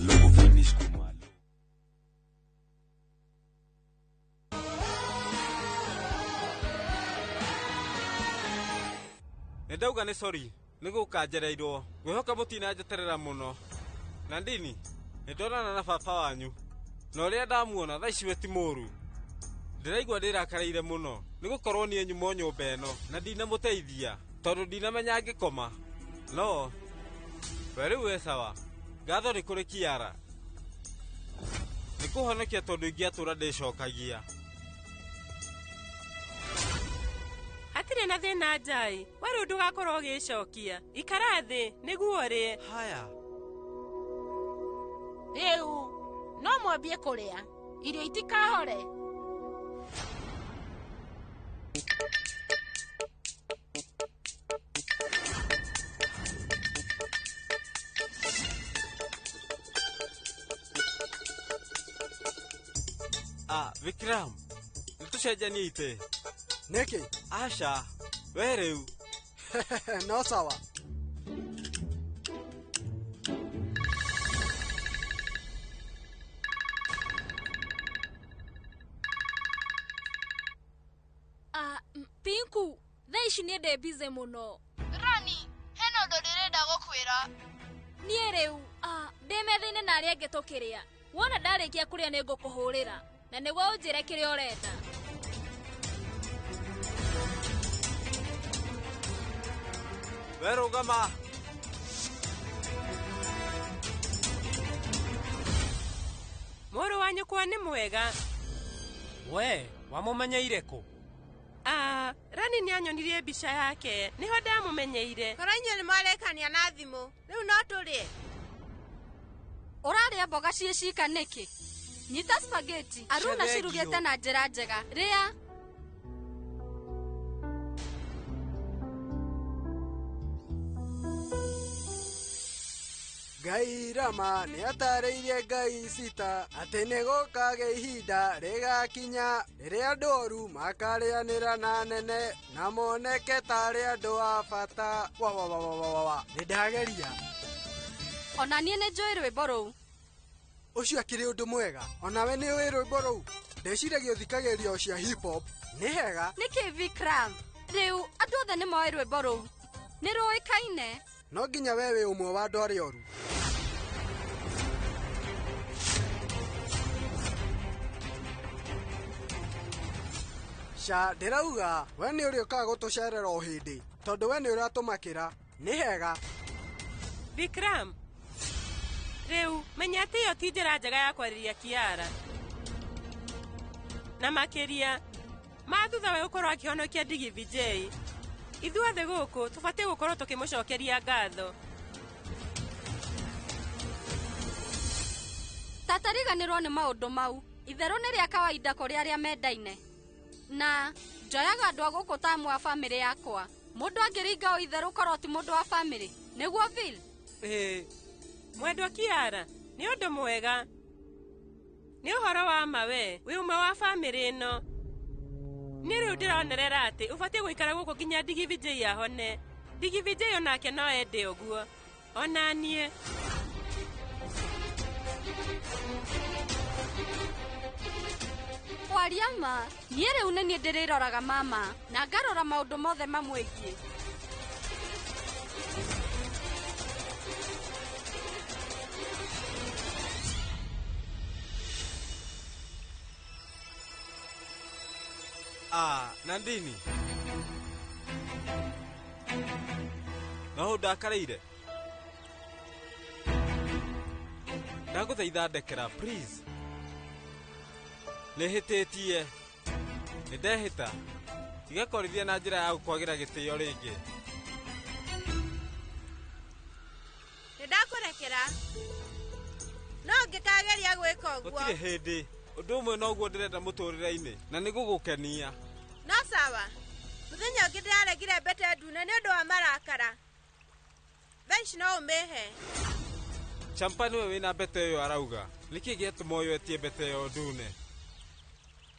Nĩ ndauga nĩ sorry nĩ gũkanjereirwo ngwĩhoka mũtinanjeterera mũno. Na ndini nĩ ndonana na baba wanyu na ũrĩa ndamuona thaa ici we ti mũru. Ndĩraigua ndĩrakareire mũno nĩ gũkorwo niĩ nyumo nyũmba ĩno na ndinamũteithia tondũ ndinamenya ngĩkoma. No we rĩu wĩ sawa. Ngatho nĩ kũrĩ Kiara nĩ kũhonokia tondũ ingĩatũra ndĩcokagia. Hatirĩ na thĩna Njai, we rĩu ndũgakorwo ũgĩcokia. Ikara thĩ nĩguo ũrĩe. Haya. Rĩu no mwambie kũrĩa irio itikahore. Ah, Vikram, nĩtũcenjanie itĩ. Nĩkĩ? Aca, we rĩu. No sawa. Waku, thaa ici niĩ ndĩ busy mũno. Rani, hena ũndũ ndĩrenda gũkwĩra. Niĩ rĩu, ndĩ metha-inĩ na arĩa angĩ tũkĩrĩa. Wona ndarĩkia kũrĩa nĩ ngũkũhũrĩra na nĩguo ũnjĩre kĩrĩa ũrenda. We rũgama. Mũrũ wa nyũkwa nĩ mwega. We, wamũmenyeire kũ? Rani nĩ anyonirie mbica yake, nĩho ndamũmenyeire. Korwo inyuĩ nĩ mwarĩkania na thimũ, rĩu no tũrĩe. Ũrarĩa mboga ciĩ cika nĩkĩ? Nyita spaghetti, Aruna cirugĩte na njĩra njega. Rĩa. Ngai Rama nĩ atarĩirie Ngai Sita atĩ nĩ gũkagĩa ihinda rĩgakinya rĩrĩa andũ oru makarĩanĩra na nene na moneke tarĩ andũ a bata. Wa wa wa wa wa wa, nĩ ndageria. Ona niĩ nĩ njũĩ rwĩmbo rũu. Ũcio akĩrĩ ũndũ mwega. Onawe nĩ ũĩ rwĩmbo rũu. Ndeciragia ũthikagĩrĩria o cia hip hop. Nĩ hega. Nĩkĩ Vikram? Rĩu andũ othe nĩ moĩ rwĩmbo rũu. Nĩ rũĩkaine. No nginya we wĩ ũmwe wa andũ arĩa oru. Ca ndĩrauga we nĩ ũrĩ ũkaga gũtũcerera o hĩndĩ tondũ we nĩ ũratũmakĩra. Nĩ hega. Vikram, rĩu menya atĩ ĩyo ti njĩra njega ya kwarĩria Kiara. Na makĩria ma thutha we gũkorwo akĩhonokia Digi Vijay, ithuothe gũkũ tũbatiĩ gũkorwo tũkĩmũcokeria ngatho. Tatariganĩrwo nĩ maũndũ mau. Itherũ nĩ rĩa kawaida kũrĩ arĩa mendaine. Na njoyaga andũ a gũkũ ta amwe a bamĩrĩ yakwa. Mũndũ angĩringa o itherũ korwo ti mũndũ wa bamĩrĩ. Nĩguo Phil? Mwendwa Kiara, nĩ ũndũ mwega. Nĩ ũhoro wa ma we, wĩ ũmwe wa bamĩrĩ ĩno. Nĩ rĩu ndĩronerera atĩ ũbatiĩ gũikara gũkũ nginya Digi Vijay ahone. Digi Vijay onake no ende ũguo. Ona niĩ. Kwaria ma, niĩ rĩu nĩ niĩ ndĩrĩroraga mama na ngarora maũndũ mothe mamwĩgiĩ. Nandini. No ndakareire. Ndagũthaitha ndekera please. Nĩhĩtĩtie. Nĩndehĩta. Tigakorithia na njĩra ya gũkwagĩra gĩtĩo rĩngĩ. Nĩndakũrekera. No ngĩkageria gwĩka ũguo. Gũtirĩ hĩndĩ. Ũndũ ũmwe noguo ndĩrenda mũtũrĩre-inĩ na nĩ gũgũkenia. No sawa. Mũthenya ũngĩ ndĩraregire mbete ndune nĩ ũndũ wa marakara. Thaa ici no ũmĩhe. Champa nĩwe wĩna mbete ĩyo arauga. Nĩkĩ gĩatũma ũyũ etie mbete ĩyo ndune?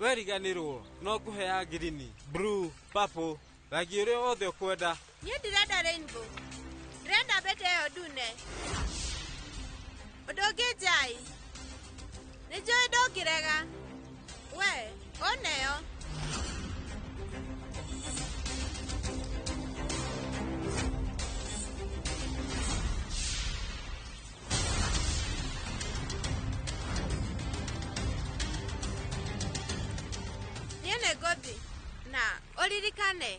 Weriganĩrwo no ngũhe ya ngirini, blue, purple, rangi ũrĩa wothe ũkwenda. Niĩ ndirenda rainbow. Ndĩrenda mbete ĩyo ndune. Ũndũ ũngĩ Njai, nĩ njũĩ ndũngĩrega. We, oneyo. Niĩ nĩ ngũthiĩ na ũririkane.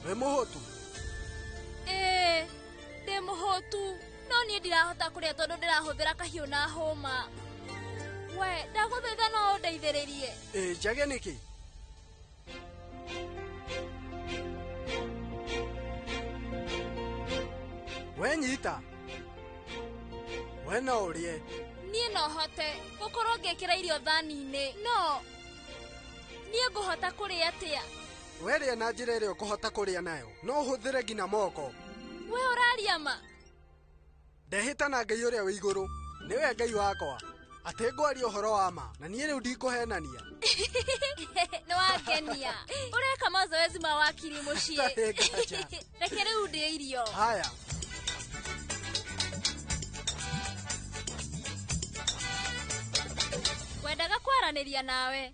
Wĩ mũhũtu? Ĩĩ, ndĩ mũhũtu, no niĩ ndirahota kũrĩa tondũ ndĩrahũthĩra kahiũ na hũma. We, ndagũthaitha no ũndeithĩrĩrie. Ĩĩ, njage nĩkĩ? We nyita. We no ũrĩe. Niĩ no hote gũkorwo ngĩkĩra irio thani-inĩ, no niĩ ngũhota kũrĩa atĩa? Werĩa na njĩra ĩrĩa ũkũhota kũrĩa nayo. No ũhũthĩre nginya moko. We ũraria ma? Ndehĩta na Ngai ũrĩa wĩ igũrũ. Nĩwe Ngai wakwa. Atĩ ngwaria ũhoro wa ma na niĩ rĩu ndikũhenania. Nĩ wangenia. Ũreka mazoezi ma wakiri mũciĩ. Hatarĩ nganja. Reke rĩu ndĩe irio. Haya. Ngwendaga kwaranĩria nawe.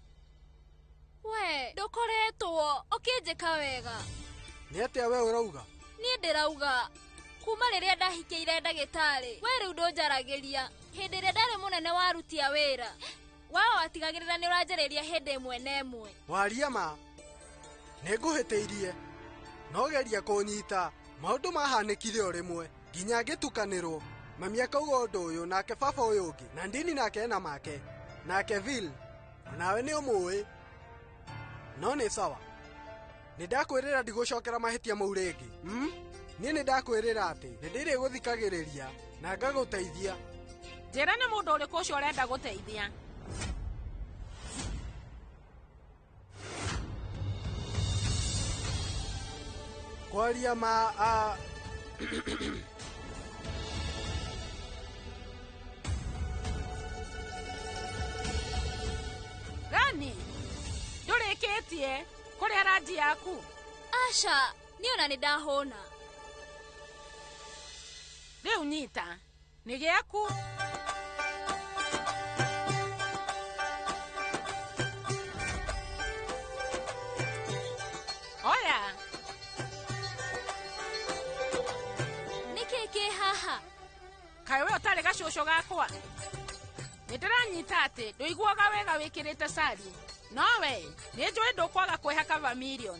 We, ndũkoretwo ũkĩnjĩka wega. Nĩ atĩa we ũrauga? Niĩ ndĩrauga kuma rĩrĩa ndahikĩire ndagĩtarĩ, we rĩu ndũnjaragĩria. Hĩndĩ ĩrĩa ndarĩ mũnene wa aruti a wĩra, wao watigagĩrĩra nĩ ũranjarĩria hĩndĩ ĩmwe na ĩmwe. Waria ma. Nĩ ngũhĩtĩirie. No geria kũnyita. Maũndũ mahanĩkire o rĩmwe nginya ngĩtukanĩrwo. Mami akauga ũndũ ũyũ nake baba ũyũ ũngĩ na ndini nake ena make nake Vil onawe nĩ ũmũĩ. No nĩ sawa. Nĩ ndakwĩrĩra ndigũcokera mahĩtia mau rĩngĩ. Niĩ nĩ ndakwĩrĩra atĩ nĩ ndĩrĩgũthikagĩrĩria na ngagũteithia. Njĩra nĩ mũndũ ũrĩkũ ũcio ũrenda gũteithia. Kwaria ma a Rani, ndũrĩkĩtie kũrĩa ranji yaku? Aca, niĩ ona nĩ ndahũna. Rĩu nyita, nĩ gĩaku. Oya. Nĩkĩ kĩ haha? Kaĩ we ũtarĩ gacũcũ gakwa? Nĩ ndĩranyita atĩ ndũiguaga wega wĩkĩrĩte cari. No we, nĩ njũĩ ndũkwaga kwĩhaka vermilion.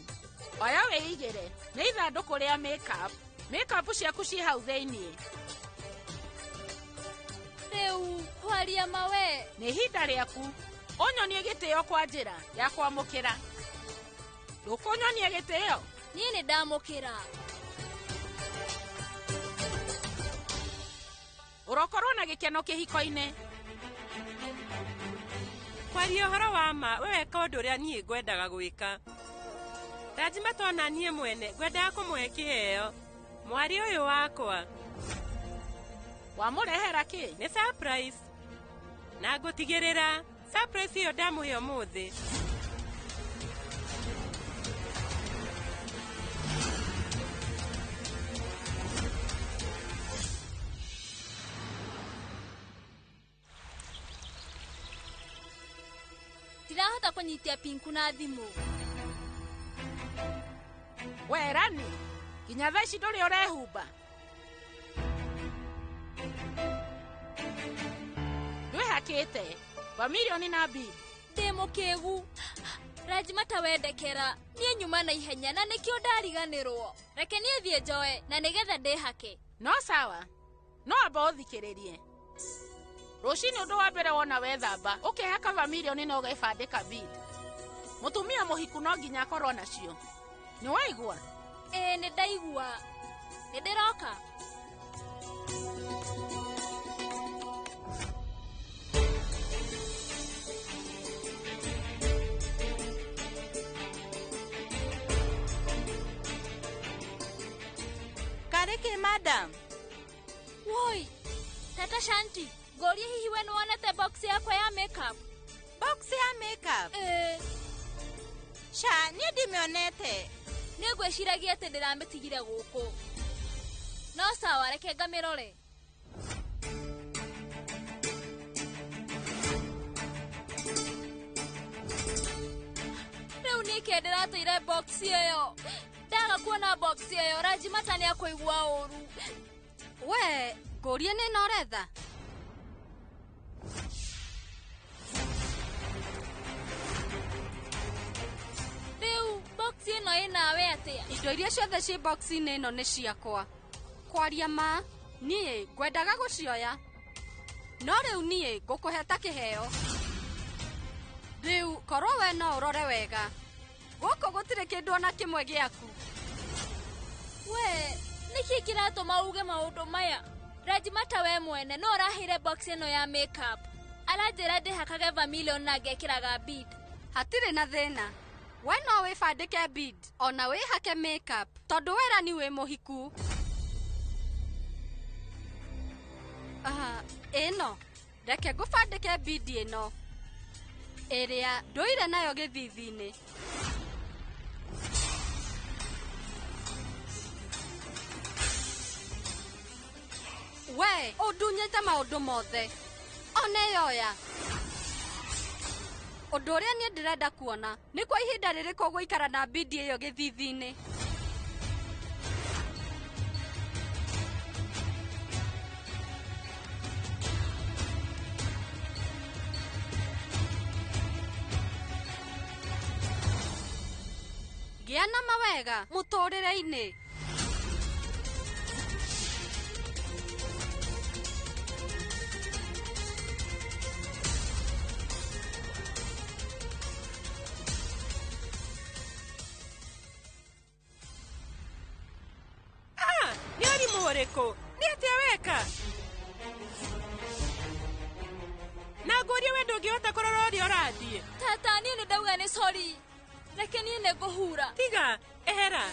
Oya wĩigĩre, nĩ ithandũkũ rĩa makeup. Makeup ciaku ciĩ hau thĩiniĩ. Rĩu kwaria ma we. Nĩ ihinda rĩaku. Ũnyonie gĩtĩo kwa njĩra ya kwamũkĩra. Ndũkũnyonia gĩtĩo? Niĩ nĩ ndamũkĩra. Ũrokorwo na gĩkeno kĩhiko-inĩ. Kwaria ũhoro wa ma, we weka ũndũ ũrĩa niĩ ngwendaga gwĩka. Rajima tona niĩ mwene ngwendaga kũmũhe kĩheo. Mwarĩ ũyũ wakwa. Wamũrehera kĩ? Nĩ surprise. Na ngũtigĩrĩra surprise ĩyo ndamũhe ũmũthĩ. Ndirahota kũnyitia pinku na thimũ. We Rani, nginya thaa ici ndũrĩ ũrehumba. Ndwĩhakĩte vermilion na bead. Ndĩ mũkĩgu. Rajima ta wendekera, niĩ nyuma na ihenya na nĩkĩo ndariganĩrwo. Reke niĩ thiĩ njoe na nĩgetha ndĩhake. No sawa. No amba ũthikĩrĩrie. Rũcinĩ ũndũ wa mbere wona wethamba, ũkehaka vermilion na ũgebandĩka bead. Mũtumia mũhiku no nginya akorwo nacio. Nĩ waigua? Ĩĩ nĩ ndaigua. Nĩ ndĩroka. Karĩ kĩ madam? Woi, Tata Shanti, ngũrie hihi we nĩwonete box yakwa ya makeup? Box ya makeup? Ĩĩ. Ca, niĩ ndimĩonete. Nĩ ngwĩciragia atĩ ndĩramĩtigire gũkũ. No sawa, reke ngamĩrore. Rĩu nĩkĩ ndĩrateire box ĩyo? Ndaga kuona box ĩyo, Rajima ta nĩakũigua ũru. We, ngũrie nĩ ĩno ũretha? Rĩu box ĩno ĩnawe atĩa? Indo iria ciothe ciĩ box-inĩ ĩno nĩ ciakwa. Kwaria ma, niĩ ngwendaga gũcioya. No rĩu niĩ ngũkũhe ta kĩheo. Rĩu korwo we no ũrore wega. Gũkũ gũtirĩ kĩndũ ona kĩmwe gĩaku. We, nĩkĩ kĩratũma uge maũndũ maya? Rajima ta we mwene no ũraheire box ĩno ya makeup. Aranjĩra ndĩhakage vermilion na ngekĩraga bead. Hatirĩ na thĩna. We no wĩbandĩke bead ona wĩhake makeup tondũ wera ni wĩ mũhiku. Aha, ĩno reke ngũbandĩke bead ĩno ĩrĩa ndũire nayo gĩthithi-inĩ. We ũndunyĩte maũndũ mothe one yoya. Ũndũ ũrĩa niĩ ndĩrenda kuona nĩ kwa ihinda rĩrĩkũ ũgũikara na bidi ĩyo gĩthithi-inĩ. Gĩa na mawega mũtũrĩre-inĩ. Nĩ ũrimũ ũrĩkũ? Nĩ atĩa weka? Na ngũrie we ndũngĩhota kũrora ũrĩa ũrathiĩ. Tata, niĩ nĩ ndauga nĩ sorry. Reke niĩ nĩ ngũhura. Tiga, ehera.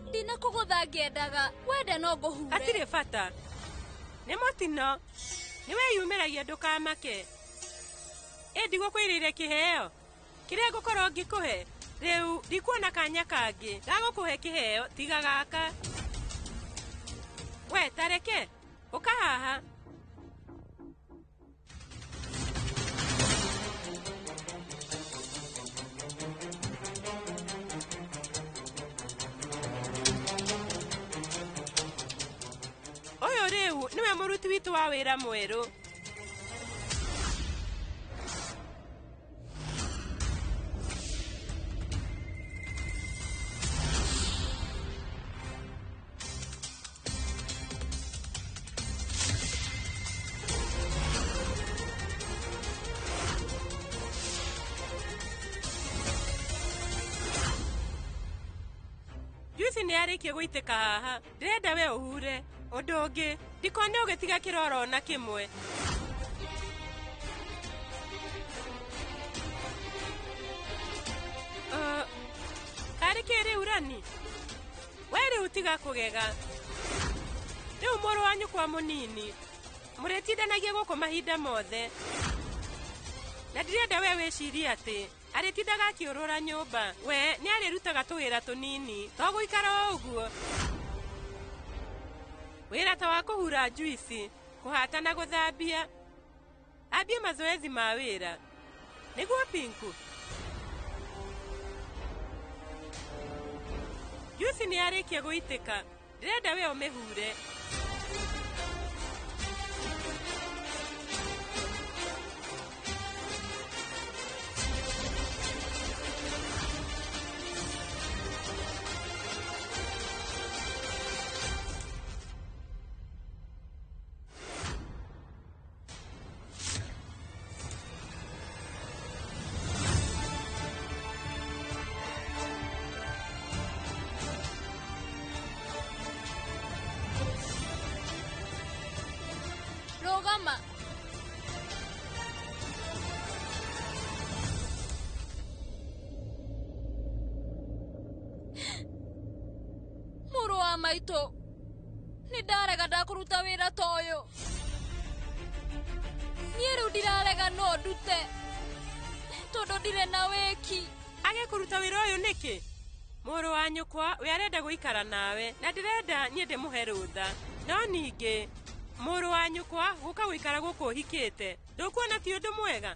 Ndinakũgũtha ngĩendaga, wenda no ngũhure. Hatirĩ bata. Nĩ mũtino. Nĩ weyumĩragia ndũkamake. Ĩ ndigũkwĩrĩire kĩheo. Kĩrĩa ngũkorwo ngĩkũhe. Rĩu ndikuona kanya kangĩ ga gũkũhe kĩheo tiga gaka. We tareke, ũka haha. Ũyũ rĩu nĩwe mũruti witũ wa wĩra mwerũ. Juici nĩ yarĩkia gũitĩka haha. Ndĩrenda we ũhure. Ũndũ ũngĩ, ndikone ũgĩtiga kĩroro ona kĩmwe. Karĩ kĩ rĩu Rani? We rĩu tiga kũgega. Rĩu mũrũ wa nyũkwa mũnini. Mũrĩtindanagia gũkũ mahinda mothe. Na ndirenda we wĩcirie atĩ arĩtindaga akĩũrũra nyũmba. We nĩ arĩrutaga tũwĩra tũnini to gũikara o ũguo. Wĩra ta wa kũhura njuici, kũhata na gũthambia. Ambie mazoezi ma wĩra. Nĩguo Pinku? Juici nĩ yarĩkia gũitĩka. Ndĩrenda we ũmĩhure. Rũgama. Mũrũ wa maitũ, nĩ ndarega ndakũruta wĩra ta ũyũ. Niĩ rĩu ndirarega no ndute tondũ ndirĩ na wĩki. Age kũruta wĩra ũyũ nĩkĩ? Mũrũ wa nyũkwa we arenda gũikara nawe na ndĩrenda niĩ ndĩmũhe rũtha. No ningĩ mũrũ wa nyũkwa gũka gũikara gũkũ ũhikĩte ndũkuona ti ũndũ mwega.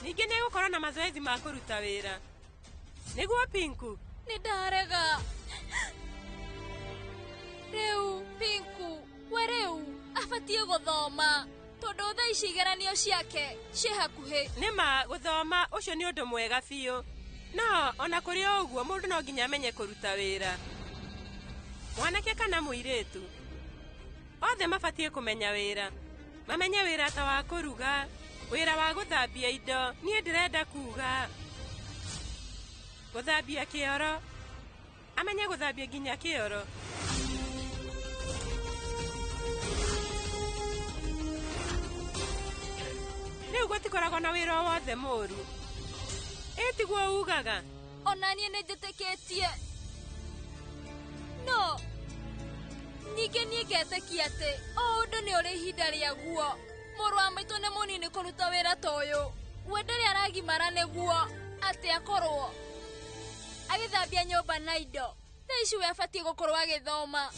Ningĩ nĩ egũkorwo na mazoezi ma kũruta wĩra. Nĩguo Pinku? Nĩ ndarega. Rĩu Pinku, we rĩu abatiĩ gũthoma tondũ thaa ici igeranio ciake ciĩ hakuhĩ. Nĩ ma gũthoma ũcio nĩ ũndũ mwega biũ. No ona kũrĩ o ũguo mũndũ no nginya amenye kũruta wĩra. Mwanake kana mũirĩtu othe mabatiĩ kũmenya wĩra. Mamenye wĩra ta wa kũruga, wĩra wa gũthambia indo. Niĩ ndĩrenda kuga Gũthambia kĩoro. Amenye gũthambia nginya kĩoro. Rĩu gũtikoragwo na wĩra o wothe mũru. Ĩ tiguo ugaga? Ona niĩ nĩ njĩtĩkĩtie. No ningĩ niĩ ngetĩkia atĩ o ũndũ nĩ ũrĩ ihinda rĩaguo. Mũrũ wa maitũ nĩ mũnini kũruta wĩra ta ũyũ. We ndarĩ aragimara nĩguo atĩ akorwo agĩthambia nyũmba na indo. Thaa ici we abatiĩ gũkorwo agĩthoma.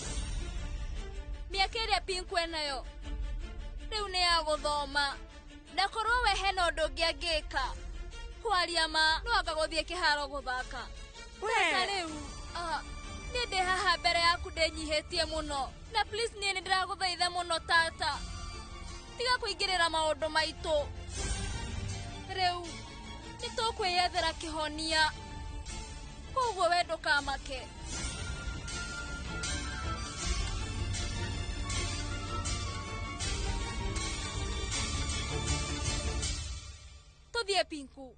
Mĩaka ĩrĩa Pinku enayo rĩu nĩ ya gũthoma. Na korwo we hena ũndũ ũngĩ angĩka. Kwaria ma no anga gũthiĩ kĩharo gũthaka. Tata rĩu niĩ ndĩ haha mbere yaku ndĩnyihĩtie mũno. Na please niĩ nĩ ndĩragũthaitha mũno tata. Tiga kũingĩrĩra maũndũ maitũ. Rĩu nĩ tũkwĩyethera kĩhonia. Koguo we ndũkamake. Tũthiĩ Pinku.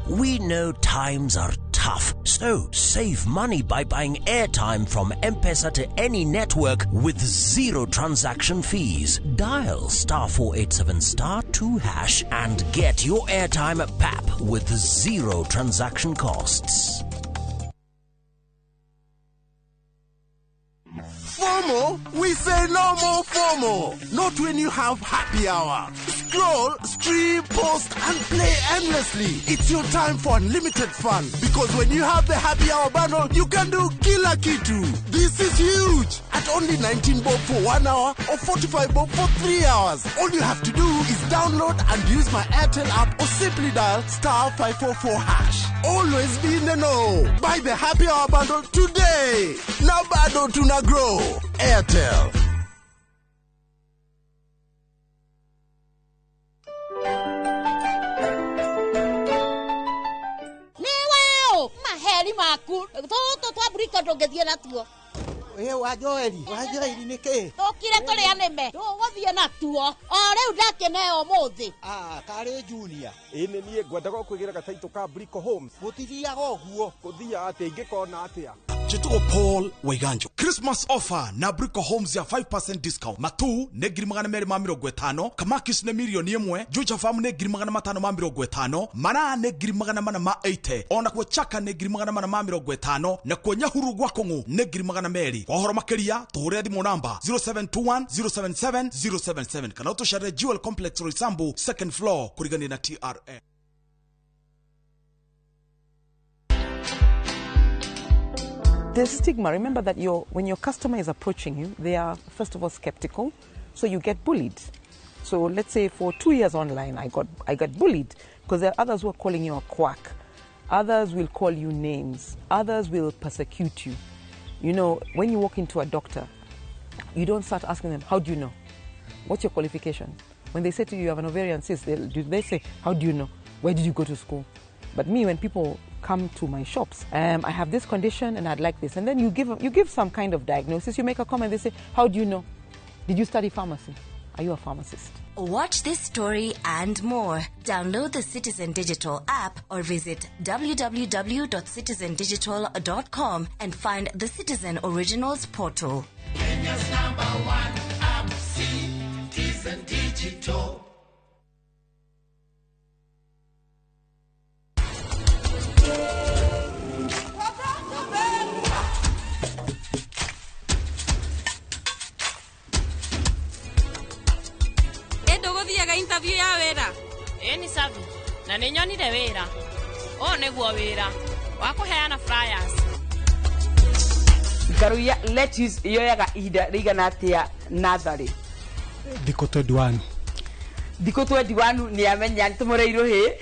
We know times are tough, so save money by buying airtime from M-Pesa to any network with zero transaction fees. Dial *487*2# and get your airtime at PAP with zero transaction costs. FOMO? We say no more FOMO. Not when you have happy hour. Scroll, stream, post, and play endlessly. It's your time for unlimited fun. Because when you have the happy hour bundle, you can do kila kitu. This is huge. At only 19 bob for 1 hour or 45 bob for 3 hours. All you have to do is download and use my Airtel app or simply dial *544#. Always be in the know. Buy the happy hour bundle today. Now bado tuna grow. Airtel. Niweo maheri maku tũtũ twa mburiko ndũngĩthiĩ natuo. Ĩ wa Joeli, wa Joeli nĩ kĩ? Tũkire tũrĩa nĩme tũgũthiĩ natuo o rĩu ndakĩneo ũmũthĩ. Ah, karĩ Junior. Ĩ nĩ niĩ ngwendaga kwĩgĩra gataitũ ka Brico Homes. Gũtithiaga ũguo. Gũthiaga atĩa ingĩkona atĩa? Chitugo Paul Waiganjo. Christmas offer na Brico Homes ya 5% discount. Matu nĩ 250,000, Kamakis nĩ 1,000,000, Juja Farm nĩ 550,000, Mara nĩ 480,000, ona kuo Chaka nĩ 450,000, na kuo Nyahuru gwa Kong'u nĩ 200,000. Kwa ũhoro makĩria tũhũrĩre thimũ namba 0721 077 077 kana ũtũcerere Jewel Complex Roysambu second floor kũrigania na TRA. There's stigma. Remember that when your customer is approaching you, they are, first of all, skeptical, so you get bullied. So let's say for 2 years online, I got bullied because there are others who are calling you a quack. Others will call you names. Others will persecute you. You know, when you walk into a doctor, you don't start asking them, how do you know? What's your qualification? When they say to you, you have an ovarian cyst, they say, how do you know? Where did you go to school? But me, when people come to my shops, I have this condition and I'd like this. And then you give some kind of diagnosis, you make a comment, they say, how do you know? Did you study pharmacy? Are you a pharmacist? Watch this story and more. Download the Citizen Digital app or visit www.citizendigital.com and find the Citizen Originals portal. Kenya's number one app, Citizen Digital. Ndũgũthiaga interview ya wĩra? Ĩĩ nĩ savi na nĩ nyonire wĩra. Ũyũ nĩguo wĩra wa kũheana flyers. Ngaru ya lettuce yoyaga ihinda rĩigana atĩa natharĩ? Thikũ 21. Thikũ 21 nĩ amenya nĩ tũmũreirwo hĩ.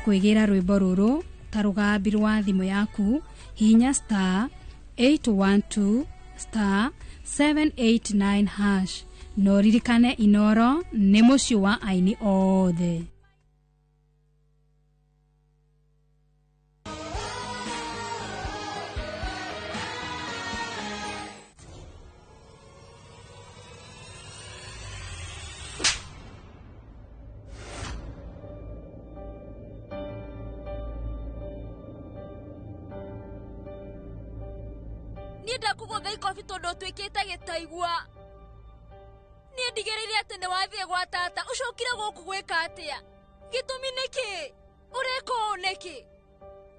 Ũngĩenda kwĩgĩra rwĩmbo rũrũ ta rũgambi rwa thimũ yaku, hihinya star 812 star 789 hash. Na ũririkane Inoro nĩ mũciĩ wa aini othe. Niĩ ndakũgũtha ikobi tondũ ũtuĩkĩte gĩtaigua. Niĩ ndigĩrĩire atĩ nĩ wathiĩ gwa tata, ũcokire gũkũ gwĩka atĩa? Gĩtũmi nĩ kĩĩ? Ũreka ũũ nĩkĩ?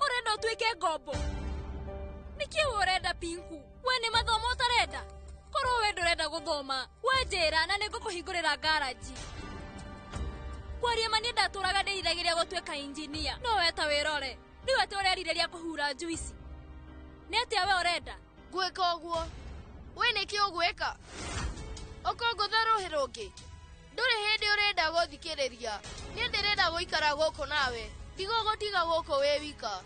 Ũrenda ũtuĩke ngombo? Nĩkĩ we ũrenda Pinku? We nĩ mathomo ũtarenda? Korwo we ndũrenda gũthoma, we njĩra na nĩngũkũhingũrĩra ngaranji. Kwaria ma niĩ ndatũraga ndĩriragĩria gũtuĩka injinia, no we ta wĩrore. Rĩu atĩ ũrerirĩria kũhura njuici. Nĩ atĩa we ũrenda? Ngwĩka ũguo. We nĩkĩ ũgwĩka? Ũkũngũtha rũhĩ rũngĩ. Ndũrĩ hĩndĩ ũrenda gũthikĩrĩria. Niĩ ndĩrenda gũikara gũkũ nawe. Ndigũgũtiga gũkũ wĩ wika.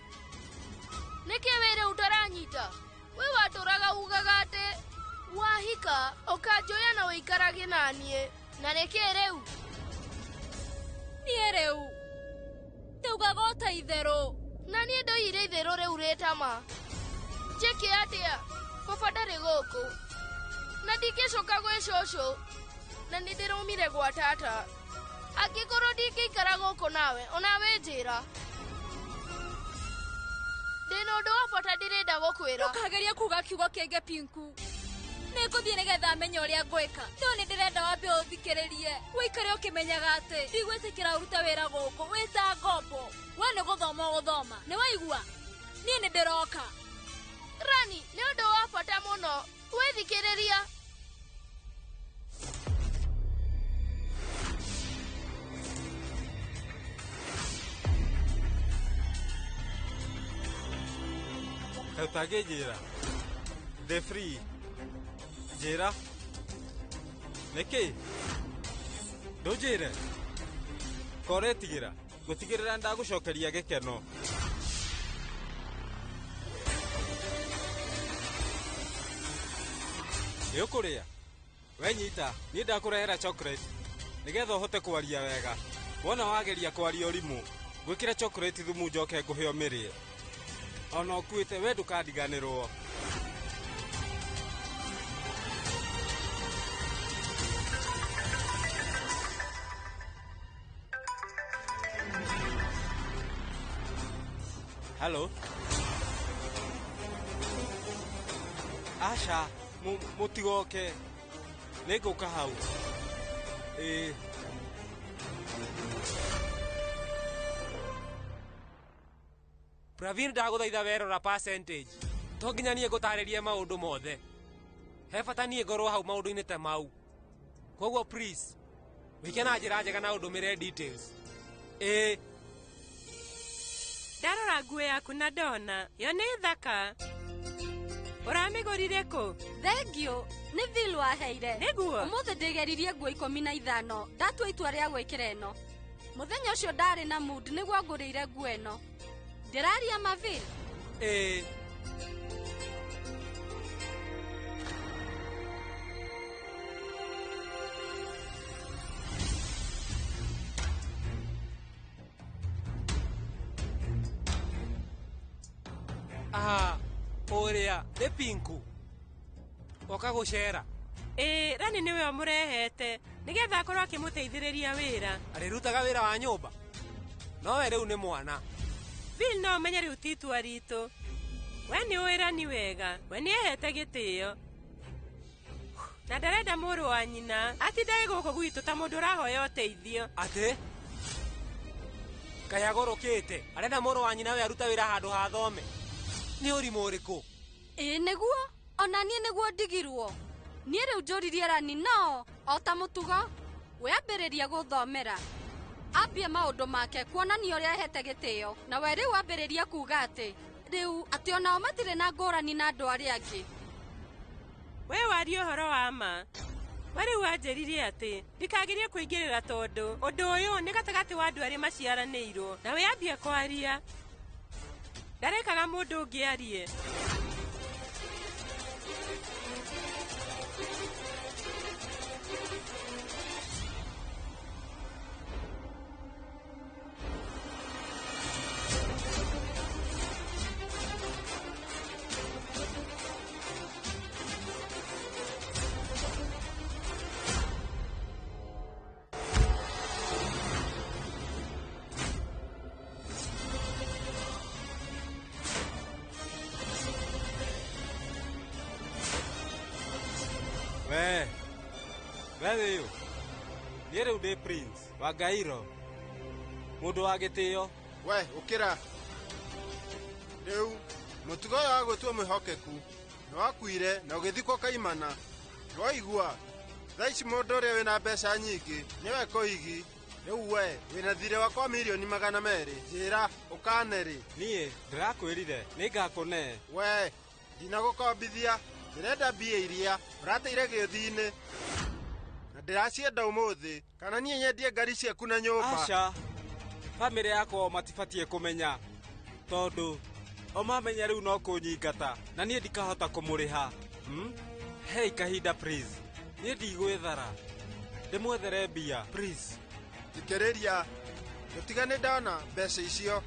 Nĩkĩ wĩ rĩu ũtaranyita? We watũraga ugaga atĩ wahika ũkanjoya na ũikarage na niĩ. Na nĩkĩ rĩu? Niĩ rĩu ndaugaga o ta itherũ. Na niĩ ndoire itherũ rĩu rĩtama. Njĩke atĩa? Baba ndarĩ gũkũ. Na ndingĩcoka gwĩ cũcũ. Na nĩ ndĩraumire gwa tata. Angĩkorwo ndingĩikara gũkũ nawe, onawe njĩra. Ndĩna ũndũ wa bata ndĩrenda gũkwĩra. Ndũkagerie kuga kiugo kĩngĩ Pinku. Nĩngũthiĩ nĩgetha menye ũrĩa ngwĩka. No nĩ ndĩrenda wambe ũthikĩrĩrie. Ũikare ũkĩmenyaga atĩ ndigwĩtĩkĩra ũrute wĩra gũkũ wĩ ta ngombo. We nĩ gũthoma ũgũthoma. Nĩ waigua? Niĩ nĩ ndĩroka. Rani, nĩ ũndũ wa bata mũno. Wĩthikĩrĩria. Kaĩ ũtangĩnjĩra? Ndĩ free. Njĩra. Nĩkĩ? Ndũnjĩre? Koretigĩra? Ngũtigĩrĩra nĩndagũcokeria gĩkeno. Nĩ ũkũrĩa? We nyita, niĩ ndakũrehera chocolate nĩgetha ũhote kwaria wega. Wona wageria kwaria ũrimũ, ngwĩkĩre chocolate thumu njoke ngũhe ũmĩrĩe. Ona ũkuĩte we ndũkandiganĩrwo. Halo? Aca, mũtigoke. Nĩngũka hau. Ĩĩ. Pravin ndagũthaitha werora percentage. To nginya niĩ ngũtarĩrie maũndũ mothe. He bata niĩ ngorwo hau maũndũ-inĩ ta mau. Koguo please, wĩke na njĩra njega na ũndũmĩre details. Ĩĩ. Ndarora nguo yaku na ndona yo nĩ thaka. Ũramĩgũrire kũ? Thengiũ, nĩ Bill waheire. Nĩguo? Ũmũthĩ ndĩgeririe nguo 15, ndatua itua rĩa gwĩkĩra ĩno. Mũthenya ũcio ndarĩ na mood nĩguo ngũrĩire nguo ĩno. Ndĩraria ma Bill? Ĩĩ. Aha, ũrĩa nĩ Pinku. Oka gũcera. Ĩĩ, Rani nĩwe ũmũrehete nĩgetha akorwo akĩmũteithĩrĩria wĩra. Arĩrutaga wĩra wa nyũmba. No we rĩu nĩ mwana. Bill no ũmenye rĩu ti itua ritũ. We nĩ ũĩ Rani wega, we nĩ ehete gĩtĩo. Na ndarenda mũrũ wa nyina atindage gũkũ gwitũ ta mũndũ ũrahoya ũteithio. Atĩ? Kaĩ agũrũkĩte? Arenda mũrũ wa nyina we aruta wĩra handũ ha thome. Nĩ ũrimũ ũrĩkũ? Ĩĩ nĩguo, ona niĩ nĩguo ndigirwo. Niĩ rĩu njũririe Rani no, o ta mũtugo, we ambĩrĩria gũthomera. Ambie maũndũ make kuonania ũrĩa ehete gĩtĩo, na we rĩu ambĩrĩria kuga atĩ rĩu atĩ onao matirĩ na ngũrani na andũ arĩa angĩ. We warie ũhoro wa ma. We rĩu wanjĩrire atĩ ndikagerie kũingĩrĩra tondũ ũndũ ũyũ nĩ gatagatĩ wa andũ arĩa maciaranĩirwo na wĩambie kwaria. Ndarekaga mũndũ ũngĩ arie. We wĩyũ niĩ rĩu ndĩ Prince wa Ngairo mũndũ wa gĩtĩo. We ũkĩra rĩu mũtugo ũyũ wa gwĩtua mwĩhokeku nĩwakuire na ũgĩthikwo kaimana. Nĩwaigua thaa ici mũndũ ũrĩa wĩna mbeca nyingĩ nĩwe Koigi. Rĩu we wĩna thirĩ wakwa 200,000,000 njĩra ũkane rĩ. Niĩ ndĩrakwĩrire nĩngakũne. We ndinagũkombithia ndĩrenda mbia iria ũrateire gĩũthi-inĩ na ndĩracienda ũmũthĩ kana niĩ nyendie ngari ciaku na nyũmba. Aca, bamĩrĩ yakwa matibatiĩ kũmenya tondũ o mamenya rĩu no kũnyingata na niĩ ndikahota kũmũrĩha. Hei kahinda please, niĩ ndigwĩthara ndĩmwethere mbia please. Thikĩrĩria gũtiga nĩ ndona mbeca icio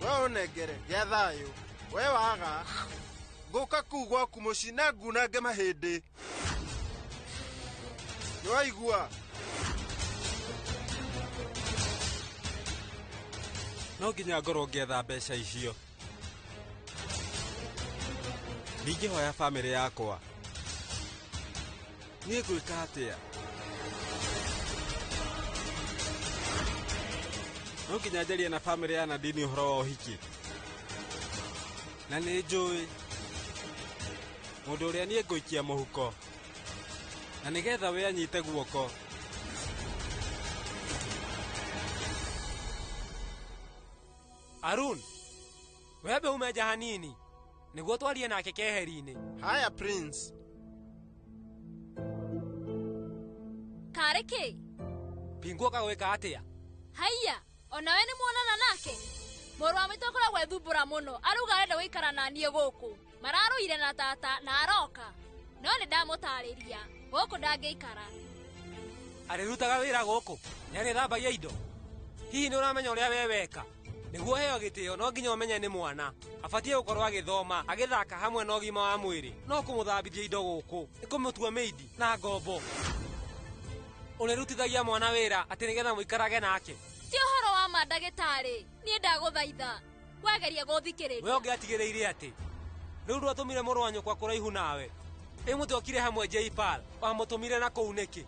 we ũnengere gĩa thayũ. We waga ngũka kuu gwaku mũciĩ na ngunange mahĩndĩ. Nĩwaigua? No nginya ngorwo ngĩetha mbeca icio. Ndingĩhoya bamĩrĩ yakwa. Niĩ ngwĩka atĩa? No nginya njarie na bamĩrĩ ya Nadine ũhoro wa ũhiki. Na nĩ njũĩ mũndũ ũrĩa niĩ ngũikia mũhuko na nĩgetha we anyite guoko. Arun, wembe ume nja hanini nĩguo twarie nake keheri-inĩ. Haya Prince. Karĩ kĩ? Pinguoka gwĩka atĩa? Haiya, onawe nĩ muonana nake? Mũrũ wa maitũ akoragwo ethumbũra mũno, arauga arenda gũikara na niĩ gũkũ. Mararũire na tata na aroka. No nĩ ndamũtarĩria, gũkũ ndangĩikara. Arĩrutaga wĩra gũkũ, nĩarĩthambagia indo. Hihi nĩ ũramenya ũrĩa we weka? Nĩguo heo gĩtĩo no nginya ũmenye nĩ mwana. Abatiĩ gũkorwo agĩthoma, agĩthaka hamwe na ũgima wa mwĩrĩ. No kũmũthambithia indo gũkũ, nĩ kũmũtua maid na ngombo. Ũrĩrutithagia mwana wĩra atĩ nĩgetha mũikarage nake. Ti ũhoro wa ma ndagĩtarĩ, niĩ ndagũthaitha. Wageria gũthikĩrĩria. We ũngĩatigĩrĩire atĩ rĩu ndwatũmire mũrũ wa nyũkwa kũraihu nawe. Ĩ mũtiokire hamwe Jaipal, wamũtũmire na kũu nĩkĩ?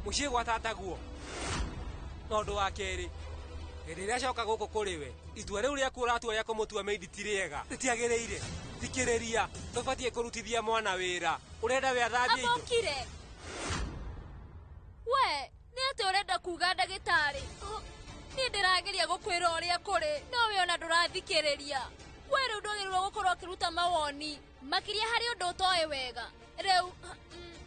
Mũciĩ gwa tataguo. Na ũndũ wa kerĩ, hĩndĩ ĩrĩa acoka gũkũ kũrĩ we, itua rĩu rĩaku ũratua rĩa kũmũtua maid ti rĩega, rĩtiagĩrĩire. Thikĩrĩria, ndũbatiĩ kũrutithia mwana wĩra. Ũrenda we athambie indo? Amũkire. We, nĩ atĩ ũrenda kuga ndagĩtarĩ? Niĩ ndĩrageria gũkwĩra ũrĩa kũrĩ, no we ona ndũrathikĩrĩria. We rĩu ndwagĩrĩirwo gũkorwo ũkĩruta mawoni makĩria harĩ ũndũ ũtoĩ wega. Rĩu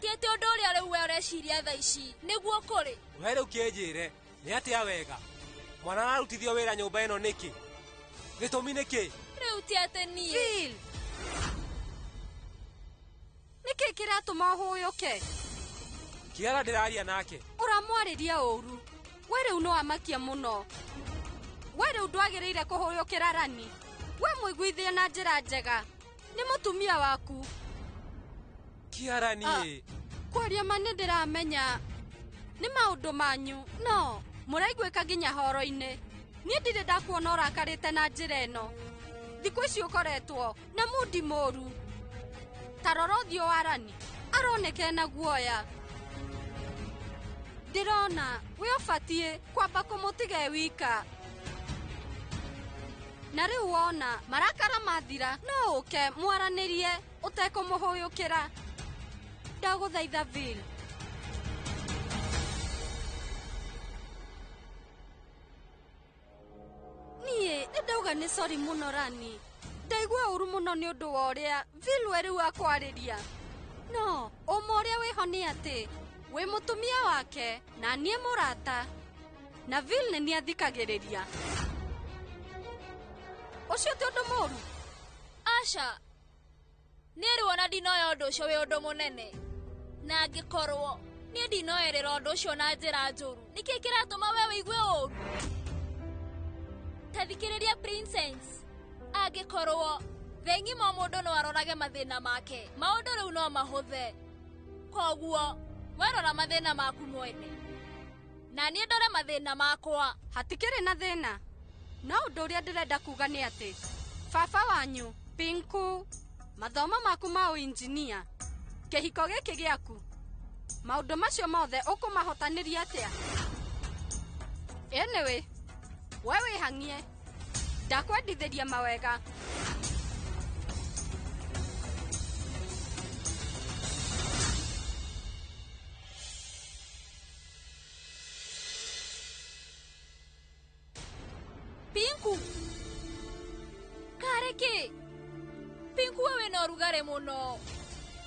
ti atĩ ũndũ ũrĩa rĩu we ũreciria thaa ici nĩguo kũrĩ. We rĩu kĩnjĩre nĩ atĩa wega? Mwana ararutithio wĩra nyũmba ĩno nĩkĩ? Gĩtũmi nĩkĩ? Rĩu ti atĩ niĩ. Phil! Nĩkĩ kĩratũma ũhũyũke? Kiara ndĩraria nake. Ũramwarĩria ũru. We rĩu nĩ wamakia mũno. We rĩu ndwagĩrĩire kũhũyũkĩra Rani. We mũiguithie na njĩra njega. Nĩ mũtumia waku. Kiara niĩ. Kwaria ma nĩ ndĩramenya nĩ maũndũ manyu, no mũraiguĩka nginya horo-inĩ. Niĩ ndirĩ ndakuona ũrakarĩte na njĩra ĩno. Thikũ ici ũkoretwo na mundi mũru. Ta rora ũthiũ wa Rani, aroneka ena guoya. Ndĩrona we ũbatiĩ kwamba kũmũtiga e wika. Na rĩu wona marakara mathira, no ũke mwaranĩrie ũtekũmũhũyũkĩra. Ndagũthaitha Phil. Niĩ nĩ ndauga nĩ sorry mũno Rani. Ndaigua ũru mũno nĩ ũndũ wa ũrĩa Phil we rĩu akwarĩria. No ũma ũrĩa wĩho nĩ atĩ Wĩ mũtumia wake na niĩ mũrata. Na Vil nĩ niathikagĩrĩria. Ũcio ti ũndũ mũũru. Aca. Niĩ rĩu ona ndinoya ũndũ ũcio wĩ ũndũ mũnene. Na angĩkorwo niĩ ndinoerera ũndũ ũcio na njĩra njũru, nĩkĩ kĩratũma we wĩigue ũũru? Ta thikĩrĩria Princess. Angĩkorwo thĩ ng'ima mũndũ no arorage mathĩna make, maũndũ rĩu no mahũthe. Koguo werora mathĩna maku mwene, na niĩ ndore mathĩna makwa. Hatikĩrĩ na thĩna. No ũndũ ũrĩa ndĩrenda kuga nĩ atĩ baba wanyu Pinku, mathomo maku ma ũinjinia, kĩhiko gĩkĩ gĩaku, maũndũ macio mothe ũkũmahotanĩria atĩa? Anyway, we wĩhang'ie, ndakwendithĩria mawega. Pinku, karĩ kĩ? Pinku we wĩna ũrugarĩ mũno.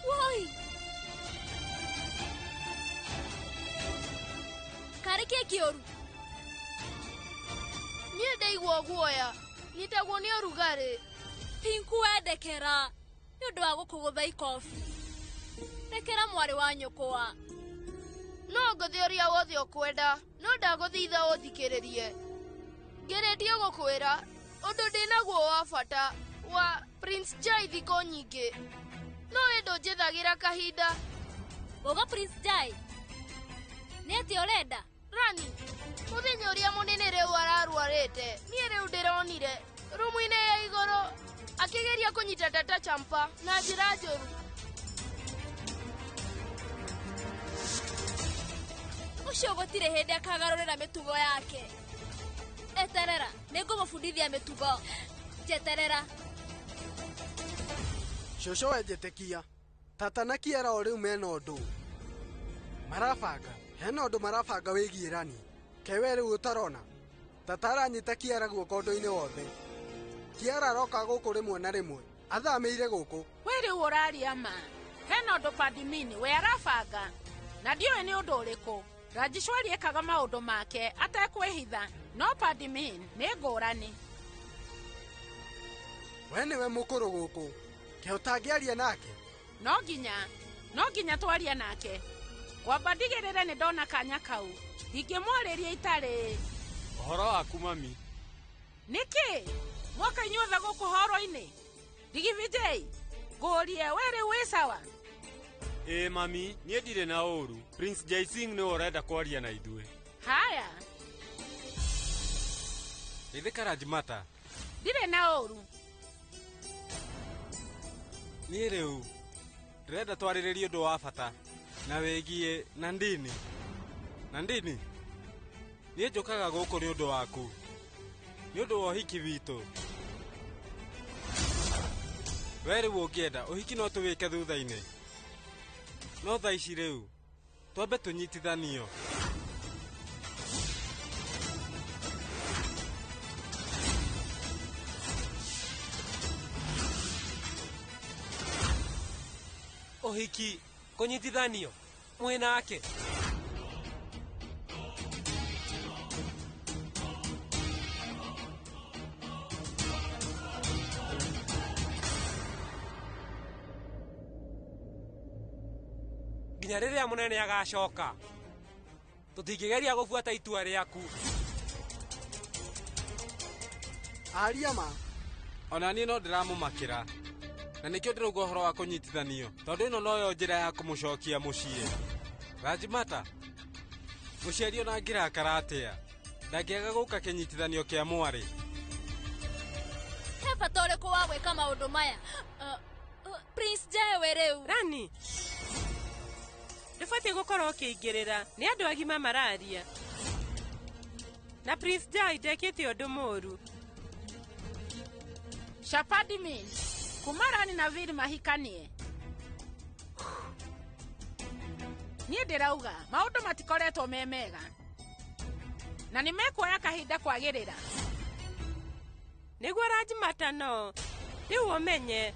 Woi. Karĩ kĩ kĩũru? Niĩ ndaigua guoya, nyitagwo nĩ ũrugarĩ. Pinku wendekera nĩ ũndũ wa gũkũgũtha ikobi. Rekera mwarĩ wa nyũkwa. No ngũthiĩ ũrĩa wothe ũkwenda, no ndagũthaitha ũthikĩrĩrie. Ngeretie gũkwĩra ũndũ ndĩnaguo wa bata wa Prince Jai thikũ nyingĩ, no we ndũnjethagĩra kahinda. Uga Prince Jai, nĩ atĩa ũrenda? Rani, mũthenya ũrĩa mũnene rĩu ararwarĩte, niĩ rĩu ndĩronire rumu-inĩ ya igũrũ akĩgeria kũnyita Tata Champa na njĩra njũru. Ũcio gũtirĩ hĩndĩ akagarũrĩra mĩtugo yake. Eterera, nĩngũmũbundithia mĩtugo. Njeterera. Cũcũ wenjĩtĩkia, tata na Kiara o rĩu mena ũndũ marabanga. Hena ũndũ marabanga wĩgiĩ Rani. Kewe rĩu ũtarona tata aranyita Kiara guoko ũndũ-inĩ wothe. Kiara aroka gũkũ rĩmwe na rĩmwe, athamĩire gũkũ. We rĩu ũraria ma. Hena ũndũ Padmini we arabanga, na ndiũĩ nĩ ũndũ ũrĩkũ. Rajishwari ekaga maũndũ make atekwĩhitha, no Padmini nĩ ngũrani. We nĩwe mũkũrũ gũkũ, ke ũtangĩaria nake? No nginya twarie nake. Ngwamba ndigĩrĩre nĩ ndona kanya kau. Ndingĩmwarĩria itarĩ. Ũhoro waku mami? Nĩkĩ? Mwoka inyuothe gũkũ horo-inĩ? Digivijay, ngũrie we rĩu wĩ sawa? Ĩĩ mami, niĩ ndirĩ na ũũru. Prince Jai Singh nĩwe ũrenda kwaria na ithuĩ. Haya. Geithĩka Rajmata. Ndirĩ na ũũru. Niĩ rĩu ndĩrenda twarĩrĩrie ũndũ wa bata na wĩgiĩ Nandini. Nandini, niĩ njũkaga gũkũ nĩ ũndũ waku, nĩ ũndũ wa ũhiki witũ. We rĩu ũngĩenda ũhiki no tũwĩke thutha-inĩ, no thaa ici rĩu twambe tũnyitithanio. Ũhiki kũnyitithanio mwĩ nake? Nginya rĩrĩa mũnene agacoka, tũtingĩgeria gũbuata itua rĩaku. Aria ma. Ona niĩ no ndĩramũmakĩra, na nĩkĩo ndĩrauga ũhoro wa kũnyitithanio, tondũ ĩno noyo njĩra ya kũmũcokia mũciĩ. Rajmata, mũciari ona angĩrakara atĩa, ndangĩaga gũka kĩnyitithanio kĩa mwarĩ. He bata ũrĩkũ wa gwĩka maũndũ maya? Prince Jai we rĩu. Rani, ndũbatiĩ gũkorwo ũkĩingĩrĩra, nĩ andũ agima mararia. Na Prince Jai ndekĩte ũndũ mũũru. Shapadmin, kuma Rani na Vil mahikanie. Niĩ ndĩrauga maũndũ matikoretwo me mega, na nĩ mekuoya kahinda kwagĩrĩra. Nĩguo Rajmata, no rĩu ũmenye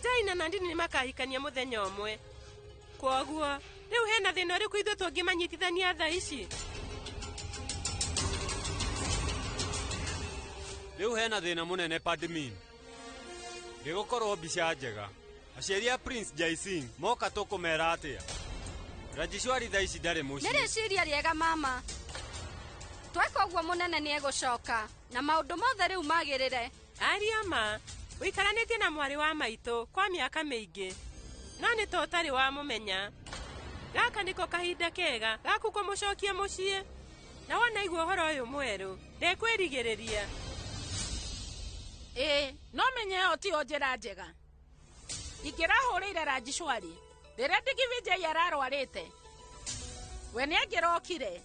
Jai na Nandini nĩ makahikania mũthenya ũmwe. Kwoguo Rĩu hena thĩna ũrĩkũ ithuĩ tũngĩmanyitithania thaa ici? Rĩu hena thĩna mũnene Padmin. Ndĩgũkorwo mbica njega. Aciari a Prince Jaising moka tũkũmera atĩa? Rajishwari thaa ici ndarĩ Nĩ mũciĩ. rĩciria rĩega mama. Tweka ũguo mũnene nĩ egũcoka na maũndũ mothe rĩu magĩrĩre. Aria ma, ũikaranĩtie na mwarĩ wa maitũ kwa mĩaka mĩingĩ. No nĩ ta ũtarĩ wamũmenya. Gaka nĩko kahinda kega gaku kũmũcokia mũciĩ. Na wona igua ũhoro ũyũ mwerũ, ndekwĩrigĩrĩria. Ĩĩ, no menye ĩyo tiyo njĩra njega. Ingĩrahũrĩire Rajishwari rĩrĩa Digvijay ararwarĩte. We nĩangĩrokire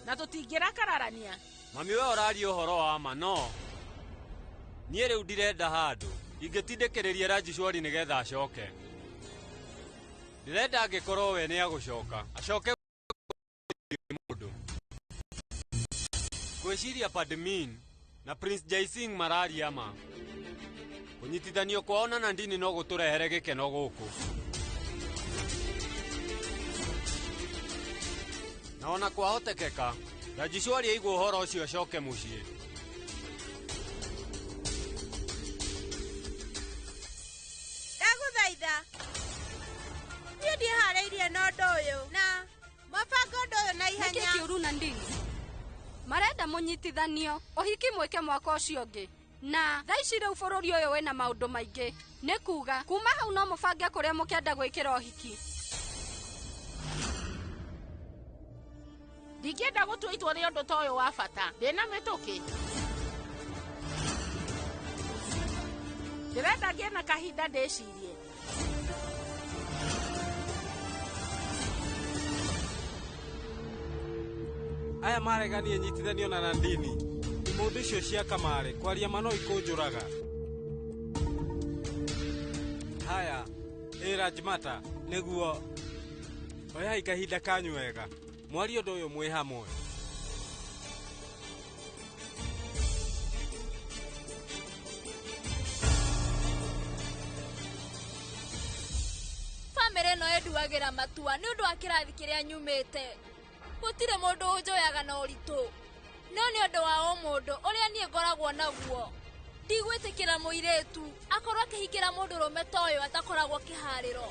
na tũtingĩrakararania. Mami we ũraria ũhoro wa ma no niĩ rĩu ndirenda handũ ingĩtindĩkĩrĩria Rajishwari nĩgetha acoke. Ndĩrenda angĩkorwo we nĩagũcoka acoke mũndũ. Ngwĩciria Padmin na Prince Jaising mararia ma. Kũnyitithanio kwao na Nandini no gũtũrehere gĩkeno gũkũ. Na ona kwahotekeka Rajishwari aigua ũhoro ũcio acoke mũciĩ. Ndagũthaitha. Niĩ ndiĩharĩirie na ũndũ ũyũ na mũbango ũndũ ũyũ na Nĩkĩ ihenya. kĩũru Nandini? Marenda mũnyitithanio ũhiki mwĩke mwaka ũcio ũngĩ. Na thaa ici rĩu bũrũri ũyũ wĩna maũndũ maingĩ. Nĩ kuga kuma hau no mũbange kũrĩa mũkĩenda gwĩkĩra ũhiki. Ndingĩenda gũtua itua rĩa ũndũ ta ũyũ wa bata. Ndĩna mĩtũkĩ. Ndĩrenda ngĩe na kahinda ndĩcirie. Aya mareganie nyitithanio na Nandini. Imũndũ icio cia kamarĩ kwaria ma no ikũnjũraga. Haya, ĩ Rajmata, nĩguo oyai kahinda kanyu wega. Mwarie ũndũ ũyũ mwĩ hamwe. Bamĩrĩ ĩno ĩnduagĩra matua nĩ ũndũ wa kĩrathi kĩrĩa nyumĩte. Gũtirĩ mũndũ ũnjoyaga na ũritũ. No nĩ ũndũ wa ũmũndũ ũrĩa niĩ ngoragwo naguo. Ndigwĩtĩkĩra mũirĩtu akorwo akĩhikĩra mũndũrũme ta ũyũ atakoragwo kĩharĩro.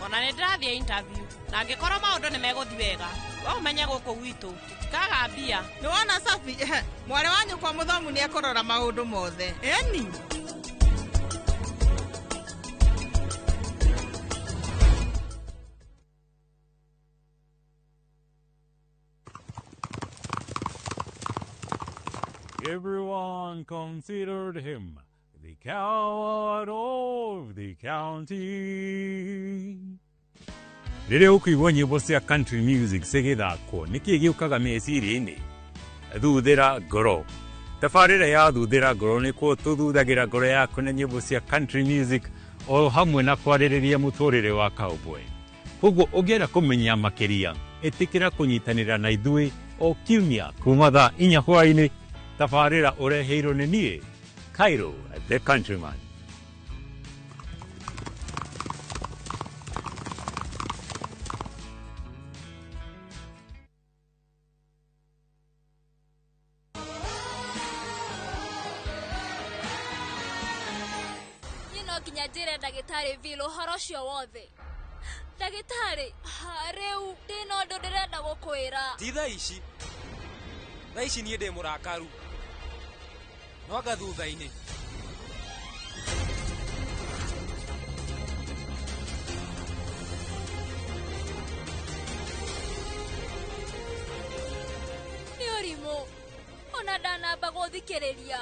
Ona nĩ ndĩrathiĩ interview na angĩkorwo maũndũ nĩ megũthiĩ wega we ũmenye gũkũ gwitũ tũtikaga mbia. Nĩ wona Safi, mwarĩ wa nyũkwa mũthomu nĩ ekũrora maũndũ mothe. Eni. Everyone considered him the coward of the county. Rĩrĩa ũkũigua nyĩmbo cia country music cigĩthakwo nĩkĩĩ gĩũkaga meciria-inĩ? Thuthĩra ngoro. Tabarĩra ya Thuthĩra ngoro nĩkuo tũthuthagĩra ngoro yaku na nyĩmbo cia country music o hamwe na kwarĩrĩria mũtũrĩre wa cowboy. Koguo ũngĩenda kũmenya makĩria, ĩtĩkĩra kũnyitanĩra na ithuĩ o kiumia kuma thaa 4 hwaĩ-inĩ. Tabarĩra ũreheirwo nĩ niĩ Cairo the Countryman. Niĩ no nginya njĩre ndagĩtarĩ Bill ũhoro ũcio wothe. Ndagĩtarĩ, rĩu ndĩna ũndũ ndĩrenda gũkwĩra. Ti thaa ici. Thaa ici niĩ ndĩ mũrakaru. No anga thutha-inĩ. Nĩ ũrimũ. Ona ndanamba gũthikĩrĩria.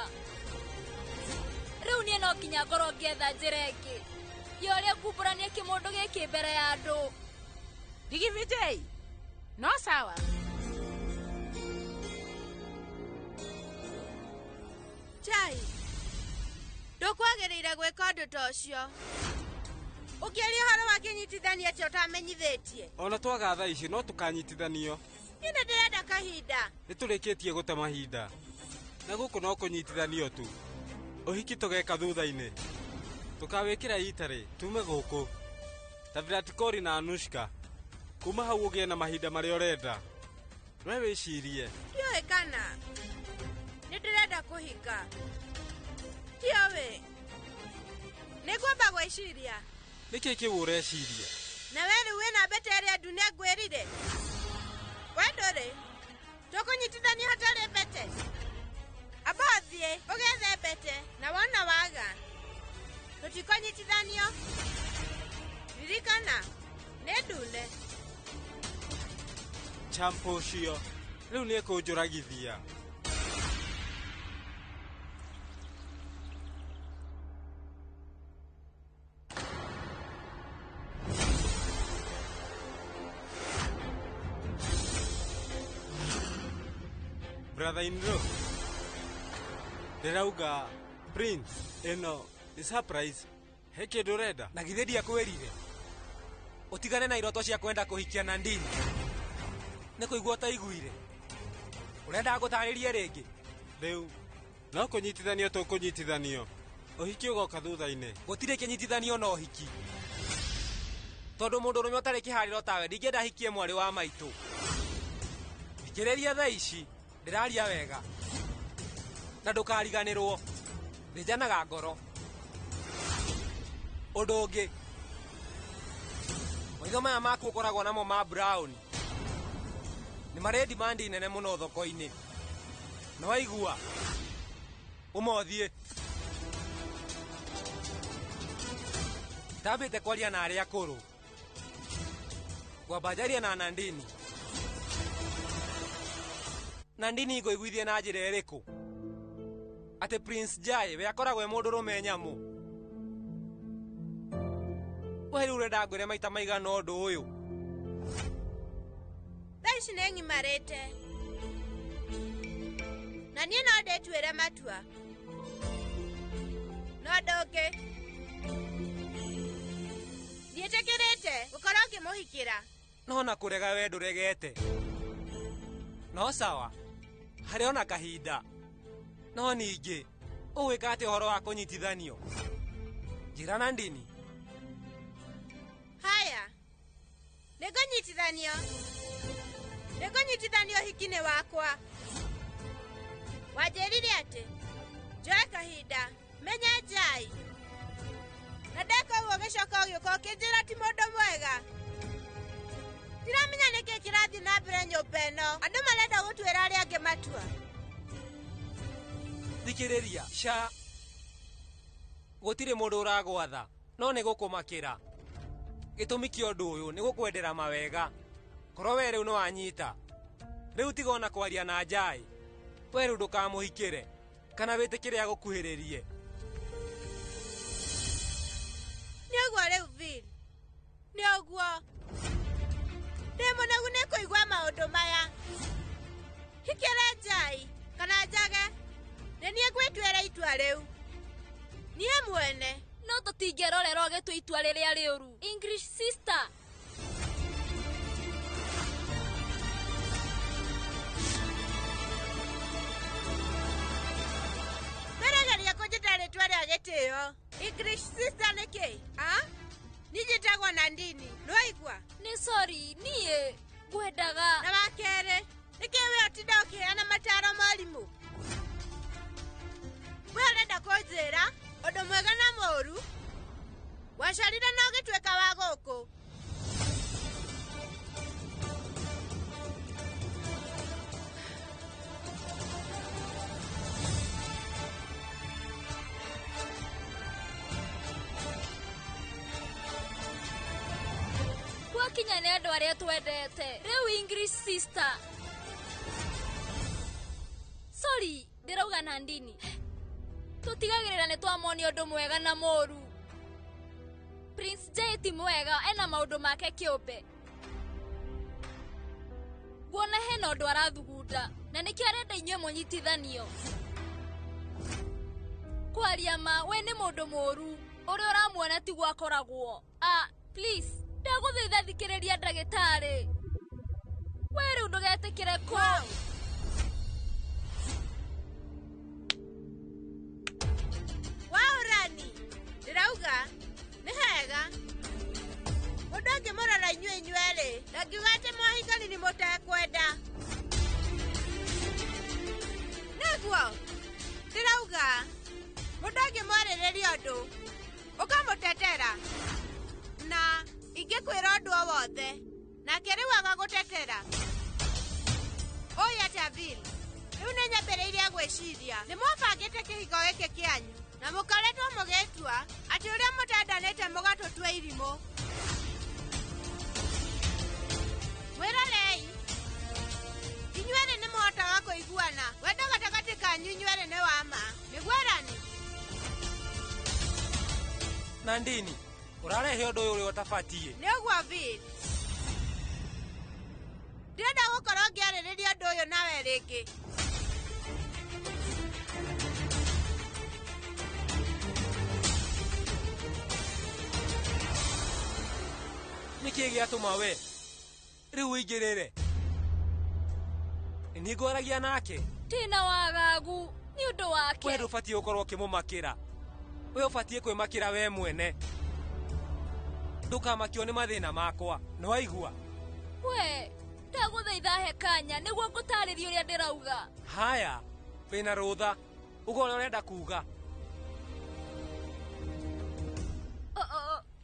Rĩu niĩ no nginya ngorwo ngĩetha njĩra ĩngĩ. Ya ũrĩa ngumbũrania kĩmũndũ gĩkĩ mbere ya andũ. Digvijay, no sawa. Jai, ndũkwagĩrĩire gwĩka ũndũ ta ũcio. Ũkĩaria ũhoro wa kĩnyitithania atĩa ũtamenyithĩtie? Ona twaga thaa ici no tũkanyitithanio. Niĩ nĩ ndĩrenda kahinda. Nĩ tũrĩkĩtie gũte mahinda. Na gũkũ no kũnyitithanio tu. Ũhiki tũgeka thutha-inĩ. Tũkawĩkĩra itarĩ tume gũkũ. Ta Virat Kohli na Anushka. Kuma hau ũgĩe na mahinda marĩa ũrenda. We wĩcirie. Ndiũĩ kana nĩ ndĩrenda kũhika. Ndiũĩ. Nĩ ngwamba gwĩciria. Nĩkĩ kĩu ũreciria? Na we rĩu wĩna mbete ĩrĩa ndune ngwĩrire? We ndũrĩ. Tũkũnyitithania hatarĩ mbete. Amba ũthiĩ ũgethe mbete na wona waga. Tũtikũnyitithanio. Ririkana, nĩ ndune. Champo ũcio rĩu nĩ ekũnjũragithia. Brother in law, ndĩrauga Prince ĩno nĩ surprise. He kĩndũ ũrenda? Na githĩ ndiakwĩrire ũtigane na iroto cia kwenda kũhikia na ndini. Nĩ kũigua ũtaiguire. Ũrenda ngũtarĩrie rĩngĩ? Rĩu no kũnyitithanio tũkũnyitithanio. Ũhiki ũgoka thutha-inĩ. Gũtirĩ kĩnyitithanio na ũhiki. Tondũ mũndũ ũrũme ũtarĩ kĩharĩro tawe ndingĩenda hikie mwarĩ wa maitũ. Thikĩrĩria thaa ici ndĩraria wega. Na ndũkariganĩrwo. Thĩnjanaga ngoro. Ũndũ ũngĩ, maitho maya maku ũkoragwo namo ma brown nĩ marĩ demand nene mũno thoko-inĩ. Na waigua ũmothiĩ. Ndambĩte kwaria na arĩa akũrũ. Ngwamba njarie na Nandini. Nandini ngũiguithie na njĩra ĩrĩkũ? Atĩ Prince Jai we akoragwo e mũndũrũme nyamũ. We rĩu ũrenda ngwĩre maita maigana ũndũ ũyũ? Thaa ici nĩ ng'imarĩte. Na niĩ no ndĩtuĩre matua. No ũndũ ũngĩ, ndiĩtĩkĩrĩte gũkorwo ngĩmũhikĩra. No na kũrega we ndũregete. No sawa, harĩ ona kahinda. No ningĩ, ũgwĩka atĩa ũhoro wa kũnyitithanio? Njĩra Nandini. Haya, nĩngũnyitithanio. Nĩngũnyitithanio ũhiki-inĩ wakwa. Wanjĩrire atĩ njoe kahinda menye Jai. Na ndeka ũguo ũgĩcoka ũgĩũka ũkĩnjĩra ti mũndũ mwega. Ndiramenya nĩkĩ kĩrathiĩ na mbere nyũmba ĩno. Andũ marenda gũtuĩra arĩa angĩ matua. Thikĩrĩria, ca. Gũtirĩ mũndũ ũragwatha, no nĩ gũkũmakĩra. Gĩtũmi kĩa ũndũ ũyũ nĩ gũkwendera mawega. Korwo we rĩu nĩ wanyita. Rĩu tiga ona kwaria na Jai. We rĩu ndũkamũhikĩre kana wĩtĩkĩre agũkuhĩrĩrie. Nĩ ũguo rĩu Bill. Nĩ ũguo. Ndĩ mũnogu nĩ kũigua maũndũ maya. Hikĩre Jai kana njage. Nĩ niĩ ngwĩtuĩra itua rĩu. Niĩ mwene. No tũtingĩrorera ũgĩtua itua rĩrĩa rĩũru. English sister. Merageria kũnjĩta rĩtwa rĩa gĩtĩo. English sister nĩkĩ? Niĩ njĩtagwo Nandini. Nĩwaigua? Nĩ sorry, niĩ ngwendaga. Na wa kerĩ, nĩkĩ we ũtinda ũkĩheana mataro morimũ? We ũrenda kũnjĩra ũndũ mwega na mũũru? Wacarire na ũgĩtuĩka wa gũkũ. Gwakinya nĩ andũ arĩa twendete. Rĩu English sister. Sorry, ndĩrauga Nandini. Tũtigagĩrĩra nĩ twamonia ũndũ mwega na mũũru. Prince Jai ti mwega, ena maũndũ make kĩũmbe. Nguona hena ũndũ arathugunda, na nĩkĩo arenda inyuĩ mũnyitithanio. Kwaria ma, we nĩ mũndũ mũũru. Ũrĩa ũramuona tiguo akoragwo. Ah, please, ndagũthaitha thikĩrĩria ndagĩtarĩ. We rĩu ndũgetĩkĩre kũ. Wow, Rani, ndĩrauga nĩ hega. Mũndũ angĩmũrora inyuĩ inyuerĩ, ndangiuga atĩ mwahikani nĩ mũtekwenda. Nĩguo, ndĩrauga mũndũ angĩmwarĩrĩria ũndũ, ũkamũtetera. Na ingĩkwĩra ũndũ o wothe, nake rĩu agagũtetera. Ũĩ atĩa Bill? Rĩu nĩ nyambĩrĩirie gwĩciria nĩ mwabangĩte kĩhiko gĩkĩ kĩanyu na mũkoretwo mũgĩtua atĩ ũrĩa mũtendanĩte mũgatũtua irimũ. Mwĩrorei, inyuerĩ nĩ mũhotaga kũiguana. Wendo gatagatĩ kanyu inyuerĩ nĩ wa ma. Nĩguo Rani? Nandini, ũrarehe ũndũ ũyũ ũrĩa ũtabatiĩ. Nĩ ũguo Bill. Ndĩrenda gũkorwo ngĩarĩrĩria ũndũ ũyũ nawe rĩngĩ. Nĩkĩ gĩatũma we rĩu ũingĩrĩre? Nĩ ngwaragia nake. Ndĩna wagagu nĩ ũndũ wake. We ndũbatiĩ gũkorwo ũkĩmũmakĩra. We ũbatiĩ kwĩmakĩra we mwene. Ndũkamakio nĩ mathĩna makwa. Nĩwaigua? We, ndagũthaitha he kanya nĩguo ngũtarĩrie ũrĩa ndĩrauga. Haya, wĩna rũtha. Uga ũrĩa ũrenda kuga.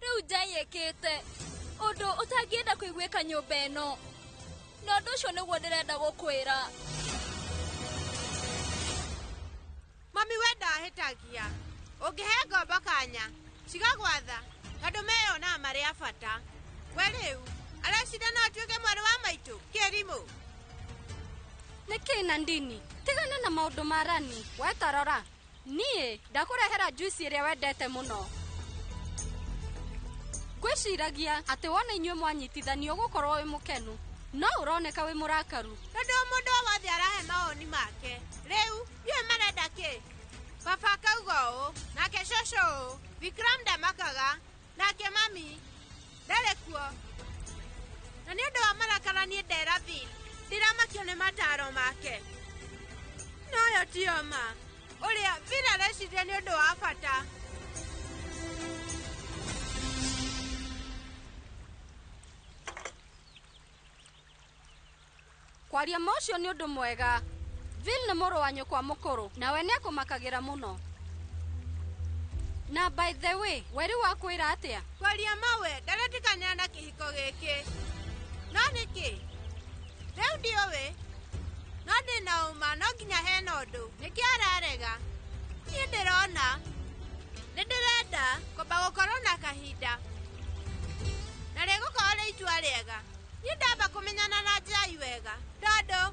Rĩu Njai ĩkĩte ũndũ ũtangĩenda kũiguĩka nyũmba ĩno. Na ũndũ ũcio nĩguo ndĩrenda gũkwĩra. Mami we ndahĩtagia. Ũngĩhe ngombo kanya, cigagwatha, tondũ meyonaga marĩ a bata. We rĩu, areciria no atuĩke mwarĩ wa maitũ, kĩrimũ. Nĩkĩ Nandini? Tigana na maũndũ ma Rani. We tarora. Niĩ ndakũrehera juice ĩrĩa wendete mũno. Ngwĩciragia atĩ wona inyuĩ mwanyitithanio ũgũkorwo wĩ mũkenu. No ũroneka wĩ mũrakaru. Tondũ mũndũ o wothe arahe mawoni make. Rĩu, ndiũĩ marenda kĩ. Baba akauga ũũ, nake cũcũ ũũ, Vikram ndamakaga, nake mami ndarĩ kuo. Na nĩ ũndũ wa marakara niĩ ndera Bill, ndiramakio nĩ mataro make. No ĩyo tiyo ma. Ũrĩa Bill areciria nĩ ũndũ wa bata. Kwaria ma ũcio nĩ ũndũ mwega. Bill nĩ mũrũ wa nyũkwa mũkũrũ, nawe nĩ akũmakagĩra mũno. Na by the way, we rĩu wakwĩra atĩa? Kwaria mawe, ndaretĩkania na kĩhiko gĩkĩ. No nĩkĩ? Rĩu ndiũĩ. No ndĩna ũma no nginya hena ũndũ. Nĩkĩ ararega? Niĩ ndĩrona. Nĩ ndĩrenda kwamba gũkorwo na kahinda. Na rĩgũkorwo rĩ itua rĩega. Niĩ ndamba kũmenyana na Njai wega. Tondũ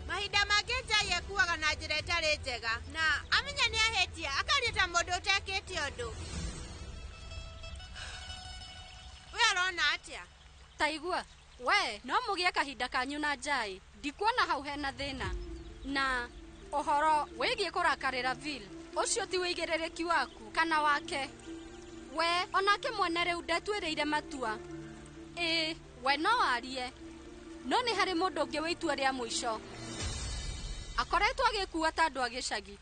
mahinda mangĩ Njai ekuaga na njĩra ĩtarĩ njega. Na amenya nĩ ahĩtia, akaria ta mũndũ ũtekĩte ũndũ. We ũrona atĩa? Ta igua, we no mũgĩe kahinda kanyu na Njai. Ndikuona hau hena thĩna. Na ũhoro wĩgiĩ kũrakarĩra Bill, ũcio ti wĩigĩrĩrĩki waku kana wake. We onake mwene rĩu ndetuĩrĩire matua. Ĩĩ, we no arie. No nĩ harĩ mũndũ ũngĩ wĩ itua rĩa mũico. Akoretwo agĩkua ta andũ a gĩcagi.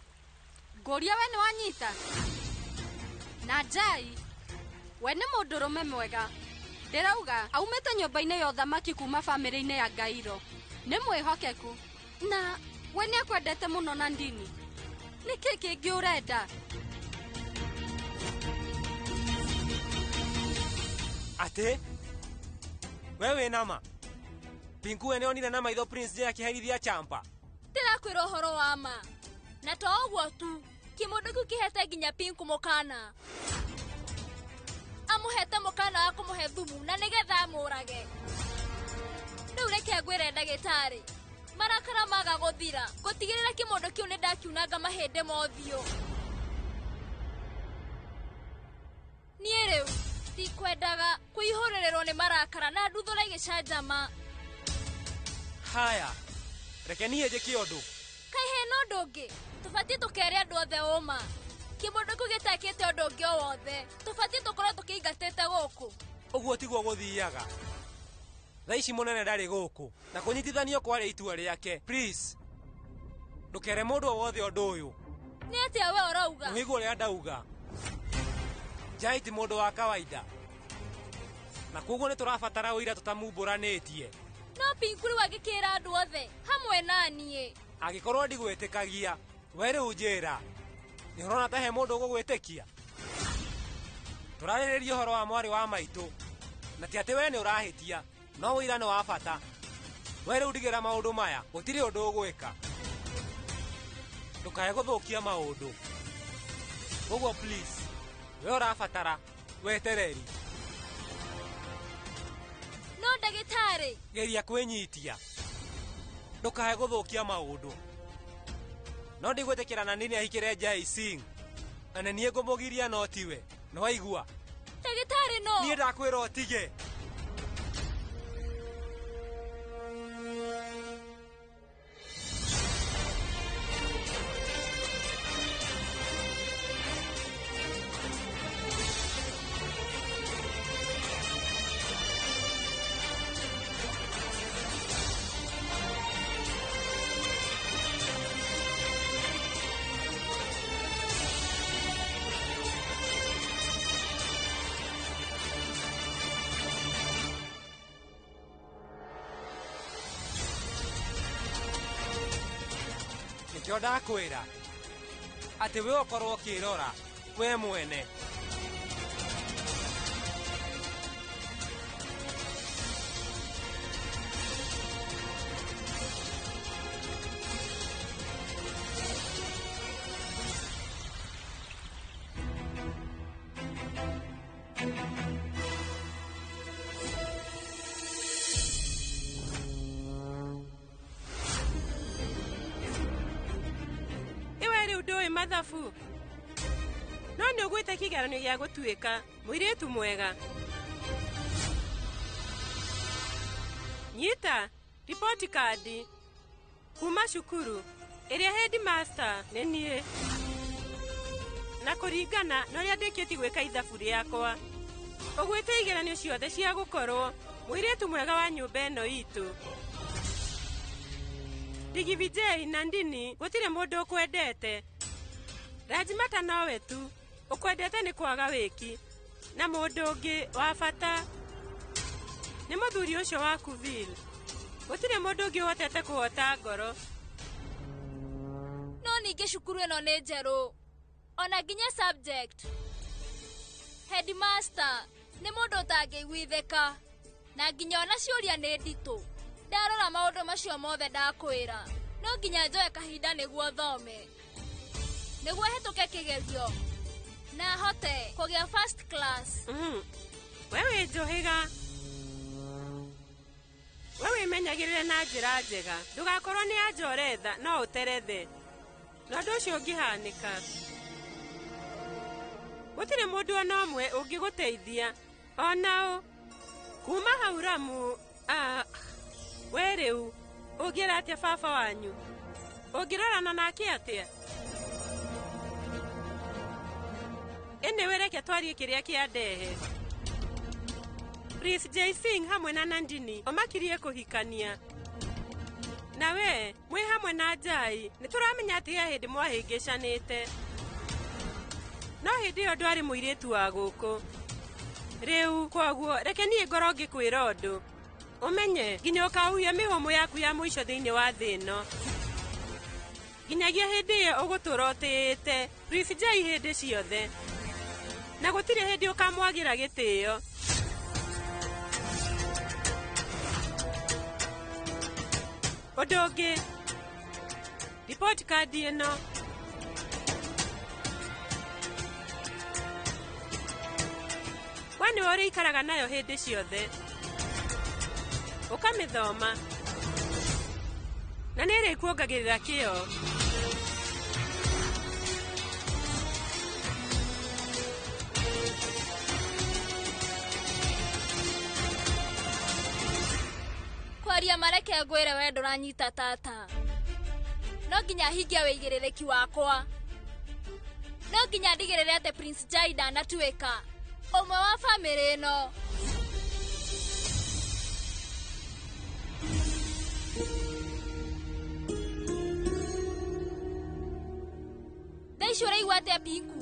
Ngũria we nĩ wanyita? Na Njai, we nĩ mũndũrũme mwega. Ndĩrauga aumĩte nyũmba-inĩ ya ũthamaki kuma bamĩrĩ-inĩ ya Ngairo. Nĩ mwĩhokeku. Na we nĩ akwendete mũno Nandini. Nĩkĩ kĩngĩ ũrenda? Atĩ? We wĩ nama? Pinku we nĩonire na maitho Prince Jay akĩherithia Champa. Ndĩrakwĩra ũhoro wa ma. Na to ũguo tu, kĩmũndũ kĩu kĩhete nginya Pinku mũkana. Amũhete mũkana wa kũmũhe thumu na nĩgetha amũrage. Rĩu reke ngwĩre ndagĩtarĩ. Marakara maga gũthira. Ngũtigĩrĩra kĩmũndũ kĩu nĩ ndakiunanga mahĩndĩ mothiũ. Niĩ rĩu ndikwendaga kũihũrĩrĩrwo nĩ marakara na nduthũre gĩcanjama. Haya, reke niĩ njĩke ũndũ. Kaĩ hena ũndũ ũngĩ? Tũbatiĩ tũkere andũ othe ũma. Kĩmũndũ kĩu gĩtekĩte ũndũ ũngĩ o wothe. Tũbatiĩ tũkorwo tũkĩingatĩte gũkũ. Ũguo tiguo gũthiaga. Thaa ici mũnene ndarĩ gũkũ na kũnyitithanio kwarĩ itua rĩake. Please, ndũkere mũndũ o wothe ũndũ ũyũ. Nĩ atĩa we ũrauga? Nĩũigua ũrĩa ndauga. Jai ti mũndũ wa kawaida na koguo nĩ tũrabatara ũira tũtamumbũranĩtie. No Pinku rĩu angĩkĩra andũ othe hamwe na niĩ. Angĩkorwo ndigwĩtĩkagia, we rĩu njĩra, nĩ ũrona ta he mũndũ ũgũgwĩtĩkia? Tũrarĩrĩria ũhoro wa mwarĩ wa maitũ na ti atĩ we nĩ ũrahĩtia, no ũira nĩ wa bata. We rĩu ndigĩra maũndũ maya, gũtirĩ ũndũ ũgwĩka. Ndũkae gũthũkia maũndũ. Koguo please, we ũrabatara wetereri. No ndagĩtarĩ, geria kwĩnyitia, ndũkae gũthũkia maũndũ. No ndigwĩtĩkĩra na nini ahikĩre Jai Singh, na nĩ niĩ ngũmũgiria no tiwe. Nĩ waigua? Ndagĩtarĩ no. Niĩ ndakwĩra ũtige. Nĩkĩo ndakwĩra atĩ we ũkorwo ũkĩrora we mwene. Mathabu no nĩ ũgwĩte kĩgeranio gĩa gũtuĩka mũirĩtu mwega. Nyita ripoti kandi kuma cukuru ĩrĩa headmaster nĩ niĩ, na kũringana na ũrĩa ndĩkĩtie gwĩka ithabu rĩakwa, ũgwĩte igeranio ciothe cia gũkorwo mũirĩtu mwega wa nyũmba ĩno itũ. Digivijay na Ndini gũtirĩ mũndũ ũkwendete. Rajmata nowe tu ũkwendete nĩ kwaga wĩki, na mũndũ ũngĩ wa bata nĩ mũthuri ũcio waku Vil. Gũtirĩ mũndũ ũngĩ ũhotete kũhota ngoro. No ningĩ cukuru ĩno nĩ njerũ, ona nginya subject. Headmaster nĩ mũndũ ũtangĩiguithĩka, na nginya ona ciũria nĩ nditũ. Ndarora maũndũ macio mothe ndakwĩra, no nginya njoe kahinda nĩguo thome, nĩguo hĩtũke kĩgerio na hote kũgĩa first class. We wĩ njũhĩga, we wĩmenyagĩrĩre na njĩra njega, ndũgakorwo nĩ anja ũretha no ũterethe, na ũndũ ũcio ũngĩhanĩka gũtirĩ mũndũ ona ũmwe ũngĩgũteithia ona ũ. Kuma hau Ramu, we rĩu ũngĩra atĩa baba wanyu? Ũngĩrorana nake atĩa? Anyway, reke twarie kĩrĩa kĩandehe. Prince Jai Singh hamwe na Nandini omakirie kũhikania. Na we mwĩ hamwe na Jai nĩ tũramenya atĩ he hĩndĩ mwahĩngĩcanĩte, no hĩndĩ ĩyo ndwarĩ mũirĩtu wa gũkũ. Rĩu kwoguo reke niĩ ngorwo ngĩkwĩra ũndũ ũmenye nginya ũkahuhia mĩhũmũ yaku ya mũico thĩinĩ wa thĩ ĩno. Nginyagia hĩndĩ ĩyo ũgũtũra ũtĩĩte Prince Jai hĩndĩ ciothe, na gũtirĩ hĩndĩ ũkamwagĩra gĩtĩo. Ũndũ ũngĩ, ripoti kandi ĩno we nĩwe ũrĩikaraga nayo hĩndĩ ciothe, ũkamĩthoma na nĩ ĩrĩkuongagĩrĩra kĩyo. Kwaria mareke ngwĩre we ndũranyita tata, no nginya hingie wĩigĩrĩrĩki wakwa. No nginya ndigĩrĩre atĩ Prince Jai ndanatuĩka ũmwe wa bamĩrĩ ĩno. Thaa ici ũraigua atĩa Pinku?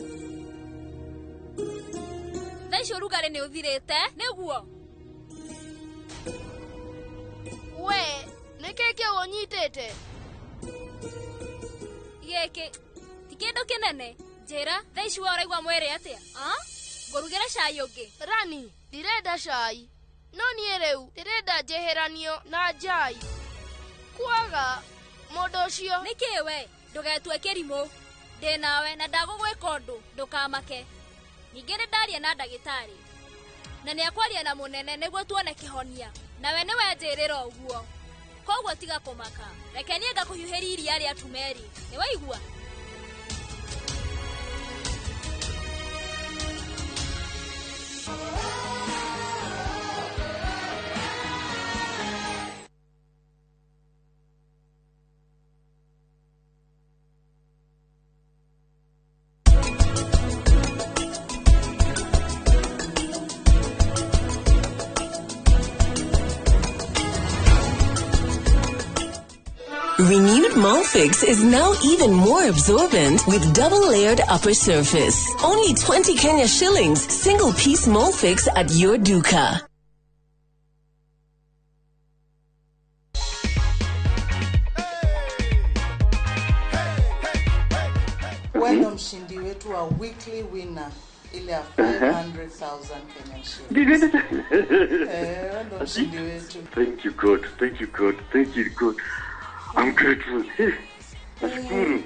Thaa ici ũrugarĩ nĩ ũthirĩte nĩguo? We nĩkĩ kĩu ũnyitĩte? Gĩkĩ ti kĩndũ kĩnene. Njĩra, thaa ici we ũraigua mwĩrĩ atĩa? Ngũrugĩre cai ũngĩ? Rani, ndirenda cai. No niĩ rĩu ndĩrenda njeheranio na Njai. Kwaga mũndũ ũcio. Nĩkĩ we? Ndũgetue kĩrimũ. Ndĩ nawe na ndagũgwĩka ũndũ, ndũkamake. Ningĩ nĩ ndaria na ndagĩtarĩ. Na nĩ akwaria na mũnene nĩguo tuone kĩhonia. Nawe nĩwe njĩrĩra ũguo. Koguo tiga kũmaka. Reke niĩ ngakũhiũhĩria iria rĩa tumeri. Nĩ waigua? Renewed Molfix is now even more absorbent with double-layered upper surface. Only 20 Kenya shillings, single-piece Molfix at your duka. Wewe ndo mshindi wetu wa weekly winner ile ya 500,000 Kenyan shillings. Wewe ndo mshindi wetu. Thank you God, thank you God, thank you God. I'm grateful. Nashukuru.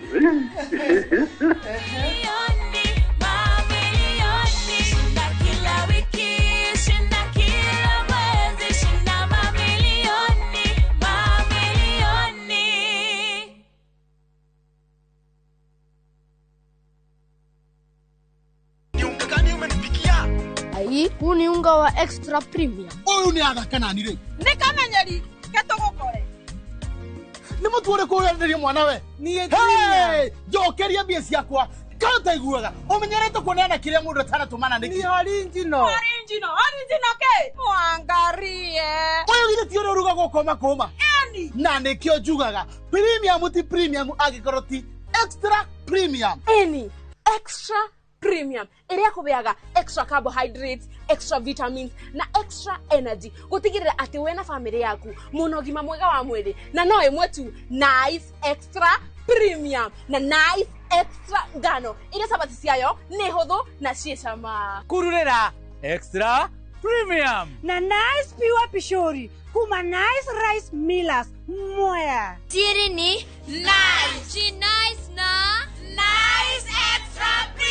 Ai, huu ni unga wa extra premium. Huyu ni athaka nani rĩ? Nĩ kamenyeri ketũgũkore. Nĩ mũtu ũrĩkũ ũrenderio mwana we? Niĩ njokeria mbia ciakwa. Kaũtaiguaga ũmenyerete kuoneana kĩrĩa mũndũ ataratũmana nĩkĩ? Ni original. Original, original ke? Mwangarie. Ũyũ githĩ ti ũrĩa ũrugagwo kũma kũma? Eni. Na nĩkĩo njugaga premium ti premium angĩkorwo ti extra premium. Eni, extra premium ĩrĩa kũbeaga extra carbohydrates, extra vitamins na extra energy gũtigĩrĩra atĩ we na famĩlĩ yaku mũna ũgima mwega wa mwĩrĩ na no ĩmwe tu Nice Extra Premium na Nice Extra ngano iria cabaci ciayo nĩ hũthũ na ciĩ cama. Kururĩra Extra Premium na Nice Pure Pishori kuma Nice Rice Millers Mwea. Tiri ni Nice. She nice na Nice Extra Premium.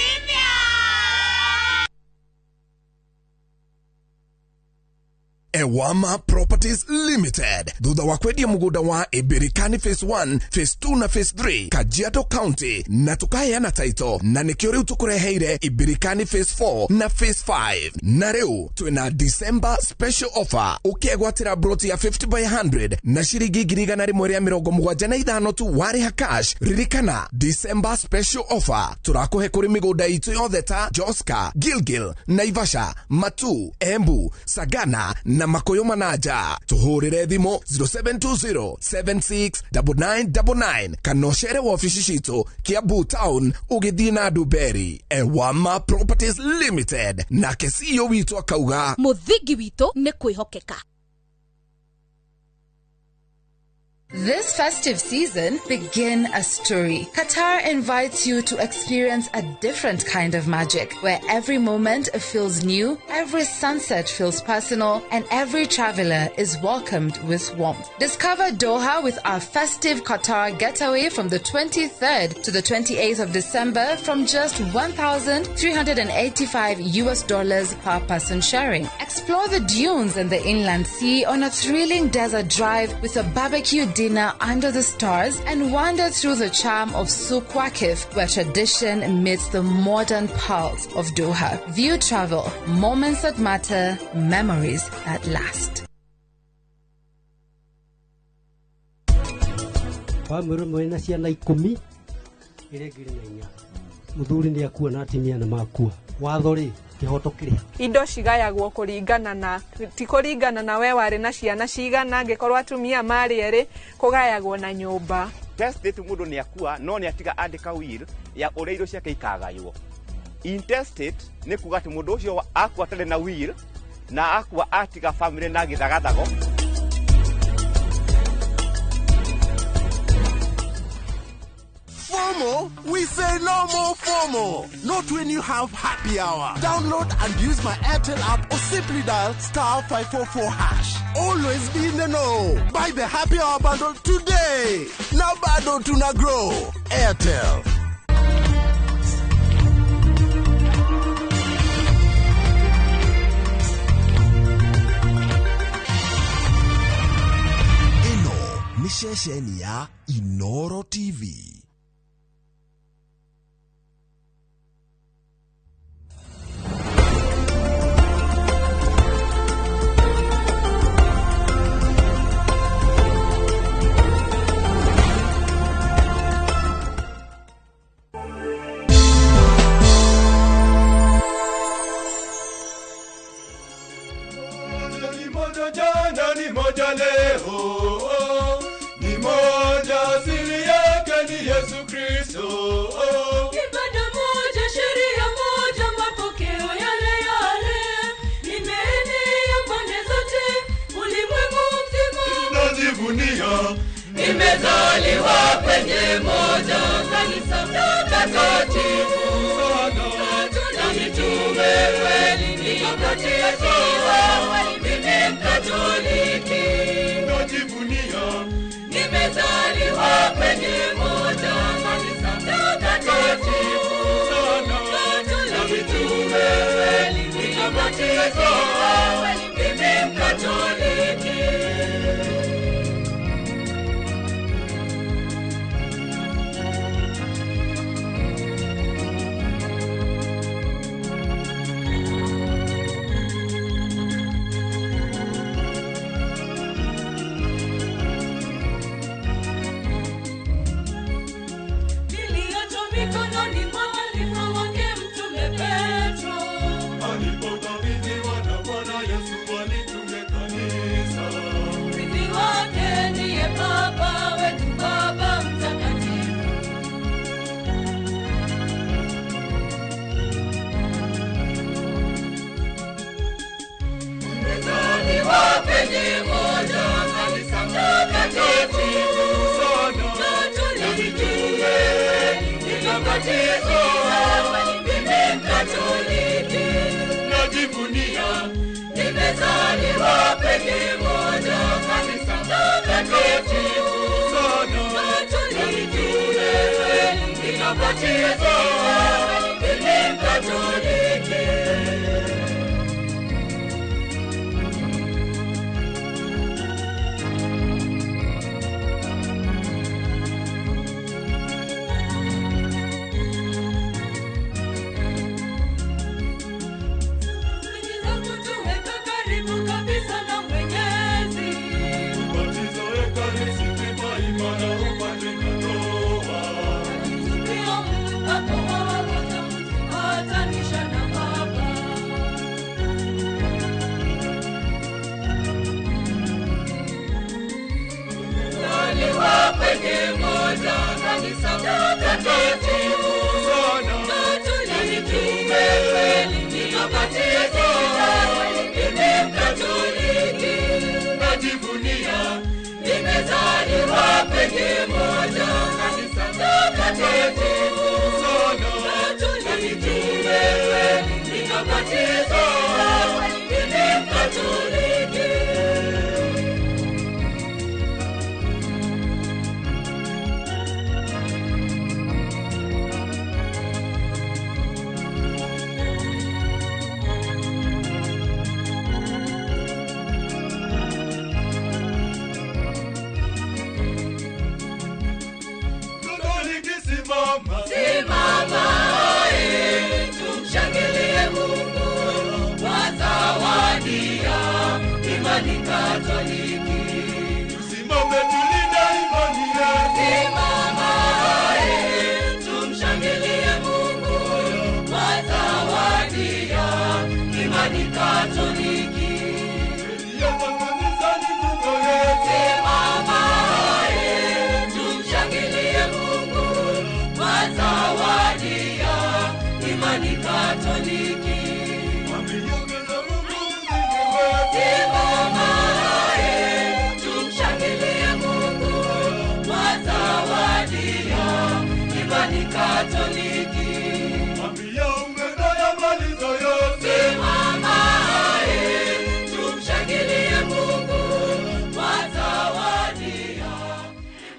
Ewama Properties Limited thutha wa kwendia mugunda wa Ibirikani Phase 1, Phase 2 na Phase 3 Kajiado County na tukaheana title na nikio riu tukureheire Ibirikani Phase 4 na Phase 5 na riu twina December special offer ukiegwatira broti ya 50 by 100 na shiringi 175 tu wariha cash. Ririkana December special offer turakuhe kuri migunda itu yothe ta Joska, Gilgil, Naivasha, Matu, Embu, Sagana na Makoyo Manaja. Tuhurire thimu 0720 769999 kana ũcere wabici citũ Kiambu Town ũgĩthiĩ na Nduberi. Ewama Properties Limited nake CEO witũ akauga mũthingi witũ nĩ kwĩhokeka. This festive season, begin a story. Qatar invites you to experience a different kind of magic, where every moment feels new, every sunset feels personal, and every traveler is welcomed with warmth. Discover Doha with our festive Qatar getaway from the 23rd to the 28th of December from just $1,385 per person sharing. Explore the dunes and the inland sea on a thrilling desert drive with a barbecue dinner under the stars and wander through the charm of Souq Waqif, where tradition meets the modern pulse of Doha. View travel, moments that matter, memories that last. Bamĩrĩ ĩmwe ĩna ciana 14 ĩrĩa ĩngĩ ĩrĩ na 4. Muthuri nĩ akua na atimia nĩ makua. Watho rĩ, kĩhoto kĩrĩ ha? Indo cigayagwo kũringana na ti kũringana na we warĩ na ciana cigana, angĩkorwo atumia marĩ erĩ kũgayagwo na nyũmba. Testate mũndũ nĩ akua no nĩ atiga andĩka will ya ũrĩa indo ciake ikagaywo. Intestate nĩ kuga atĩ mũndũ ũcio akua atarĩ na will na akua atiga family na gĩthagathago. FOMO? We say no more FOMO. Not when you have happy hour. Download and use my Airtel app or simply dial star 544#. Always be in the know. Buy the happy hour bundle today. Now bado tuna grow. Airtel. Ĩno nĩ ceceni ya Inoro TV. Nimezaliwa kwenye moja kanisa takatifu na mitume kweli, nikabatizwa mimi Mkatoliki. Najivunia nimezaliwa kwenye moja kanisa takatifu na mitume kweli, nikabatizwa mimi Mkatoliki. Nimezaliwa kwenye moja kanisa takatifu na mitume kweli, nikabatizwa mimi Mkatoliki. Nimezaliwa kwenye moja kanisa takatifu na mitume kweli, nikabatizwa mimi Mkatoliki. imani Katoliki. Simama tumshangilie Mungu kwa zawadi ya imani Katoliki. Simama tumshangilie Mungu kwa zawadi ya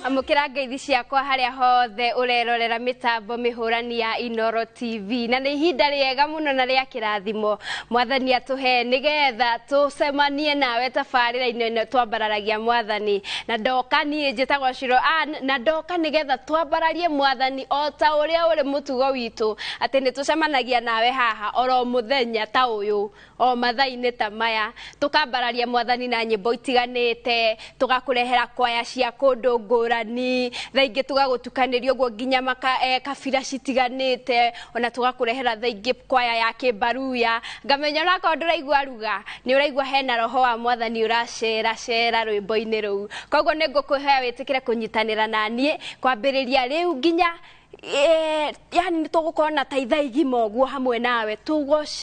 Amukira ngeithi ciakwa haria hothe urerorera mitambo mihurani ya Inoro TV na nĩ ihinda rĩega mũno na rĩa kĩrathimo mwathani atũhe nĩgetha tũcemanie nawe tabarĩra-inĩ ĩno twambararagia mwathani na ndoka niĩ njĩtagwo Shiro Ann na ndoka nĩgetha twambararie mwathani o ta ũrĩa ũrĩ mũtugo witũ atĩ nĩ tũcemanagia nawe haha oro mũthenya ta ũyũ o mathaa-inĩ ta maya tũkambararia mwathani na nyĩmbo itiganĩte tũgakũrehera kwaya cia kũndũ ngũrani thaa ingĩ tũgagũtukanĩria ũguo nginya kabira citiganĩte ona tũgakũrehera thaa ingĩ kwaya ya kĩmbaruya ngamenya onakorwo ndũraigua ruga nĩ ũraigua hena roho wa mwathani ũracera cera rwĩmbo-inĩ rũu koguo nĩ ngũkũhoya wĩtĩkĩre kũnyitanĩra na niĩ kwambĩrĩria rĩu nginya yani nĩ tũgũkorwo na ta ithaa igima ũguo hamwe nawe tũgoce.